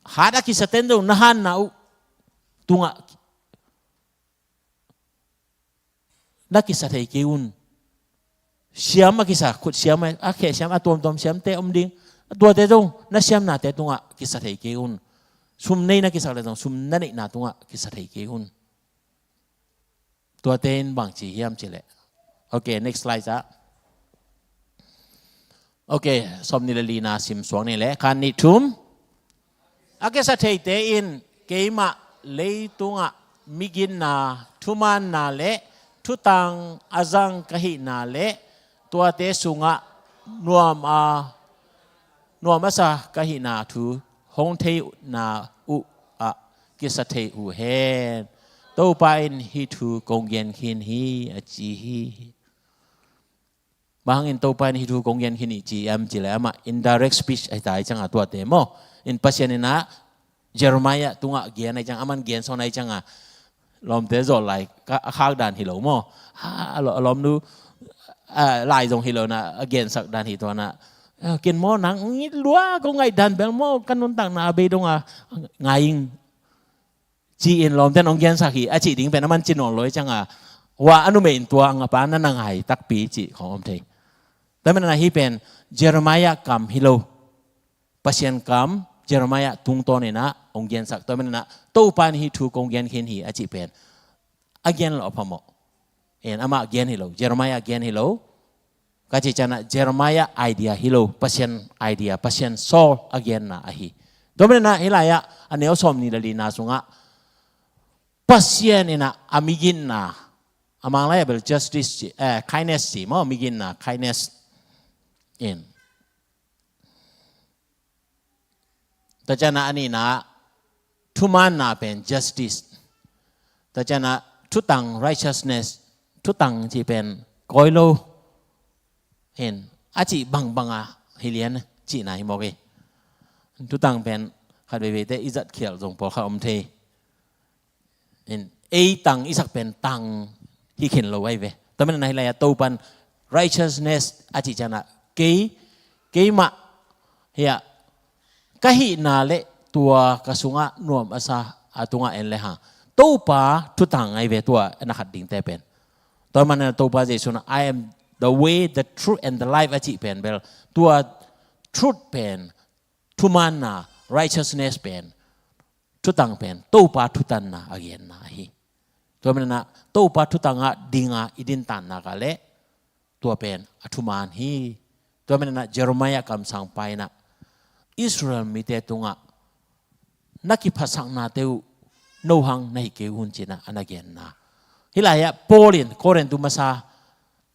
Hat a kisaten zong na hanna uh tungah na kisa thei kei un. Siam a kisa, khut siam a, a kheh siam, a tuamtuam siamte om ding. Tuate zong na siamnate tungah kisa thei kei un. Sum nei na kisak le zong sum na neihna tungah kisa thei kei un. Tuate in bang ci hiam ci leh. Ok, next slide ah. Ok, sawm nih le lina sim suak ni leh khan nih thum. A kisa theite in keimah leitungah miginna, thumaanna le thutang a zang ka hihna le tuate sungah nuam a nuam a sa ka hihna thu hong theihna uh ah kisa thei uh hen. Topa in hih thu kong gen khin hi a ci hi. Bang hangin Topa in hih thu kong gen khin hi ci hiam ci leh amah indirect speech ahi ta hi ciang a tuate maw. In Pasian in a Jeremiah tungah gen ahi ciang, aman gen sawn ahi ciang a lawmte zawh lai a khak dan hi lo maw. A lawmnu lai zong hi lo na a gensak dan hi tuan a, ken maw nang lua kong ngaih dan bel maw ka nuntakna a bei dong a ngai ing ci-in lawmten hong gensak hi a cih ding pen aman ci nawn lo hi ciang a, hua a numei in tua a ngapa na na ngai takpi cih khong om thei. Tua manin a hih pen Jeremiah kam hi lo. Pasian kam Jeremiah tungtawn in a hong gensak. Tua manin a Topa in hih thu kong gen khin hi a cih pen a gen lo a phamawh. En amah gen hi lo, Jeremiah gen hi lo. Ka cih ciang a Jeremiah idea hi lo, Pasian idea, Pasian sawl a genna ahi. Tua manin a hih lai-ah a neu sawm nih le lina sungah Pasian in a a miginna, a Mang lai-ah bel justice ci, eh, kindness ci maw, miginna, kindness in. Tua ciang a a nihna thumaanna pen justice. Tua ciang a thutang righteousness, thutang ci pen Kawi lo. Hin, a cih bangbang a hi lian cihna hi mawk hi. Thutang pen khat veiveite i zat khial zong pawlkhat om thei. Hin, ei tang i sak pen tang hi khin lo ahi ve. Tua manin ah hi lai-ah Topan righteousness a cih ciangin ah kei, keimah hi-ah ka hihna le tua ka sungah nuam a sa a tungah en le hang Topa thutang ahi ve tua na khat dingte pen. Tua manin ah Topa Jesu in ah, "I am the way, the truth and the life," a cih pen bel tua truth pen, thumaanna, righteousness pen, thutang pen Topa thutanna a genna ahi. Tua manin ah Topa thutangah dinga i dintanna ka leh tua pen a thumaan hi. Tua manin ah Jeremiah kamsangpa in ah Israel mite tungah na kiphatsaknate uh no hang na hi kei un ci-in ah a na genna. Hi lai-ah Paul in Korintu masa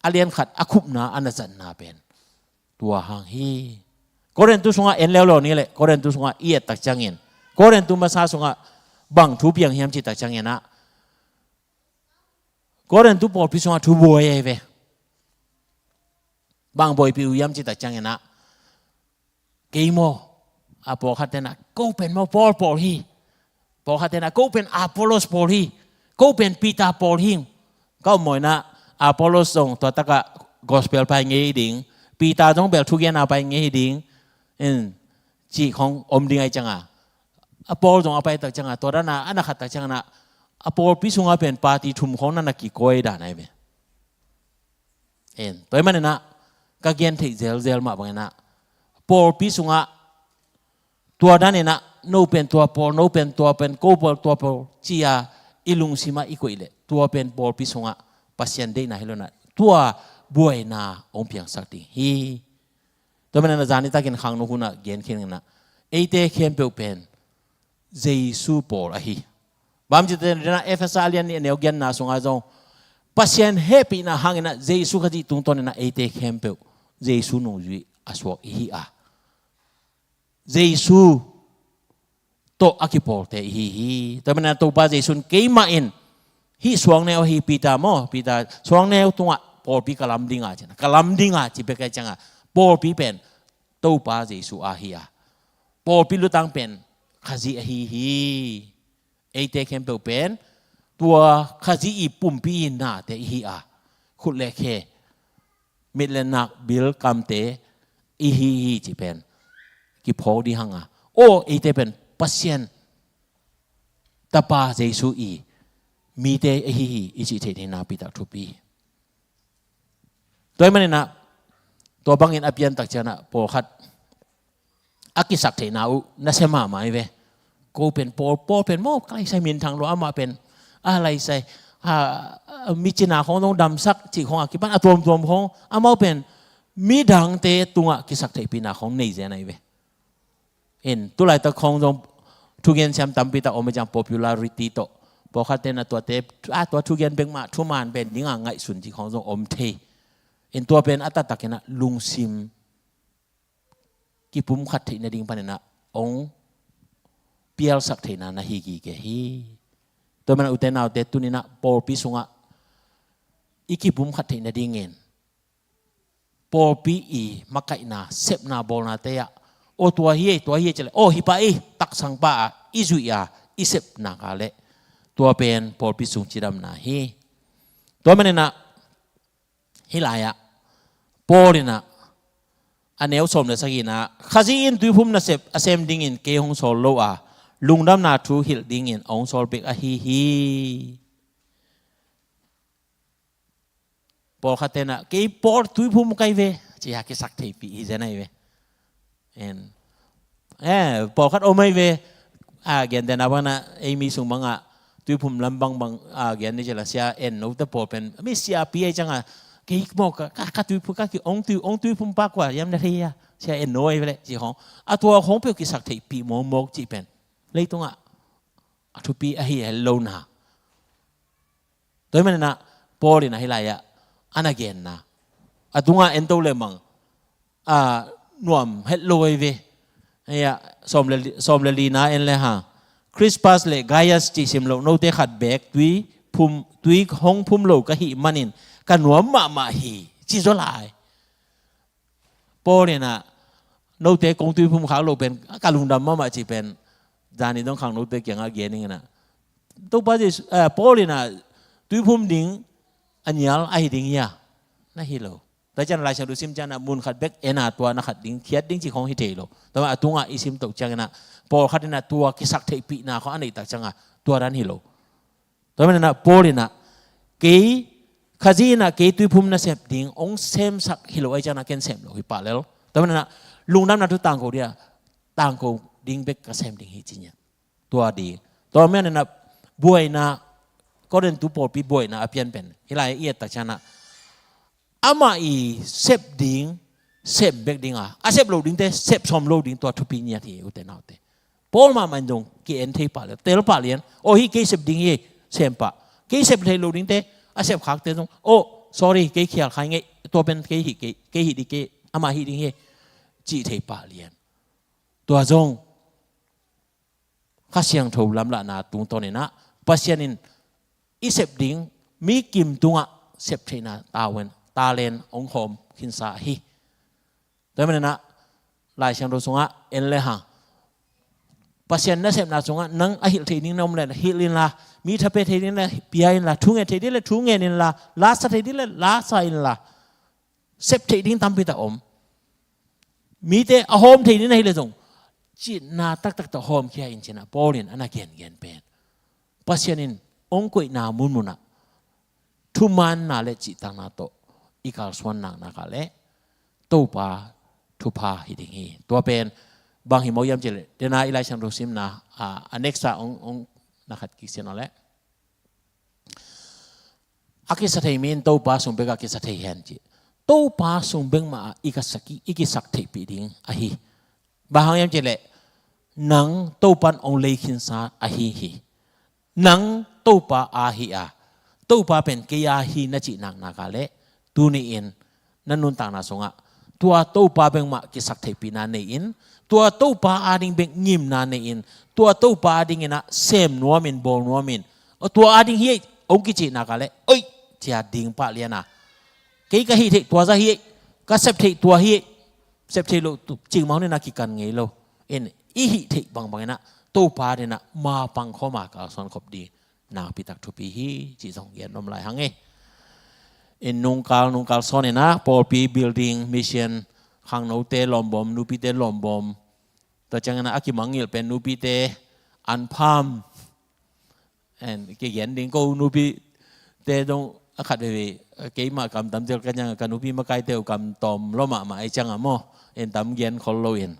a lian khat a khupna a na zatna pen tua hang hi. Korintu sungah en leuleu ni leh Korintu sungah i et tak ciangin Korintu masa sungah bang thu piang hiam cih tak ciangin ah Korintu pawlpi sungah thu buai ahi ve. Bang buaipih uh hiam cih tak ciangin ah kei maw, a pawlkhat ten ah ko pen maw Paul pawl hi. Pawlkhat ten ah ko pen Apollos pawl hi. Ko pen Peter pawl hi. Ka um maw in ah Apollos zong tua takah gospel pai ngei ding, Peter zong bel thugenna pai ngei ding, in, cih khong om ding ahi ciangin ah a Paul zong a pai tak ciangin ah tua dan a a na khat tak ciangin ah a pawlpi sungah pen party thum khong na na kikawi dan ahi ve. En, tua ahih manin ah ka gen theih zelzel mah bangin ah pawlpi sungah tua danin ah no pen tua pawl, no pen tua pen, ko pawl tua pawl ci-a i lungsimah i koih leh tua pen pawlpi sungah Pasian deihna hi lo-in ah tua buaina hong piangsak ding hi. Tua manin ah zan nitakin khangno hun ah gen khin in ah eite khempeuh pen Jesu pawl ahi. Bang hang hiam cih leh Efesa a lian nih a neu giatna sungah zong Pasian hehpihna hangin ah Jesu Khazih tungtawnin ah eite khempeuh Jesu nungzui a suak i hi a, Jesu tawh a kipawlte i hi hi. Tua manin ah Topa Jesu in keimah in hih suangneu ahi Peter maw, Peter suangneu tungah pawlpi ka lam ding a ci-in ah, ka lam ding a ci bek ahi ciangin ah pawlpi pen Topa Jesu ahi a, pawlpi lutang pen Khazih ahi hi. Eite khempeuh pen tua Khazih i pumpi i nate i hi a, khut le khe, mit le nak, bil kamte i hi hi cih pen kiphawk ding hang a, aw eite pen Pasian Tapa Jesu i mite i hi hi i cih theih theihna pi tak thupi. Tua ahih manin ah tua bangin a piantak ciangin ah pawlkhat a kisaktheihna uh nasia mahmah hi ve. Ko pen pawl, pawl pen maw ka laisai minthang lua, amah pen a laisai, a, a, mi cina khong zong damsak cih khong a kipan a tuamtuam khong amau pen midangte tungah kisaktheihpihna khong nei zen ahi ve. In, tulaitak khong zong thugen siam tampi tak om hi ciang popularity tawh pawlkhatte na tuate, a, tua thugen bek mah thuman pen ding a ngaihsun cih khong zong om thei. In, tua pen a taktakin ah lungsim kipumkhat theih nading panin ah hong pialsak theihna na hi gige hi. Tua manin ah ute naute tuni-in ah pawlpi sungah i kipumkhat theih nadingin pawlpi i makaihna, sepna, bawlnate ah aw tua hi ei, tua hi ei ci leh aw hih pa ei taksang pa ah i zuih a i sepna ka leh tua pen pawlpi sung cidamna hi. Tua manin ah hih lai-ah Paul in ah a neu sawm le sagihna ah Khazih in tuiphum nasep a sem dingin kei hong sawl lo a, lungdamna thu hilh dingin a hong sawl bek ahi hi. Pawlkhatte na kei pawl tuiphum ka hi ve ci-a kisaktheihpih hi zen ahi ve. En. Eh, pawlkhat om ahi ve. A, gentehna bangin ah ei mi sung bangah tuiphum lam bangbang a gen ni ci leh sia en note pawl pen mi siapi ahi ciangin kei maw ka, ka, ka tuiphum ka ki ong tui, ong tuiphum pa kua hiam na thei hia, sia en no ahi ve leh ci khong. A tua khong peuh kisaktheihpih mawkmawk cih pen leitungah a thupi ahi hel lo na. Tua ahih manin ah Paul in ah hih lai-ah a na genna a tungah en to leh mang, a, nuam het lo ahi ve. Hih ah sawm le li, sawm le lina en le hang, Crispas le Gaius cih sim loh note khat beek tui phum, tui hong phum lo ka hih manin ka nuam mahmah hi, ci zaw lai. Paul in ah, note kong tuiphum khak lo pen ka lungdam mahmah ci pen, zani dong khangnote kiangah gen ning in ah, Topa Jesu, eh, Paul in ah tuiphum ding a nial ahi ding hia? Na hi lo. Tua ciang Lai Siangtho sim ciang ah mun khat bek en a, tua na khat ding khiat ding ci khong hi thei lo. Tua a tungah i sim toh ciang in ah, pawlkhat in ah tua kisaktheihpihna khong a neih tak ciang ah tua dan hi lo. Tua manin ah Paul in ah, kei Khazih in ah kei tuiphum nasep ding hong semsak hi lo ahih ciang ah ken sem lo hi pah lel. Tua manin ah lungdamna thu tangko ding a, tangko ding bek ka sem ding hi ci nia. Tua ding. Tua manin ah buaina, Korintu pawlpi buaina a pian pen hih lai i et tak ciang ah, amah i sep ding, sem bek ding a, a sep lo dingte sep sawm lo ding, tua thupi ngiat hi, ute naute. Paul mahmah in zong ki-en thei pah lian, tel pah lian. Aw, hih kei sep ding hi, sem pah. Kei sep thei lo dingte, a sep khakte zong, aw, sorry, kei khial kha ing ei, tua pen kei hih, kei, kei hih ding, kei, amah hih ding hi, cih thei pah lian. Tua zong Kha Siangtho lamlahna tungtawn in ah, Pasian in i sep ding, mi kim tungah sep theihna tavuan, talent hong hawm khinsa hi. Tua manin ah Lai Siangtho sungah en le hang, Pasian nasepna sungah nang a hilh thei ding na om le hilh inla, mi tha pia thei ding le pia inla, thu nget thei ding le thu ngen inla, la sa thei ding le la sa inla, sep theih ding tampi tak om. Mite a hawm thei ding na hi le zong, cihna taktak tawh hawmkhia in ci-in ah Paul in a na gengen pen, Pasian in hong koihna munmun ah thumaanna le cihtakna tawh i kalsuan naknak ah leh Topa thupha hi ding hi. Tua pen bang hi maw hiam cih leh, dena i Lai Siangtho simna, a, a next ah hong, hong na khat kik sin aw leh. A kisa thei mi in Topa sung bek a kisa thei hen ci. Topa sung bek mah ah i kisak, i kisak theihpih ding ahi. Bang hang hiam cih leh, nang Topa in hong lei khinsa ahi hi. Nang Topa aa hi a, Topa pen kei aa hi na cih naknak ah leh, tuni in na nuntakna sungah tua Topa bek mah kisak theihpihna nei in, tua Topa ading bek ngimna nei in, tua Topa ading in ah sem nuam in, bawl nuam in, tua ading hi ei hong kicih nak ah leh, oi, cia ding pah lian a, kei ka hih theih tua zah hi ei, ka sep theih tua hi ei, sep theih loh tu cing mah hun in ah kikan ngei lo. In i hih theih bangbang in ah Topa ading in ah mapang khawm a kalsuan khop ding nakpi tak thupi hi, cih zong gen nuam lai hang e. In nungkal, nungkal sawn in ah pawlpi building, mission, khangnote lawmbawm, nupite lawmbawm. Tua ciangin ah a kimangngilh pen nupite anpham. En, kigen ding ko nupite dong a khat veve, keimah kam tam zel ka ciang, ka nupi makaite uh kam tawm lua mahmah ahih ciang ah maw. En, tam gen khol lo in.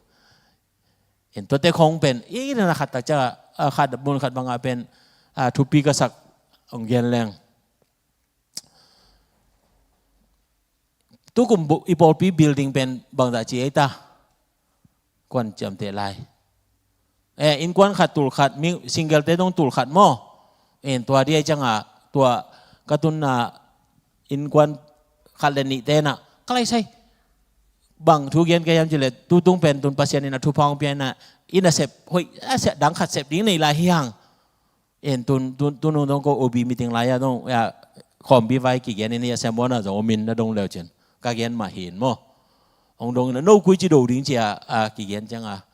En, tuate khong pen, i na khat tak ciang ah, a khat mun khat bang ah pen, a, thupi ka sak hong gen leng. Tukum bu-, i pawlpi building pen bangzah ci ei ta. Kuan ciamteh lai. Eh, innkuan khat tul khat, mi single te dong tul khat maw. En, tua ding ahih ciang ah, tua ka tunna innkuan khat le nihte in ah, ka lai sai. Bang thu gen ka hiam cih leh, tutung pen tun Pasian in ah thupha hong pia in ah, i nasep hoih, a sep dang khat sep ding nei lai hi hang. En, tun, tun, tun nung dong ko O B meeting lai ah dong, ya, khawmpi vai kigen in ah, ya, siambuana zong om in na dong leu cin. Ka gen mah hi in maw. Hong dong in ah, no koi ci do ding ci a, a, kigen ciang ah.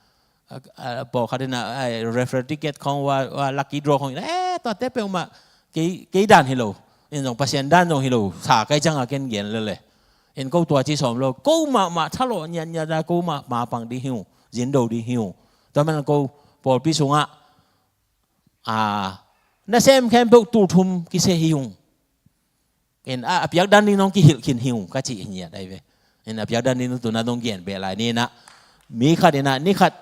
A, a, pawlkhat in ah, a, raffle ticket khong, wa, wa, lucky draw khong in ah, eh, tuate peuhmah kei, kei dan hi lo. En, zong Pasian dan zong hi lo, sa kai ciang ah ken gen lel e. En, ko tua ci sawm lo, ko mahmah thalawh ngiatngiat a, ko mah, mapang ding hi ung, zin do ding hi ung. Tua manin ko pawlpi sungah, a, nasem khempeuh tul thum kisia hi ung. En, a, a piak dan ding dong kihilh khin hi ung, ka cih hi ngiat ahi ve. En, a piak dan ding dong tun ah dong gen beh lai ni in ah. Mi khat in ah, ni khat,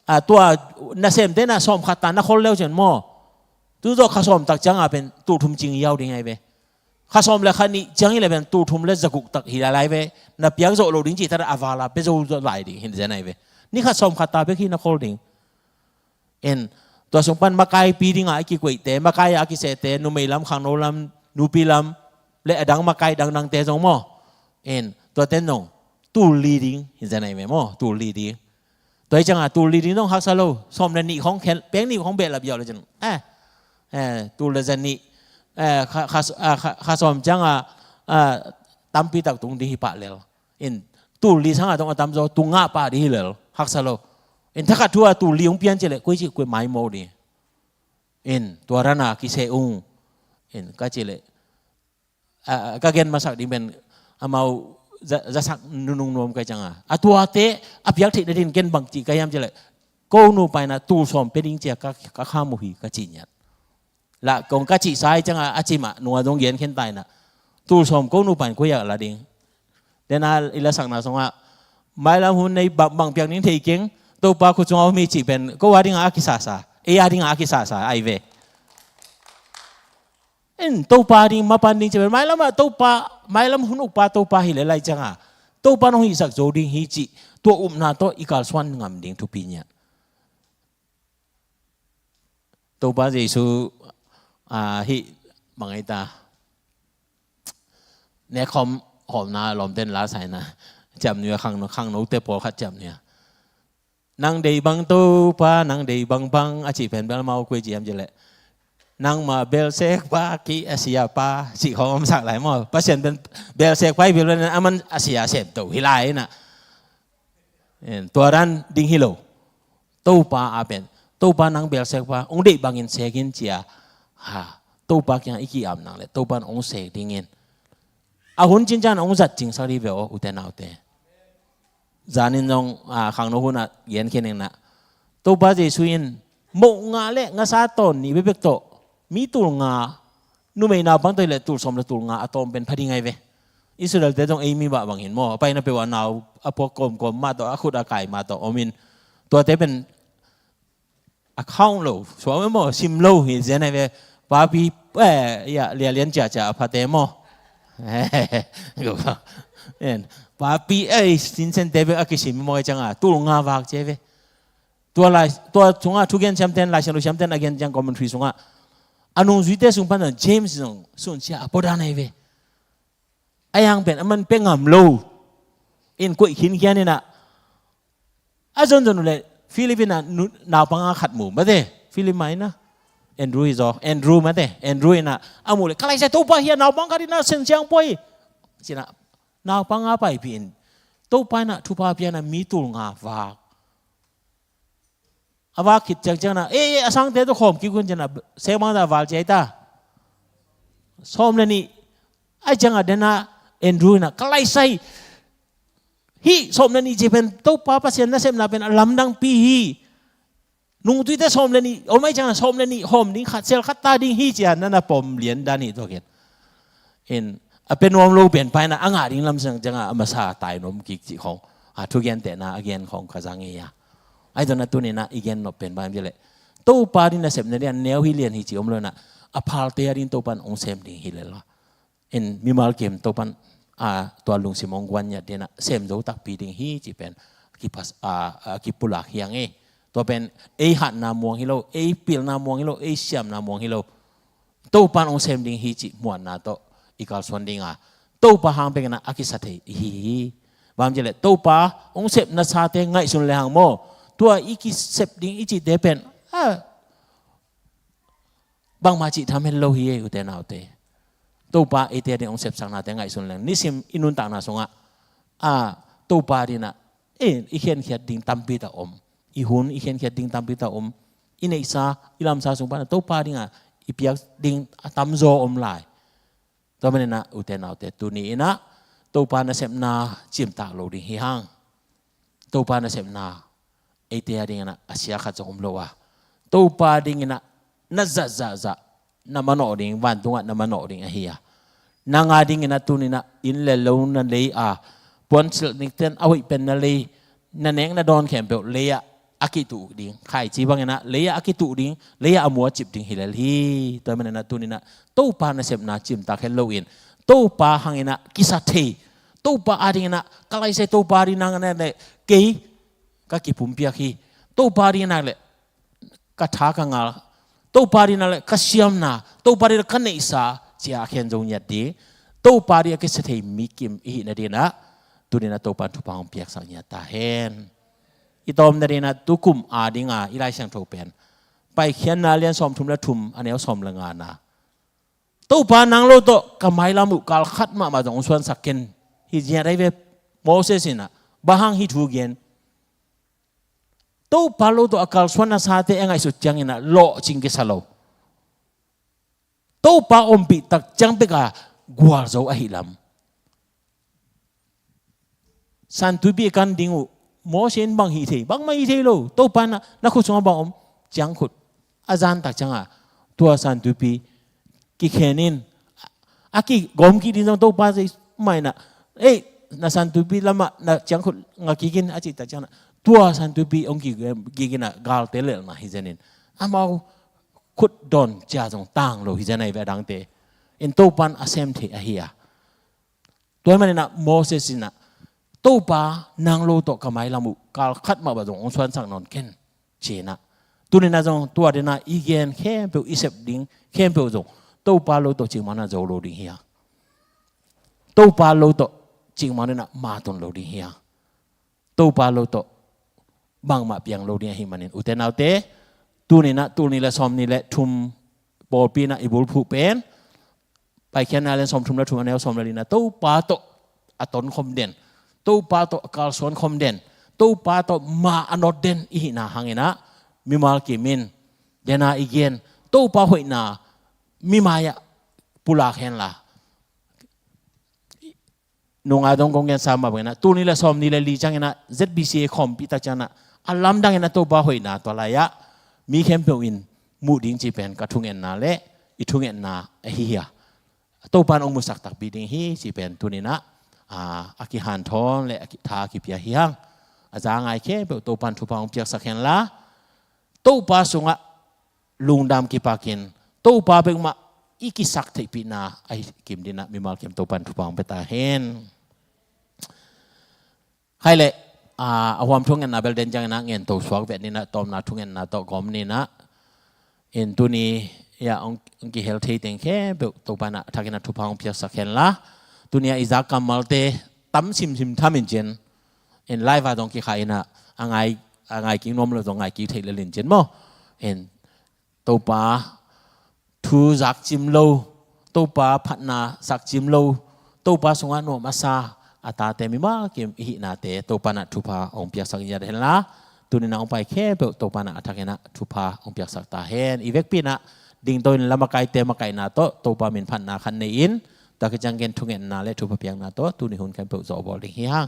a, tua nasemte in ah sawm khat ta na khol leu cin maw. Tu zawh kha sawm tak ciang ah pen tul thum cing yau ding ahi ve. Kha sawm le kha nih ciang hi leh pen tul thum le za guk tak hi lai lai ve. Na piak zawh lo ding cih tak a val a pia zo zawh lai ding hi zen ahi ve. Ni khat sawm khat ta bek hi na khol ding. En, tua sung pan makaipi ding a kikoihte, makai a kisehte, numei lam, khangno lam, nupi lam, le a dang makai dangdangte zong maw. En, tuate in zong tul li ding hi zen ahi ve maw, tul li ding. Tua hi ciang a tul li ding zong haksa lo, sawm le nih khong khen, peng nih khong behlap yau le cin. Eh, eh, tul le za nih, eh, kha, kha, ah, kha, kha sawm ciang a, a, tampi tak tung ding hi pah lel. In tul li sangah dong a tamzaw tung ngah pah ding hi lel, haksa lo. In thakhat thu a tul li hong pian cih leh koi cih koi maimo ding. In tua rana kiseh ung. In ka cih leh, a, ka gen masak ding pen amau za, zasak nunung nuam ka hi cianga, a tuate a piak theih nadin gen bang cih ka hiam cih leh, ko nupa in ah tul sawm pia ding cia ka, ka kham uh hi ka cih ngiat. Lah kong ka cihsa hi cianga a cimah nunga dong gen khen ta in ah tul sawm ko nupa in koi ah la ding. Dena i lasakna sungah mailam hun nei bang, bang piak ning thei keng, Topa khut sungah om hi cih pen ko a dingah a kisasa, ei a dingah a kisasa ai ve. In Topa ding mapan ding cih pen mailam ah Topa, mailam hun ukpa Topa hi lel lai cianga Topa nong hihsak zo ding hi cih tua upna tawh i kalsuan ngam ding thupi ngiat. Topa Jesu, a, hih bang ei ta, nekhawm hawmna lawmten la saina ciam nuia khangno, khangnote pawlkhat ciam nuia. Nang dei bang Topa, nang dei bang bang a cih pen bel mau koi ciam cih leh, nangma belsekpa ki a siapa cih khawng om sak lai maw. Pasian pen belsekpa hi bil pen aman a sia sem to hi lai na. En, tua dan ding hi lo. Topa a pen, Topa nang belsekpa, ong deih bangin sekin cia. Ha, Topa kiang i ki-ap nang le Topa in ong sek dingin. A hun cincian ong zat cingsak dih ve aw, ute naute. Zanin zong, a, khangno hunah gen khin ing na. Topa Jesu in moh nga le ngasa tawn nih bekbek tawh mi tul nga, numei naupang tawh hi leh tul sawm le tul nga a tawm pen pha ding ai ve. Israel-te zong ei mi bah bangin maw, a paina peuh a nau a puak kawmkawm mah tawh, a khut a kai mah tawh om in, tuate pen a count lo, suam e maw, sim lo hi zen ai ve. Papi, eh, ya, lialian ciacia a phate maw. En, papi, eh, sinsente bek a kisim maw, e cianga tul nga vak cia ve. Tua lai, tua sungah thugen siamten, Lai Siangtho siamten a gen ciang commentary sungah a nungzuite sung pan James zong sun cia a pawdan ai ve. A yang pen a man pe ngam lo. In koih khinkhian in ah, a zonzon uh leh Philip in ah nu-, naupang a khat mu mate. Philip mah in ah Andrew hi zaw, Andrew mate. Andrew in ah a muh leh, ka lai sai Topa hi a, naupang khat in ah sen siang pua hi. Ci-in ah naupang a paipih in Topa in ah thupha pia in ah mi tul nga vak. A vak khit ciangciang na, eh, eh, a sangte tawh khawm kik un ci-in ah, seng bang ta val ci ai ta. Sawm le nih, ai ciangah dena Andrew in ah, ka lai sai. Hih sawm le nih ci pen Topa Pasian nasepna pen a lamdangpi hi. Nungtuite sawm le nih, om ai ciangah sawm le nih, hawm ding khat, sel khat ta ding hi ci-a na na pom lian dan hi tua khen. In, a pe nuam lo pen pai na a ngah ding lam sang ciangah a masa tai nuam kik cih khawng. A thugentehna a gen khawng ka zang hi a. Ai tawh na tuni na i gen nop pen pai am ci leh, Topa ding nasep na ding a neu hi lian hi cih om lo na. A phalte a ding Topa in ong sem ding hi lel a. In mimal kim Topa in, a, tua lungsim ong guan ngiat ding a sem zo takpi ding hi cih pen kipas, a, a, kipulak hi hang e. Tua pen ei hatna muang hi lo, ei pilna muang hi lo, ei siamna muang hi lo. Topa in ong sem ding hi cih muanna tawh i kalsuan ding a, Topa hang bek in ah a kisa thei i hi hi. Bang ci leh Topa ong sepna sate ngaihsun le hang maw, tua i kisep ding i cihte pen, a, bangmah cih tham hen lo hi e, ute naute. Topa eite a ding ong sepsaknate ngaihsun leng nisim i nuntakna sungah, a, Topa ding in ah, e, i khenkhiat ding tampi tak om. I hun i khenkhiat ding tampi tak om. I neihsa, i lamsa sung pan a Topa ding a i piak ding a tamzaw om lai. Tua manin ah, ute naute, tuni in ah Topa nasepna cimtak lo ding hi hang. Topa nasepna eite a ding in ah a sia khat zong om lo a, Topa ding in ah na zahzahzah na manawh ding, vantungah na manawh ding ahi a, nang a ding in ah tuni in ah inn le lo na lei a, puansilh nikten a hoih pen na lei, na nek na dawn khempeuh lei-ah a kituh ding, khaici bangin ah lei-ah a kituh ding, lei-ah a muacip ding hi lel hi. Tua manin ah tuni in ah Topa nasepna cimtak het loin, Topa hangin ah kisa thei, Topa a dingin ah ka lai sai, Topa ding nang a nak leh kei ka kipumpiak hi, Topa ding a nak leh ka tha ka ngal, Topa ding a nak leh ka siamna, Topa ding a nak leh ka neihsa, ci-a a khen zo ngiat ding, Topa ding a kisa thei mi kim i hih nading in ah tuni in ah Topa in thupha hong piaksak ngiat ta hen. I tawm nading in ah tukum a ding a i Lai Siangtho pen Paikhiatna lian sawmthum le thum, a neu sawm le nga na, Topa nang lo tawh ka mailam uh kal khat mahmah zong hong suansak ken. Hi ziat ahi ve. Moses in ah bang hang hih thu gen? Topa lo tawh a kalsuan nasate a ngaihsut ciangin ah lawhcing kisa lo. Topa ompih tak ciang bek a gualzo ahi lam. Santuipi a kan ding uh Moses in bang hih thei? Bangmah hih thei lo. Topa in ah na khut sungah bang om? Ciangkhut. A zan tak ciangah tua santuipi kikhen in, a kigawm kik ding zong Topa zei mah in ah, ei, na santuipi lamah na ciangkhut nga kik in, a cih tak ciangah tua santuipi hong kigawm kik in ah galte lelhna hi zen in, amau khut dawn cia zong tang lo hi zen ahi ve, a dangte in Topa in a sem theih ahi a. Tua ahih manin ah Moses in ah, Topa nang lo tawh ka mailam uh kal khat mah bang zong hong suansak nawn ken, ci in ah. Tuni in ah zong tua den ah i gen khempeuh, i sep ding khempeuh zong Topa lo tawh cikmah in ah zo lo ding hi a. Topa lo tawh cikmah in ah matun lo ding hi a. Topa lo tawh bangmah piang lo ding ahih manin, ute naute, tuni in ah tul nih le sawmnih le thum pawlpi in ah i bulphuh pen Paikhiatna a lian sawmthum le thum, a neu sawm le li in ah, Topa tawh a tonkhawm den, Topa tawh a kalsuan khawm den, Topa tawh ma a nawt den i hihna hangin ah, mimal kim in, den a i gen Topa hoihna mi mai-ah pulak hen la. Nunga dong kong gensa mah bangin ah, tul nih le sawmnih le li ciangin ah Z B C A khawmpi tak ciangin ah, a lamdangin ah Topa hoihna tua lai-ah mi khempeuh in muh ding cih pen ka thungetna le i thungetna ahi hi a. Topa in hong musak takpi ding hi cih pen tuni in ah, a, a kihanthawn le a ki, tha a kipia hi hang. A za ngai khempeuh Topa in thupha hong piaksak hen la, Topa sungah lungdam kipakin, Topa bek mah i kisak theihpihna ahi kim ding in ah, mimal kim Topa in thupha hong pia ta hen. Khai leh, a, a huam thungetna bel den ciangin ah ngen to suak vet ni in ah, tawpna thungetna tawh gawm ni in ah. In tuni, ya, hong, hong kihel thei teng khempeuh Topa in ah a thakin ah thupha hong piaksak hen la. Tuni a i zak kammalte tam simsim tham in cin. In live ah zong kikhah in ah, a ngai, a ngai kik nuam lo zong ngai kik theih lel in cin maw. In Topa thu zak cim lo, Topa phatna sak cim lo, Topa sungah nuam a sa a tate mimal kim i hihnate Topa in ah thupha hong piaksak ngiat hen la. Tuni in ah hong pai khempeuh Topa in ah a thakin ah thupha hong piaksak ta hen. I vekpi in ah dingto in lamakaite makaihna tawh Topa min phatna khat nei in, tua khit ciang ken thungetna le thupha piakna tawh tuni hun khempeuh zawh bawl ding hi hang.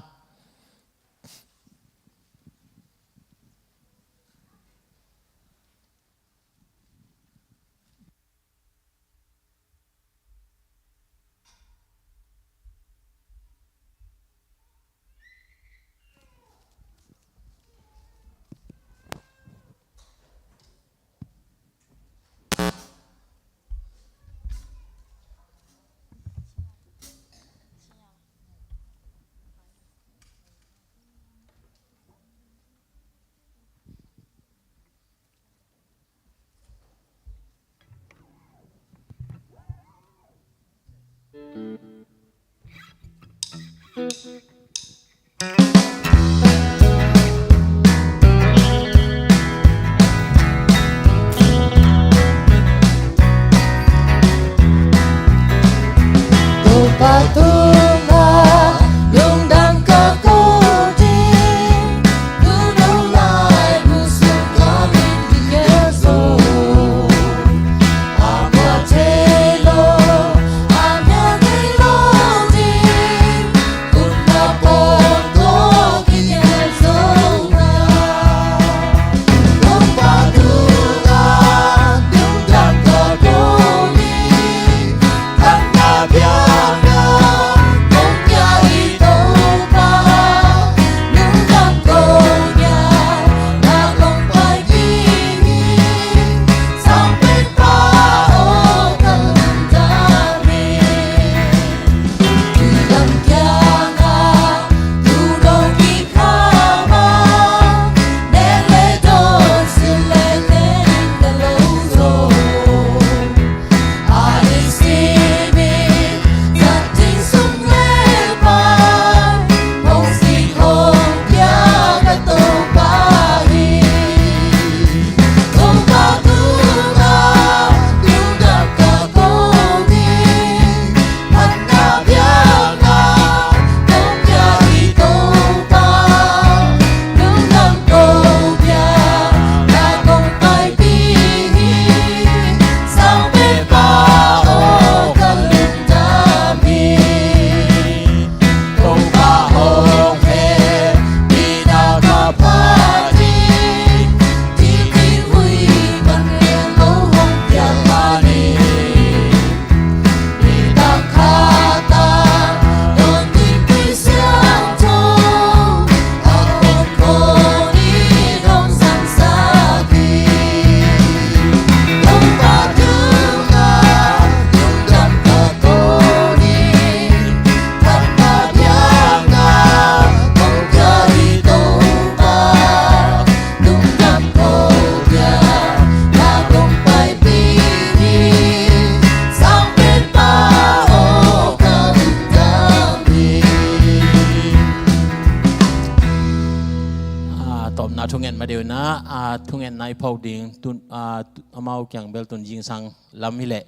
Ah, thungetna i phawk ding, tun, ah, tu, amau kiang bel tun zingsang lam hileh,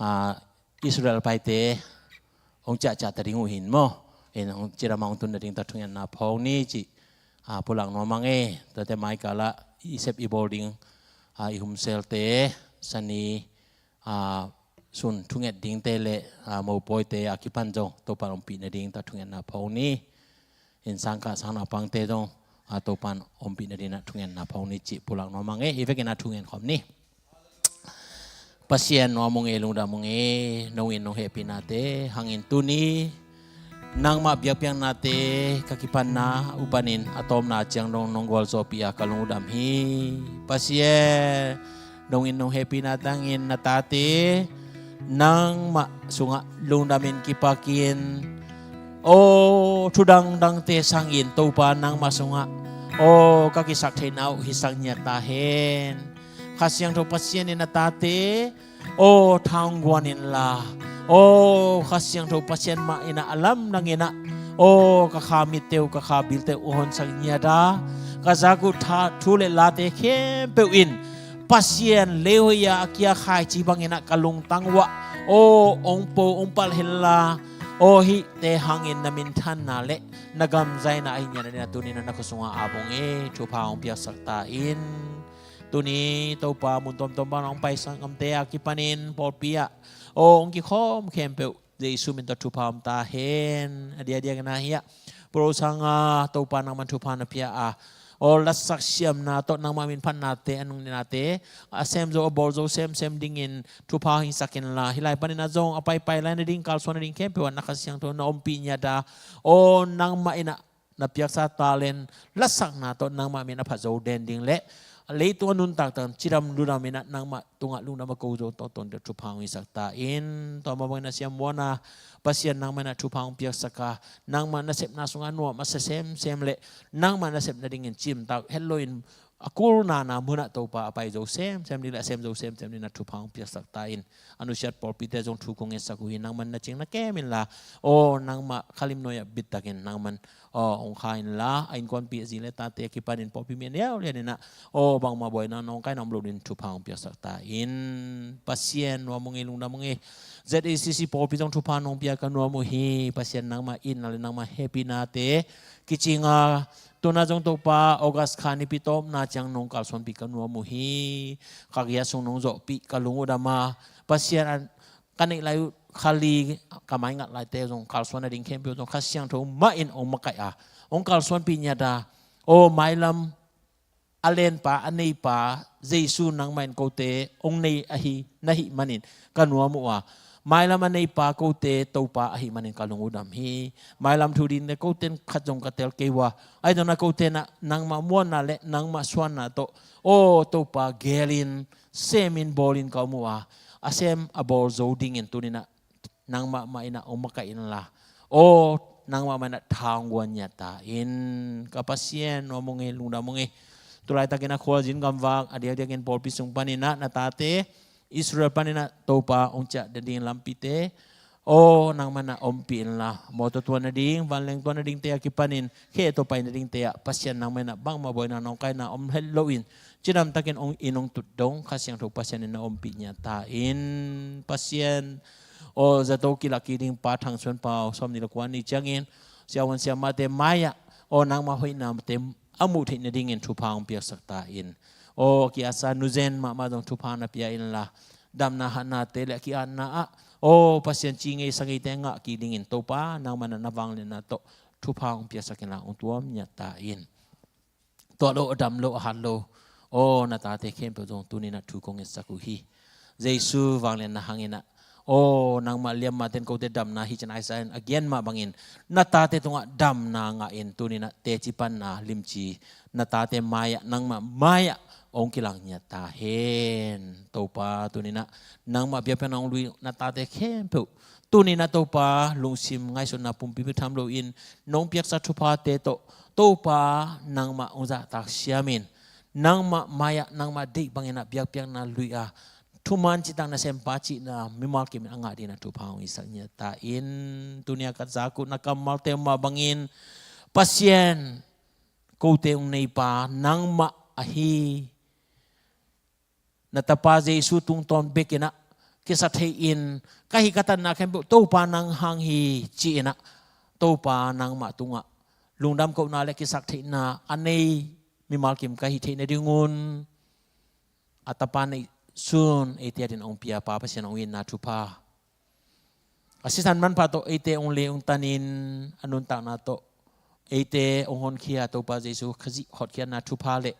ah, Israel paite hong ciahciah ta ding uh hin maw. Hin hong cidam hong tun nading ta thungetna phawk ni cih, ah, pulak nuam ang e. Tuate maikalah i sep i bawl ding, ah, i humselte, sani, ah, sun thunget dingte le, ah, mopawite a kipan zong Topan ompih nading ta thungetna phawk ni. Hin sangkah sangnaupangte zong, ah, Topan ompih nading a thungetna phawk ni cih pulak nuam ang e. I vekin a thungen khawm ni. Pasian nuam ung e, lungdam ung e, nong in nong hehpihnate hangin tuni nangmah biakpiaknate ka kipanna uh panin a tawpna ciang dong nong gualzawhpih a ka lungdam hi. Pasian, nong in nong hehpihnate hangin na tate nangmah sungah lungdamin kipakin, aw, thu dangdangte sangin Topa nangmah sungah, aw, ka kisak theihna uh hisak ngiat ta hen. Kha Siangtho Pasian in na tate, aw, tha hong guan inla, aw, Kha Siangtho Pasian mah in a lamdang in a, aw, ka kha mitte uh, ka kha bilte uh hong honsak ngiat a, ka zak uh thu le late khempeuh in Pasian leihoih a a kia khaici bangin a ka lungtang uh ah, aw, hong po hong palh henla, aw, hihte hangin na minthanna le na gamzaina ahi ngiat nading a tuni-in a na khua sungah ap ung e. Thupha hong piaksak ta in. Tuni Topa, mun tuamtuam pan hong paisak ngamte a kipanin pawlpi ah, aw, hong kikhawm khempeuh Jesu min tawh thupha om ta hen. A diakdiakin ahi a, Pro Sanga, Topa nangman thupha na pia a, aw, latsak siamna tawh nangmah min phatnate, a nungninate a sem zo, a bawl zo semsem dingin thupha hong hisak inla, hih lai panin a zong a paipai lai nading, kalsuan nading khempeuh ah na Kha Siangtho na ompih ngiat a, aw, nangmah in a na piaksa talent latsakna tawh nangmah min a phat zo den ding le leitung a nuntak takin cidam ludam in a nangmah tungah lungdam a ko zo tawh tuate thupha hong hisak ta in. Tua mah bangin a siamuanna Pasian nangmah in a thupha hong piaksak a, nangmah nasepna sungah nuam a sa semsem le nangmah nasep nadingin cimtak het loin a kulna na munah Topa a pai zo semsem ding le a sem zo semsem dingin a thupha hong piaksak ta in. A nusiat pawlpite zong thu kong ngetsak uh hi. Nangman na cing na kem inla, aw, nangmah khalim nuai-ah bittakin nangman, aw, hong kha inla, a innkuanpih a zi le tate a kipanin pawlpi mi a neuklian in a, aw, bangmah buaina nawngkaina om loin thupha hong piaksak ta in. Pasian nuam ung e, lungdam ung e. Z A C C pawlpi zong thupha nong pia ka nuam uh hi. Pasian nangmah itna le nangmah hehpihnate kicing a, tu-in a zong Topa, August kha nipi tawpna ciang nong kalsuanpih ka nuam uh hi. Ka giat sung nong zawhpih ka lung uh dam a, Pasian, a ka neih lai uh kha li ka maingat laite zong kalsuan nading khempeuh zong Kha Siangtho mah in hong makaih a, hong kalsuanpih ngiat a, aw, mailam a lenpa, a neipa Jesu nangmah in kote hong nei ahi na hih manin ka nuam uh a, mailam a neipa kote Topa ahih manin ka lung uh dam hi. Mailam thu ding le kote in khat zong ka tel kei uh a, ahi zongin a kote in a nangmah muanna le nangmah suanna tawh, aw, Topa, gelin, semin, bawlin ka om uh a, a sem a bawl zo dingin tuni-in a nangmah mah in a hong makaih inla, aw, nangmah mah in a tha hong guan ngiat ta in. Ka Pasian nuam ung e, lungdam ung e. Tulaitakin a khualzin gamvak a diakdiakin pawlpi sung panin a na tate Israel panin a Topa hong ciah nading lampite, aw, nangmah in a ompih inla, mawtaw tuan nading, vanleng tuan nadingte a kipanin khe tawh pai nadingte ah Pasian nangmah in a bangmah buaina nawngkaina om het loin cidamtakin hong inn hong tut dong Kha Siangtho Pasian in na ompih ngiat ta in. Pasian, aw, zato kilak kik ding Pa Thang Suan Pau sawmnih le kua ni ciangin siavuan siamahte mai-ah, aw, nangmah hoihnate a muh theih nadingin thupha hong piaksak ta in. Aw, a ki-atsa Nu Zen mahmah zong thupha na pia inla, damna hatnate le a ki-atna ah, aw, Pasian, ci ngei sa ngeite ngah kik dingin Topa nangmah in a na vangliatna tawh thupha hong piaksak inla, hong tuam ngiat ta in. Tuah lo, a dam lo, a hat lo, aw, na tate khempeuh zong tuni-in a thu kong ngetsak uh hi. Jesu vangliatna hangin a, aw, nangmah liammaten kote damna hi ci-in Isaiah in a gen mah bangin na tate tungah damna ngahin tuni-in a teci panna limci na tate mai-ah, nangmah mai-ah hong kilang ngiat ta hen. Topa, tuni-in a nangmah biakpiakna hong lui na tate khempeuh tuni-in a Topa, lungsim ngaihsutna pumpi bek tham loin nong piaksa thuphate tawh Topa, nangmah hong zahtak siamin, nangmah mai-ah nangmah deih bangin a biakpiakna lui a, thuman citak nasempa cihna mimal kimin a ngah dingin a thupha hong hisak ngiat ta in. Tuni-a ka zak uh na kammalte mah bangin, Pasian, kote hong neipa nangmah ahi na tapa Jesu tungtawn bekin ah kisaktheih in, ka hih ka tatna khempeuh Topa nang hang hi ci-in ah, Topa nangmah tungah lungdam kohna le kisaktheihna a nei mimal kim ka hih theih nadingun a tapa neihsun eite adingin hong pia Pa Pasian hong itna thupha, a sisan manpha tawh eite hong leh hong tanin a nuntakna tawh eite hong honkhia Topa Jesu Khazih hotkhiatna thupha le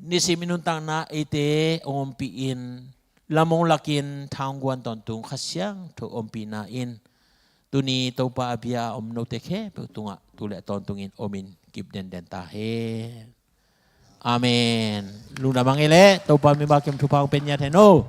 nisim i nuntakna eite hong ompih in, lam hong lakin thangguan tawntung Kha Siangtho ompihna in tuni Topa a bia a om note khempeuh tungah tu le tawntungin omin kip denden ta hen. Amen. Lungdam hang ei leh Topa mimal kim thupha hong pia ngiat hen o.